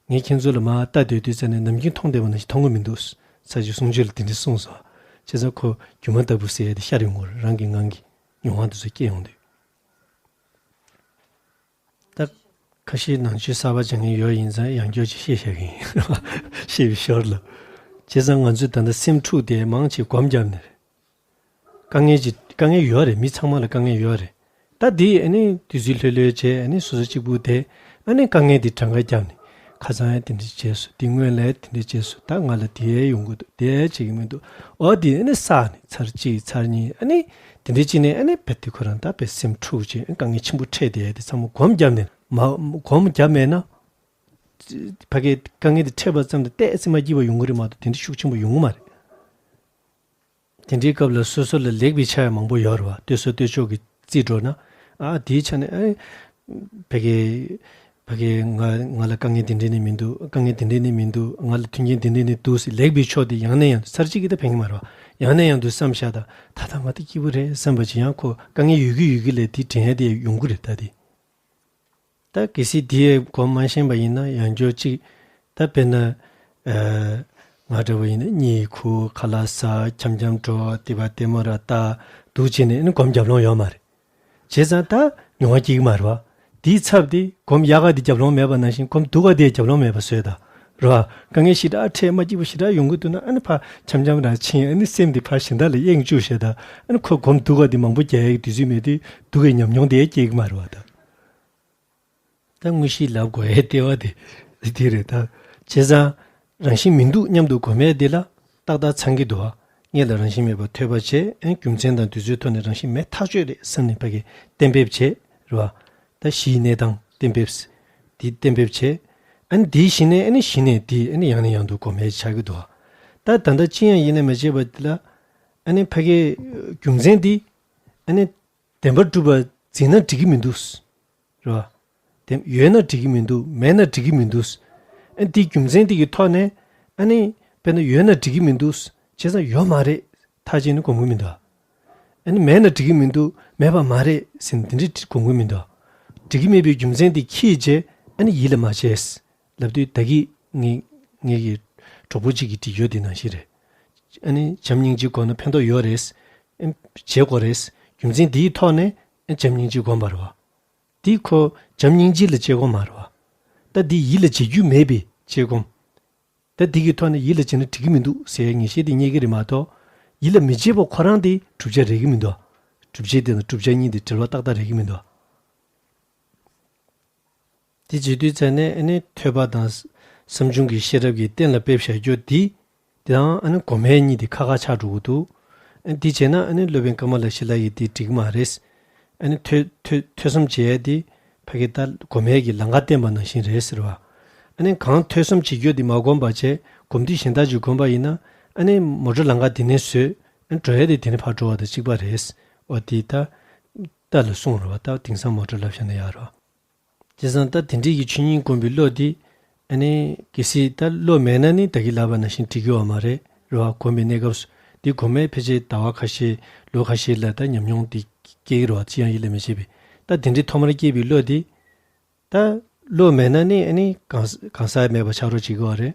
ངས་ཁྱེད་ཚོ་ལ་མར་ལྟ་སྡོད་དུས་ཙ་ནས་ནམ་རྒྱུན་མཐོང་བསྡད་པ་ནང་བཞིན་མཐོང་གི་མི་འདུག་ཚར་གཅིག་གསུང་ཆོས་ལ་དེ་འདྲ་གསུངས་སོང་། བྱས་ཙང་ཁོ་སྒྱུ་མ་ལྟ་བུ་ཟེར་ཡས་དེ་ཤར་ཡོང་གི་རེད། རང་གི་ངང་གིས་མྱོང་བ་དེ་ཚོ་སྐྱེ་ཡོང་དུས། ད་ཁ་ཤས་ནང་ཆོས་གསར་པ་སྦྱང་མཁན་ཡོད་ཡིན་ཙང་ཡང་བསྐྱར་ཅིག་བཤད་བཞག་གི་ཡིན། བཤད་པའི་ཞོར་ལ། བྱས་ཙང་ང་ཚོས་ད་ལྟ་སེམས་འཁྲུག་དེ་མང་ཆེ་སྒོམ་བརྒྱབ་ནས་རེད། དཀའ་ངལ་ཅིག་དཀའ་ངལ་ཡོད་རེད། མི་ཚང་མ་ལ་དཀའ་ངལ་ཡོད་རེད། ད་འདི་ཨ་ནི་དུས་ཚོད་ལྷོད་ལྷོད་བྱས་ཨ་ནི་སོ་སོ་གཅིག་པུ་དེ་ཨ་ནི་དཀའ་ངལ་འདི་གྲངས་ཀ་བརྒྱབ་ནས་ཁ་སང་ཡང་དེ་འདྲ་བྱས་སོང་། འདི་སྔོན་ལ་དེ་འདྲ་བྱས་སོང་། ད་ང་ལ་དེ་ཡང་ཡོང་གི་འདུག་དེ་ཡང་བྱེད་ཀྱི་མི་འདུག་ཨོ་དེ་ཨ་ནི་བསགས་ནས་ཚར་གཅིག་ཚར་གཉིས་ཨ་ནི་དེ་འདྲ་བྱས་ནས་ཨ་ནི་བེད་དེ་ཁོ་རང་ད་བེད་སེམས་འཁྲུག་བྱས་དཀའ་ངལ་ཆེན་པོ་འཕྲད་དེ་དེ་ཚང་མ་སྒོམ་བརྒྱབ་ནས་མ་སྒོམ་བརྒྱབ་མེད་ན་ཕ་གི་དཀའ་ངལ་དེ་འཕྲད་པ་ཙམ་དུ་ཏོག་ཙམ་མ་སྐྱིད་པ་ཡོང་གི་རེད་མ་གཏོགས་དེ་འདྲ་ཤུགས་ཆེན་པོ་ཡོང་གི་མ་རེད། དེ་འདྲའི་སྐབས་ལ་སོ་སོ་ལ་ལེགས་པའི་ཆ་ཡང་མང་པོ་ཡོད་རེད་བ། ལྟོས་ས་ལྟོས་ཕྱོགས་ཀྱི་རྩིས་འགྲོ་ན། ཨ་དེའི་ཆ་ནས་ཨེ། ཕ་གི། ཕ་གི་ང་ང་ལ་དཀའ་ངལ་དེ་འདྲ་ནི་མི་འདུག་དཀའ་ངལ་དེ་འདྲ་ནི་མི་འདུག་ང་ལ་མཐུན་རྐྱེན་དེ་འདྲ་ནི་འདུག་ཟེར་ལེགས་པའི་ཕྱོགས་དེ་ཡང་ནས་ཡང་དུ་ཚར་གཅིག་གིས་ད་ཕན་གྱི་མ་རེད་བ། ཡང་ནས་ཡང་དུ་བསམ་བཞག་ད་ད་ལྟ་ང་དེ་སྐྱིད་པོ་རེད་བསམ་པ་ཅིག་ཡང་ཁོ་དཀའ་ངལ་ཡོད་ཀྱི་ཡོད་ཀྱི་ལས་དེ་དྲན་ཡ་དེ་ཡོང་གི་རེད་ད་དེ། ད་གལ་སྲིད་དེའི་སྒོམ་མ་ཤེས་པ་ཡིན་ན་ཡང་བསྐྱར་གཅིག་ད་དཔེར་ན། ཨ། ང་འདྲ་བོ་ཡིན་ན་གཉིད་ཁུག་ཁ་ལག་ཟ་འཆམ་འཆམ་འགྲོ་དེ་བ་ལྟད་མོ་ར་ལྟ་འདུག་བྱས་ནས་ཨ་ནི་སྒོམ་རྒྱབ་ལོང་ཡོད་མ་རེད། བྱས་ཙང་ད་མྱོང་བ་སྐྱེ་གི་མ་རེད་བ། དེའི་ཚབ་དེ་སྒོམ་ཡག་ག་དེ་རྒྱབ་ལོང་མེད་པ་ནང་བཞིན་སྒོམ་སྡུག་ག་དེ་རྒྱབ་ལོང་མེད་པ་བཟོས་ད། རེད་བ། དཀའ་ངལ་ཞེ་དྲག་འཕྲད་མ་སྐྱིད་པོ་ཞེ་དྲག་ཡོང་གི་འདུག་ན་ཨ་ནི་ཕར་འཆམ་འཆམ་ར་ཕྱིན་ཨ་ནི་སེམས་དེ་ཕར་གཞན་དག་ལ་གཡེང་བཅུག་བྱས་ད་ཨ་ནི་ཁོ་སྒོམ་སྡུག་ག་དེ་མང་པོ་རྒྱག་ཡག་གི་དུས་ཚོད་མེད་དུས་སྡུག་གི་ཉམས་མྱོང་དེ་སྐྱེ་གི་མ་རེད་བ་ད། ད་དངོས་གཞི་ལབ་དགོས་ཡའི་ལྟེ་བ་དེ་དེ་རེད་ད། བྱས་ཙང་རང་བཞིན་མི་འདུག་སྙམ་དུ་སྒོམ་ཡས་དེ་ལ་ཏག་ཏག་ཚང་གི་འདུག་ཨ། སྔོན་ལ་རང་བཞིན་མེད་པ་ཐོས་པ་བྱས་ཨན་རྒྱུ་མཚན་དང་དུས་ཚོད་ཐོག་ནས་རང་བཞིན་མེད་ཐག་ཆོད་རེད་བསམ་ནས་ཕ་གི་གཏན་འབེབས་བྱས་རེད་བ། ད་གཞིའི་གནས་སྟངས་གཏན་འབེབས། དེ་གཏན་འབེབས་བྱས། ཨན་དེའི་གཞི་ནས་ཨ་ནི་གཞི་ནས་དེ་ཨ་ནི་ཡང་ནས་ཡང་དུ་སྒོམ་ཡས་ཆགས་ཀྱི་འདུག་ཨ། ད་ད་ལྟ་ཅི་ཡང་ཡིན་ན་མ་བྱས་པ་དེ་ལ་ཨ་ནི་ཕ་གི་རྒྱུ་མཚན་དེ་ཨ་ནི་བདེན་པར་གྲུབ་པ་འཛིན་ན་འགྲིག་གི་མི་འདུག་རེད་བ། དེ་ཡོད་ན་འགྲིག་གི་མི་འདུག་མེད་ན་འགྲིག་གི་མི་འདུག་ཨ་འདི་རྒྱུ་མཚན་འདི་གི་ཐོག་ནས་ཨ་ནི་དཔེར་ན་ཡོད་ན་འགྲིག་གི་མི་འདུག་བྱས་ཙང་ཡོད་མ་རེད་ཐག་བཅད་ནས་སྒོམ་གི་མི་འདུག་ཨ་ནི་མེད་ན་འགྲིག་གི་མི་འདུག་མེད་པ་མ་རེད་ཟེར་ནས་དེ་འདྲའི་སྒོམ་གི་མི་འདུག་འགྲིག་གི་མེད་པའི་རྒྱུ་མཚན་འདི་ཁྱེད་རྗེས་ ཨ་ནི་ཡིད་ལ་མ་བྱས། ལབ་དུས་ད་གི་ངའི་ངའི་གི་གྲོགས་པོ་གཅིག་གིས་བྲིས་ཡོད་དེ་ནང་བཞིན་རེད། ཨ་ནི་བྱམས་སྙིང་རྗེ་སྒོམ་ན་ཕན་ཐོགས་ཡོད་རེད། ཨ་ནི་བྱེད་དགོས་རེད། རྒྱུ་མཚན་འདིའི་ཐོག་ནས་ཨ་ནི་བྱམས་སྙིང་རྗེ་སྒོམ་པ་རེད་བ། འདི་ཁོ་བྱམས་སྙིང་རྗེ་ལ་བྱེད་སྒོམ་མ་རེད་བ། ད་འདི་ཡིད་ལ་བྱེད་རྒྱུ་མེད་པའི་བྱེད་སྒོམ། ད་འདི་གི་ཐོག་ནས་ཡིད་ལ་བྱེད་ན་འགྲིག་གི་མི་འདུག་ཟེར་ངེས་ཤེས་དེ་རྙེད་ཀྱི་རེད་མ་གཏོགས། ཡིད་ལ་མི་བྱེད་པ་ཁོ་རང་དེ་བསྒྲུབ་བྱ་རེད་ཀྱི་མི་འདུག་བསྒྲུབ་བྱ་དེ་དང་བསྒྲུབ་བྱ་གཉིས་དེ་འབྲེལ་བ་ཏག་ཏག་རེད་ཀྱི་མི་འདུག་དེ་བྱེད་དུས་ཙ་ནས་ཨ་ནི་ཐོས་པ་དང་བསམ་བྱུང་གི་ཤེས་རབ་ཀྱིས་གཏན་ལ་ཕེབས་བཞག་རྒྱུ་དེ། དེ་དང་ཨ་ནི་སྒོམ་པའི་གཉིས་དེ་ཁ་ཁ་ཆགས་འགྲོ་གི་འདུག་ཨ་ནི་དེ་བྱས་ན་ཨ་ནི་སློབ་དཔོན་ཀ་མ་ལ་ཤཱི་ལ་ཡིས་དེ་འགྲིག་གི་མ་རེད། ཨ་ནི་ཐོས་ཐོས་ཐོས་བསམ་བྱེད་ཡས་དེ་ཕ་གི་ད་སྒོམ་པའི་གི་ལམ་ཁ་བསྟན་པ་ནང་བཞིན་རེད་ཟེར་བ། ཨ་ནི་གང་ཐོས་བསམ་བྱེད་རྒྱུ་དེ་མ་བསྒོམས་པ་བྱས་སྒོམ་དུས་གཞན་དག་ཅིག་བསྒོམས་པ་ཡིན་ན། ཨ་ནི་མོ་ཊ་ལམ་ཁ་དེ་ནས་བཟོས། ཨ་ནི་འགྲོ་ཡས་དེ་དེ་ནས་ཕར་འགྲོ་བ་དང་གཅིག་པ་རེད། འོ་དེ་ད་རྟ་ལ་གསུངས་རེད་བ། ད་དེང་སང་མོ་ཊ་ལབ་བཞག་ན་ཡག་རེད་བ། བྱས་ཙང་ད་དེ་འདྲའི་གི་ཆོས་ཉིད་སྒོམ་པའི་བློ་དེ། ཨ་ནི་གལ་སྲིད་ད་བློ་མེད་ན་ནི་ད་གིན་ལབ་པ་ནང་བཞིན་འགྲིག་གི་ཡོད་མ་རེད། རེད་བ། སྒོམ་པའི་གནས་སྐབས་སུ་དེ་སྒོམ་པའི་ཕལ་ཆེར་ཟླ་བ་ཁ་ཤས་ལོ་ཁ་ཤས་ལ་ད་ཉམས་མྱོང་དེ་སྐྱེ་གི་རེད་བ། ཅི་ཡང་ཡིད་ལ་མི་བྱེད་པའི། ད་དེ་འདྲའི་ཐོག་མར་སྐྱེས་པའི་བློ་དེ། ད་བློ་མེད་ན་ནི་ཨ་ནི་གང་གང་ཟག་མེད་པ་ཆགས་རོགས་བྱེད་ཀྱི་ཡོད་རེད།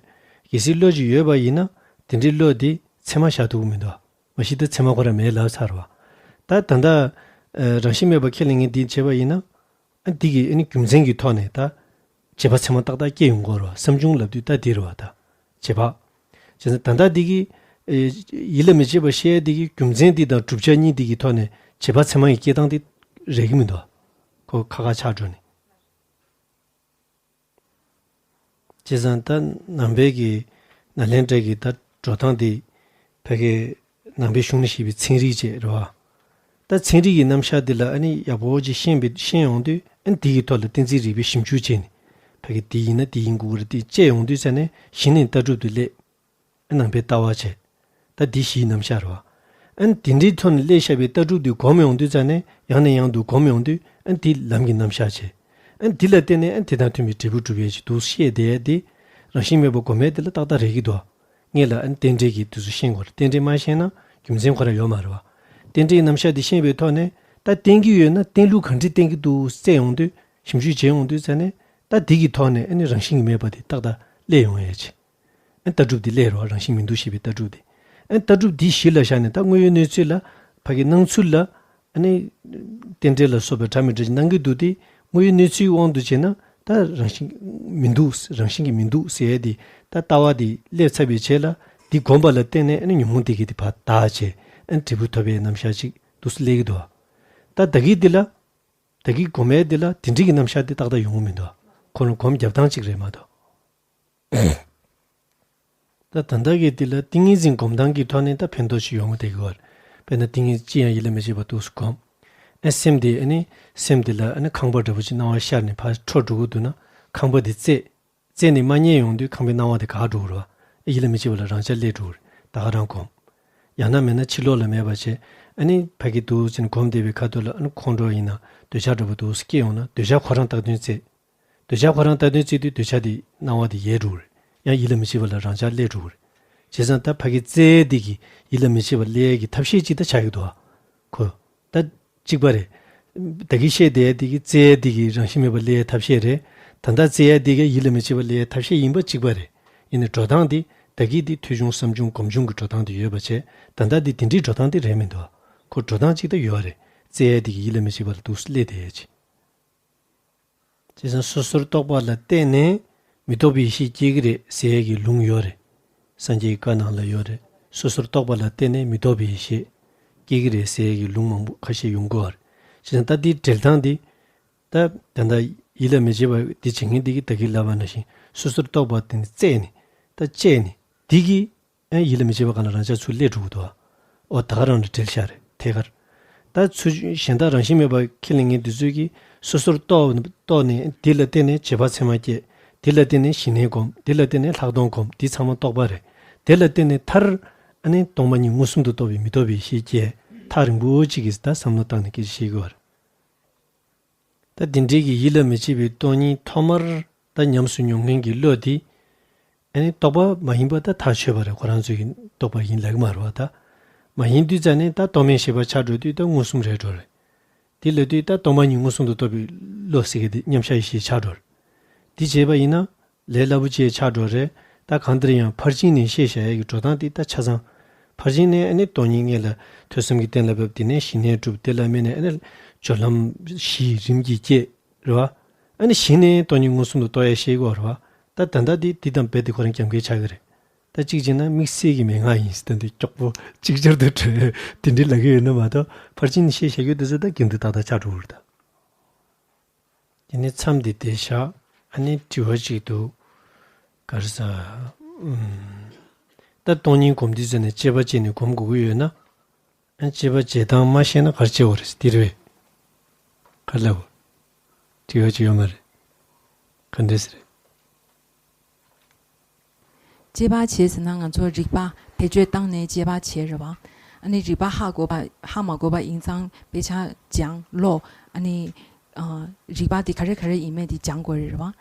གལ་སྲིད་བློ་ཅིག་ཡོད་པ་ཡིན་ན་དེ་འདྲའི་བློ་དེ་མཚན་མ་བཞག་ཐུབ་ཀྱི་མི་འདུག་མ་གཞི་ད་མཚན་མ་ཁོ་རང་མེད་ལབ་ཚར་བ། ད་ད་ལྟ་ཨ་རང་བཞིན་མེད་པ་ཁས་ལེན་མཁན་འདི་བྱས་པ་ཡིན་ན། ཨ་འདི་གི་ཨ་ནི་རྒྱུ་མཚན་གྱི་ཐོག་ནས་ད་བྱེད་པ་མཚན་མ་ཏག་ཏག་སྐྱེ་ཡོང་གི་རེད་བ། བསམ་བྱུང་ལབ་དུས་ད་འདི་རེད་བ། ད་བྱེད་པ། བྱས་ཙང་ད་ལྟ་འདི་གི་ཨེ་ཡིད་ལ་མི་བྱེད་པ་བཤད་འདི་གི་རྒྱུ་མཚན་འདི་དང་བསྒྲུབ་བྱ་གཉིས་འདི་གི་ཐོག་ནས་བྱེད་པ་མཚན་མ་ཡི་སྐྱེ་སྟངས་འདི་རེད་ཀྱི་མི་འདུག་ཁོ་ཁ་ཁ་ཆགས་འགྲོ་ནས། བྱས་ཙང་ད་ནང་པའི་གི་ནཱ་ལེནྡྲའི་གི་ད་འགྲོ་སྟངས་དེ་ཕ་གི་ནང་པའི་གཞུང་ནས་བཤད་པའི་ཚན་རིག་ཅེས་རེད་བ། ད་ཚན་རིག་གི་རྣམ་གཞག་འདི་ལ་ཨ་ནི་ཡག་པོ་ཅིག་ཤེས་པའི་ཤེས་ཡོང་དུས་ཨ་ནི་དེ་གི་ཐོག་ལ་གཏན་ཚིགས་རིག་པའི་ཞིབ་འཇུག་བྱས་ནས་ཕ་གི་དེ་ཡིན་ན་དེ་ཡིན་དགོས་ཀྱི་རེད་དེ་དཔྱད་ཡོང་དུས་ཙ་ནས་གཞི་ནས་ལྟ་གྲུབ་དེ་སླེབས། ནང་པའི་ལྟ་བ་བྱས། ད་འདི་གཞིའི་རྣམ་གཞག་རེད་བ། ཨ་ནི་དེ་འདྲའི་ཐོག་ནས་སླེབས་བཞག་པའི་ལྟ་གྲུབ་འདི་སྒོམ་ཡོང་དུས་ཙ་ནས་ཡང་ནས་ཡང་དུ་སྒོམ་ཡོང་དུས་ཨ་ནི་འདི་ལམ་གྱི་རྣམ་གཞག་བྱས། ཨ་ནི་འདི་ལ་བརྟེན་ནས་ཨ་ནི་དེ་དང་མཐུན་པའི་འབྲས་བུ་སྒྲུབ་ཡས་ཅིག་འདུག་བཤད་བསྡད་ཡས་འདི། རང་བཞིན་མེད་པ་སྒོམ་ཡས་འདི་ལ་ཏག་ཏག་རེད་ཀྱི་འདུག་ངེད་ལ་ཨ་ནི་རྟེན་འབྲེལ་གྱི་དུས་སུ་ཤེས་དགོས་རེད། རྟེན་འབྲེལ་མ་ཤེས་ན་རྒྱུ་མཚན་ཁོ་རང་ཡོད་མ་རེད་བ། རྟེན་འབྲེལ་རྣམ་གཞག་འདི་ཤེས་པའི་ཐོག་ནས་ད་བརྟེན་གྱི་ཡོད་ན་བརྟེན་ལུགས་ག་འདྲས་བརྟེན་གྱི་འདུག་བཙལ་ཡོང་དུས་ཞིབ་འཇུག་བྱེད་ཡོང་དུས་ཙ་ནས་ད་འདི་གི་ཐོག་ནས་ཨ་ནི་རང་བཞིན་གྱིས་མེད་པ་དེ་ཏག་ཏག་སླེབས་ཡོང་ཡས་ཅིག་ཨ་ལྟ་གྲུབ་འདི་སླེབས་རོགས། རང་བཞིན་མི་འདུག་ཞེས་པའི་ལྟ་གྲུབ་འདི། ཨ་ལྟ་གྲུབ་འདི་གཞི་ལ་བཞག་ནས་ད་དངོས་ཡོད་གནས་ཚུལ་ལ་ཕ་གི་སྣང་ཚུལ་ལ་ཨ་ནི་རྟེན་འབྲེལ་ལ་སོགས་པའི་འདྲ་མི་འདྲ་ཅིག་སྣང་གི་འདུག་སྟེ། དངོས་ཡོད་གནས་ཚུལ་དབང་དུ་བྱས་ན་ད་རང་བཞིན་མི་འདུག་རང་བཞིན་གྱིས་མི་འདུག་ཟེར་ཡས་འདི་ད་ལྟ་བ་འདི་སླེབས་ཚར་བའི་རྗེས་ལ་འདི་བསྒོམས་པ་ལ་བརྟེན་ནས་ཨ་ནི་ཉོན་མོངས་དེ་གི་དེ་ཕར་དག་བྱས་ཨ་ནི་འབྲས་བུ་ཐོབ་པའི་རྣམ་གཞག་ཅིག་འདུག་སེ་སླེབས་ཀྱི་འདུག་ད་ད་གི་འདི་ལ་ད་གི་སྒོམ་ཡས་འདི་ལ་དེ་འདྲའི་གི་རྣམ་གཞག་འདི་ཏག་ཏག་ཡོང་གི་མི་འདུག་ཁོ་རང་སྒོམ་རྒྱབ་སྟངས་ཅིག་རེད་མ་གཏོགས། ད་ད་ལྟ་གི་འདི་ལ་ཏིང་ངེ་འཛིན་སྒོམ་སྟངས་ཀྱི་ཐོག་ནས་ད་ཕན་ཐོགས་ཤིག་ཡོང་གི་བསྡད་ཀྱི་ཡོད་རེད། དཔེར་ན་ཏིང་ངེ་ཅི་ཡང་ཡིད་ལ་མི་བྱེད་པར་ཏོག་ཙམ་སྒོམ། ཨ་སེམས་དེ་ཨ་ནི་སེམས་དེ་ལ་ཨ་ནི་ཁང་པ་འདྲ་པོ་ཅིག་སྣང་བ་ཤར་ནས་ཕར་འཕྲོ་འགྲོ་གི་འདུག་ན་ཁང་པ་དེ་བཙལ། བཙལ་ནས་མ་རྙེད་ཡོང་དུས་ཁང་པའི་སྣང་བ་དེ་འགག་འགྲོ་གི་རེད་བ། ཡིད་ལ་མི་བྱེད་པ་ལ་རང་འཇགས་སླེབས་འགྲོ་གི་རེད། ད་ག་རང་སྒོམ། ཡང་ན་མེད་ན་ཕྱི་ལོགས་ལ་མེད་པ་བྱས། ཨ་ནི་ཕ་གི་འདུག་ཟེར་ནས་སྒོམ་བསྡད་པའི་ཁ་ཐུག་ལ་ཨ་ནི་ཁོང་ཁྲོ་ཡིན་ན་འདོད་ཆགས་འདྲ་པོ་འདུག་སྐྱེ་ཡོང་ན་འདོད་ཆགས་ཁོ་རང་བཏགས་དོན་བཙལ། འདོད་ཆགས་ཁོ་རང་བཏགས་དོན་བཙལ་དུས་འདོད་ཆགས་དེ་སྣང་བ་དེ་ཡལ་འགྲོ་གི་རེད། ཡང་ཡིད་ལ་མི་བྱེད་པ་ལ་རང་འཇགས་སླེབས་འགྲོ་གི་རེད། བྱས་ཙང་ད་ཕ་གི་བཙལ་ཡས་དེ་གི་ཡིད་ལ་མི་བྱེད་པ་སླེབས་ཡས་ཀྱི་ཐབས་ཤེས་ཅིག་ད་ཆགས་ཀྱི་འདུག་ཨ། ཁོ། ད་གཅིག་པ་རེད། ད་གི་བཤད་བསྡད་ཡས་དེ་གི་བཙལ་ཡས་དེ་གི་རང་བཞིན་མེད་པ་སླེབས་ཡས་ཐབས་ཤེས་རེད། ད་ལྟ་བཙལ་ཡས་དེ་གི་ཡིད་ལ་མི་བྱེད་པ་སླེབས་ཡས་ཐབས་ཤེས་ཡིན་པ་གཅིག་པ་རེད། ཡིན་ནའི་འགྲོ་སྟངས་དེ་ད་གི་དེ་ཐོས་བྱུང་བསམ་བྱུང་སྒོམ་བྱུང་གི་འགྲོ་སྟངས་དེ་ཡོད་པ་བྱས། ད་ལྟ་དེ་དེ་འདྲའི་འགྲོ་སྟངས་དེ་རེད་མི་འདུག་ཨ། ཁོ་འགྲོ་སྟངས་གཅིག་ད་ཡོད་རེད། བཙལ་ཡས་དེ་གི་ཡིད་ལ་མི་བྱེད་པ་ལ་འདུག་སེ་སླེབས་བསྡད་ཡས་ཅིག་བྱས་ཙང་སོ་སོར་རྟོག་པ་ལ་བརྟེན་ནས་མི་རྟོག་པའི་ཡེ་ཤེས་སྐྱེ་གི་རེད་ཟེར་ཡས་ཀྱི་ལུང་ཡོད་རེད། སངས་རྒྱས་ཀྱི་བཀའ་ནང་ལ་ཡོད་རེད། སོ་སོར་རྟོག་པ་ལ་བརྟེན་ནས་མི་རྟོག་པའི་ཡེ་ཤེས་སྐྱེ་གི་རེད་ཟེར་ཡས་ཀྱི་ལུང་མང་པོ་ཁ་ཤས་ཡོང་གི་ཡོད་རེད། བྱས་ཙང་ད་འདིའི་འགྲེལ་སྟངས་འདི། ད་ད་ལྟ་ཡིད་ལ་མི་བྱེད་པ་འདི་བྱེད་མཁན་འདི་གིས་ད་གིན་ལབ་པ་ནང་བཞིན་སོ་སོར་རྟོག་པ་དེ་ནི་བཙལ་ནས་ད་དཔྱད་ནས་འདི་གིས། ཨེ་ཡིད་ལ་མི་བྱེད་པ་སྒང་ལ་རང་འཇགས་ཚུར་སླེབས་འགྲོ་གི་འདུག་ཨ། འོ་ད་ག་རང་ལ་འགྲེལ་བཤད་རེད་ཐད་ཀར། ད་ཚུར་གཞན་དག་རང་བཞིན་མེད་པ་ཁས་ལེན་མཁན་དེ་ཚོས་ཀྱིས་སོ་སོར་རྟོག་རྟོག་ནས་འདི་ལ་བརྟེན་ནས་བྱེད་པ་ཚད་མ་སྐྱེ། འདི་ལ་བརྟེན་ནས་ཞི་གནས་སྒོམ། འདི་ལ་བརྟེན་ནས་ལྷག་མཐོང་སྒོམ། འདི་ཚང་མ་རྟོག་པ་རེད། དེ་ལ་བརྟེན་ནས་མཐར་ཨ་ནི་སྟོང་པ་ཉིད་མངོན་སུམ་དུ་རྟོགས་པའི་མི་རྟོག་པའི་ཡེ་ཤེས་སྐྱེ། ཐག་རིང་པོ་གཅིག་གིས་ད་བསམ་བློ་བཏང་ནས་སྐད་ཆ་བཤད་ཀྱི་ཡོད་རེད། ད་དེ་འདྲའི་གི་ཡིད་ལ་མི་བྱེད་པའི་སྟོང་ཉིད་ཐོག་མར་ད་ཉམས་སུ་མྱོང་མཁན་གྱི་བློ་དེ། ཨ་ནི་རྟོག་པ་མ་ཡིན་པ་ད་ཐག་ཆོད་པ་རེད། ཁོ་རང་ཚོའི་གི་རྟོག་པ་ཡིན་ལབ་ཀྱི་མ་རེད་བ་ད། མ་ཡིན་དུས་ཙ་ནས་ད་རྟོག་མེད་ཤེས་པ་ཆགས་འགྲོ་དུས་ད་མངོན་སུམ་རེད་འགྲོ་རེད། དེ་ལབ་དུས་ད་སྟོང་པ་ཉིད་མངོན་སུམ་དུ་རྟོགས་པའི་བློ་ཟེར་གི་དེ་མཉམ་གཞག་ཡེ་ཤེས་ཆགས་འགྲོ་རེད། འདི་བྱས་པ་ཡིན་ན་ལས་སླ་པོ་ཅིག་ཆགས་འགྲོ་རེད། ད་གང་ལྟར་ཡང་ཕར་ཕྱིན་ནས་ཤེས་བྱ་ཡ་གི་འགྲོ་སྟངས་དེ་ད་ཆ་ཚང་། ཕར་ཕྱིན་ནས་ཨ་ནི་སྟོང་ཉིད་དངོས་ལ་ཐོས་བསམ་གྱི་གཏན་ལ་ཕབ། དེ་ནས་ཞི་གནས་སྒྲུབ། དེ་ལ་དམིགས་ནས་ཨ་ནི་སྦྱོར་ལམ་བཞི་རིམ་གྱིས་བསྐྱེད། རེད་བ། ཨ་ནི་གཞི་ནས་སྟོང་ཉིད་མངོན་སུམ་དུ་རྟོགས་ཡ་ཤེས་དགོས་རེད་བ། ད་ད་ལྟ་འདི་འདི་དང་རྦད་དེ་ཁོ་རང་རྒྱབ་འགལ་ཆགས་ཀྱི་རེད། ད་གཅིག་བྱས་ན་དམིགས་བསལ་གྱི་མན་ངག་ཡིན་ཟེར་ད་འདི་མགྱོགས་པོ་ཅིག་ཅར་དུ་བྲོས་དེ་འདྲའི་ལབ་ཀྱི་ཡོད་ན་མ་གཏོགས་ཕར་ཕྱིན་ནས་ཤེས་བྱ་རྒྱུ་དེ་ཚོ་ད་རྒྱུན་དུ་ཏག་ཏག་ཆགས་འགྲོ་གི་རེད་ད། དེ་ནས་མཚམས་འདི་དེ་བཞག་ཨ་ནི་དྲི་བ་གཅིག་འདུག་ག་རེ་ཟ། ཨུམ། ད་སྟོང་ཉིད་སྒོམ་དུས་ཙམ་ནས་དཔྱད་པ་བྱས་ནས་སྒོམ་དགོས་ཀྱི་ཡོད་ན། ཨ་ནི་དཔྱད་པ་བྱེད་སྟངས་མ་ཤེས་ན་ག་རེ་བྱེད་དགོས་རེད་འདི་རེད་པས། ག་རེ་ལབ་དགོས། དྲི་བ་གཅིག་ཡོད་མ་རེད། ག་འདྲས་རེད། དཔྱད་པ་བྱེད་ཟེར་ན་ང་ཚོ་རིག་པ་བེད་སྤྱོད་བཏང་ནས་དཔྱད་པ་བྱེད་རེད་བ། ཨ་ནི་རིག་པ་ཧ་གོ་བ་ཧ་མ་གོ་བ་ཡིན་ཙང་དཔེ་ཆ་སྦྱང་ཀློག་ཨ་ནི་ཨ་རིག་པ་དེ་ག་རེ་ག་རེ་ཡིན་མེད་དེ་སྦྱང་དགོས་རེད་བ།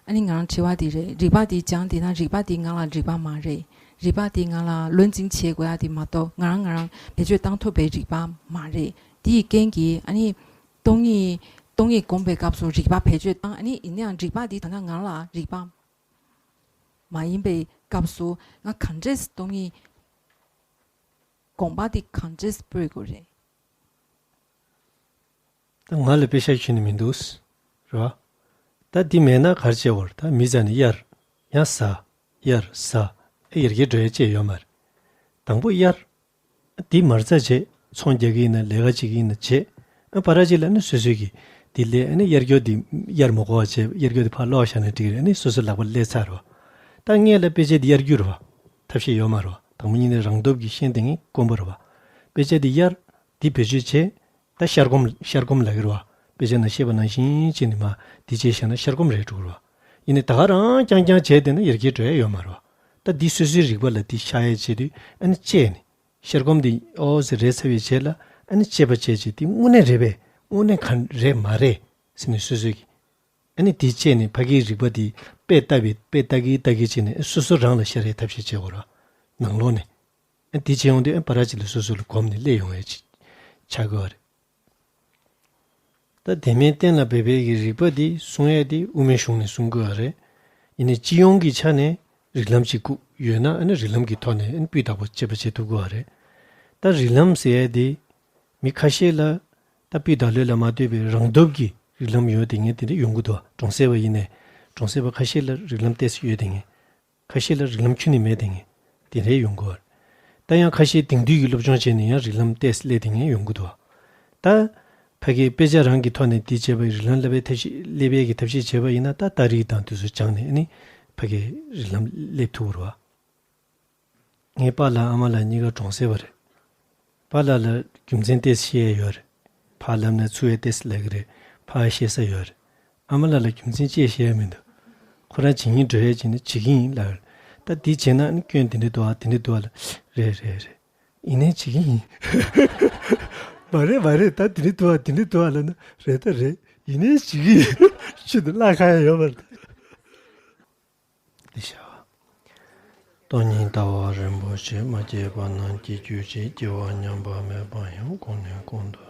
ཨ་ནི་ང་རང་དྲི་བ་དེ་རེད། རིག་པ་དེ་སྦྱང་བསྡད་ན་རིག་པ་དེ་ང་ལ་རིག་པ་མ་རེད། རིག་པ་དེ་ང་ལ་བློ་འཛིན་བྱེད་དགོས་ཡ་དེ་མ་གཏོགས་ང་རང་ང་རང་བེད་སྤྱོད་བཏང་ཐུབ་པའི་རིག་པ་མ་རེད། དེ་ཡི་རྐྱེན་གྱིས་ཨ་ནི་སྟོང་ཉིད་སྟོང་ཉིད་སྒོམ་པའི་སྐབས་སུ་རིག་པ་བེད་སྤྱོད་བཏང་ཨ་ནི་ཡིན་ནའང་རིག་པ་དེ་ད་ལྟ་ང་ལ་རིག་པ་མ་ཡིན་པའི་སྐབས་སུ་ང་གང་འདྲས་སྟོང་ཉིད་དགོངས་པ་དེ་གང་འདྲས་སྤོས་དགོས་རེད། ད་ང་ལ་དཔེ་ཆ་ཁྱོན་ནས་མི་འདུག་རེད་བ། ད་འདི་མེད་ན་ག་རེ་བྱེད་དགོས་རེད། ད་མི་ཚ་ནས་གཡར། ཡང་ཟ། གཡར་ཟ། ཨེ་ཡར་རྒྱས་འགྲོ་ཡ་ཅེས་ཡོད་མ་རེད། དང་པོ་གཡར། འདི་མར་ཚ་བྱེད། ཚོང་རྒྱག་གི་ཡིན་ན་ལས་ཀ་བྱེད་ཀྱི་ཡིན་ན་བྱེད། ཨ་པ་ར་ཅིག་ལ་ནི་སོ་སོའི་གི་འདི་ལས་ཨ་ནི་གཡར་སྐྱོར་འདི་གཡར་མ་དགོས་པ་བྱེད། གཡར་སྐྱོར་འདི་ཕར་སློག་བཞག་ན་འགྲིག་གི་རེད། ཨ་ནི་སོ་སོའི་ལག་པ་སླེབས་ཚར་རེད་བ། ད་སྔས་ལ་དཔེ་ཆ་འདི་གཡར་རྒྱུ་རེད་བ། ཐབས་ཤེས་ཡོད་མ་རེད་བ། དང་པོ་ཉིད་ནས་རང་སྟོབས་ཀྱིས་ཤེས་བསྡད་མཁན་དཀོན་པོ་རེད་བ། དཔེ་ཆ་འདི་གཡར། འདི་བེད་སྤྱོད་བྱེད། ད་ཤར་སྒོམ་ཤར་སྒོམ་ལབ་ཀྱི་རེད་བ། དཔེ་ཆ་ནང་བཤད་པ་ནང་བཞིན་བྱས་ནས་མར་འདི་བྱས་བཞག་ན་ཤར་སྒོམ་རེད་འགྲོ་གི་རེད་བ། ཡིན་ནའི་ད་ག་རང་རྐྱང་རྐྱང་བྱས་བསྡད་ན་ཡར་རྒྱས་འགྲོ་ཡ་ཡོད་མ་རེད་བ། ད་འདི་སོ་སོའི་རིག་པ་ལ་འདི་ཤར་ཡ་བྱེད་དུས་ཨ་ནི་དཔྱད་ནས། ཤར་སྒོམ་འདི་ཨོ་ཟེར་རེད་ཚར་བའི་རྗེས་ལ་ཨ་ནི་དཔྱད་པ་བྱས་བྱས་འདི་དངོས་གནས་རེད་པས། དངོས་གནས་ག་རེད་མ་རེད་ཟེར་ནས་སོ་སོའི་གི་ཨ་ནི་དེ་བྱས་ནས་ཕ་གིའི་རིག་པ་དེ་དཔེ་ལྟ་བའི་དཔེ་ལྟ་གིན་ལྟ་གིན་བྱས་ནས་སོ་སོ་རང་ལ་ཤར་ཡའི་ཐབས་ཤེས་བྱེད་དགོས་ར། ནང་ལོགས་ནས། ཨ་དེ་བྱས་ཡོང་དུས་ཨ་པ་ར་ཅིག་ལ་སོ་སོ་ལ་གོམས་ནས་སླེབས་ཡོང་ཡ་ཅིག་ཆགས་དགོས་པ་རེད། ད་དེ་མིན་གཏན་ལ་འབེབས་པའི་གི་རིག་པ་དེ་གསུང་ཡ་དེ་དབུ་མའི་གཞུང་ནས་གསུང་དགོས་པ་རེད། ཡིན་ནའི་སྤྱི་ཡོངས་ཀྱི་ཆ་ནས་རིགས་ལམ་ཅིག་བཀུག་ཡོད་ན་ཨ་ནི་རིགས་ལམ་གྱི་ཐོག་ནས་ཨ་ནི་སྤུས་དག་པོ་དཔྱད་པ་བྱེད་ཐུབ་དགོས་པ་རེད། ད་རིགས་ལམ་ཟེར་ཡ་དེ། མི་ཁ་ཤས་ལ་ད་སྤུས་དག་ལོས་ལ་མ་ལྟོས་པའི་རང་སྟོབས་ཀྱིས་རིགས་ལམ་ཡོད་དེ་ངས་དེ་འདྲ་ཡོང་གི་འདུག་གྲོང་གསེབ་པ་ཡིན་ནའི་གྲོང་གསེབ་པ་ཁ་ཤས་ལ་རིགས་ལམ་ཏོག་ཙམ་ཡོད་དེ་ངས་ཁ་ཤས་ལ་རིགས་ལམ་ཁྱོན་ནས་མེད་དེ་ངས་དེ་འདྲ་ཡོང་གི་ཡོད། ད་ཡང་ཁ་ཤས་དེང་དུས་ཀྱི་སློབ་སྦྱོང་བྱས་ནས་ཡང་རིགས་ལམ་ཏོག་ཙམ་སླེབས་དེ་ངས་ཡོང་གི་འདུག་ད་ཕ་གིའི་དཔེ་ཆ་རང་གི་ཐོག་ནས་འདི་བྱས་པ་རིགས་ལམ་བསླབ་པའི་ཐབས་ཤེས་སླེབས་པའི་གི་ཐབས་ཤེས་བྱས་པ་ཡིན་ན་ད་ད་རིགས་དང་དེ་ཚོ་སྦྱངས་ནས་ཨ་ནི་ཕ་གིའི་རིགས་ལམ་སླེབས་ཐུབ་རེད་བ། ངའི་པཱ་ལགས་ཨ་མ་ལགས་གཉིས་ཀ་གྲོང་གསེབ་པ་རེད། པཱ་ལགས་ལ་རྒྱུ་མཚན་ཏོག་ཙམ་བཤད་ཡ་ཡོད་རེད། ཕར་ལབ་ན་ཚུར་ཡ་ཏོག་ཙམ་ལབ་ཀྱི་རེད། ཕར་བཤད་ས་ཡོད་རེད། ཨ་མ་ལགས་ལ་རྒྱུ་མཚན་ཅི་ཡང་བཤད་ཡ་མི་འདུག་ཁོ་རང་བྱེད་སྙིང་འདོད་ཡ་བྱས་ན་བྱེད་ཀྱི་ཡིན་ལབ་རེད། ད་འདི་བྱས་ན་ཨ་ནི་སྐྱོན་དེ་འདྲ་འདུག་ཨ་དེ་འདྲ་འདུག་ཨ་ལབ། རེད་རེད་རེད། ཡིན་ནའི་བྱེད་ཀྱི་ཡིན། མ་རེད་མ་རེད། ད་དེ་འདྲ་འདུག་ཨ་དེ་འདྲ་འདུག་ཨ་ལབ་ན་རེད་ད་རེད། ཡིན་ནའི་བྱེད་ཀྱི་ཡིན། ཆུ་དེ་བརླག་ཁ་ཡ་ཡོད་མ་རེད། འདི་བྱ་བ། སྟོང་ཉིད་ལྟ་བ་རིན་པོ་ཆེ་མ་སྐྱེས་པ་རྣམས་སྐྱེ་གྱུར་ཅིག་སྐྱེ་བ་ཉམས་པ་མེད་པ་ཡང་གོང་ནས་གོང་དུ་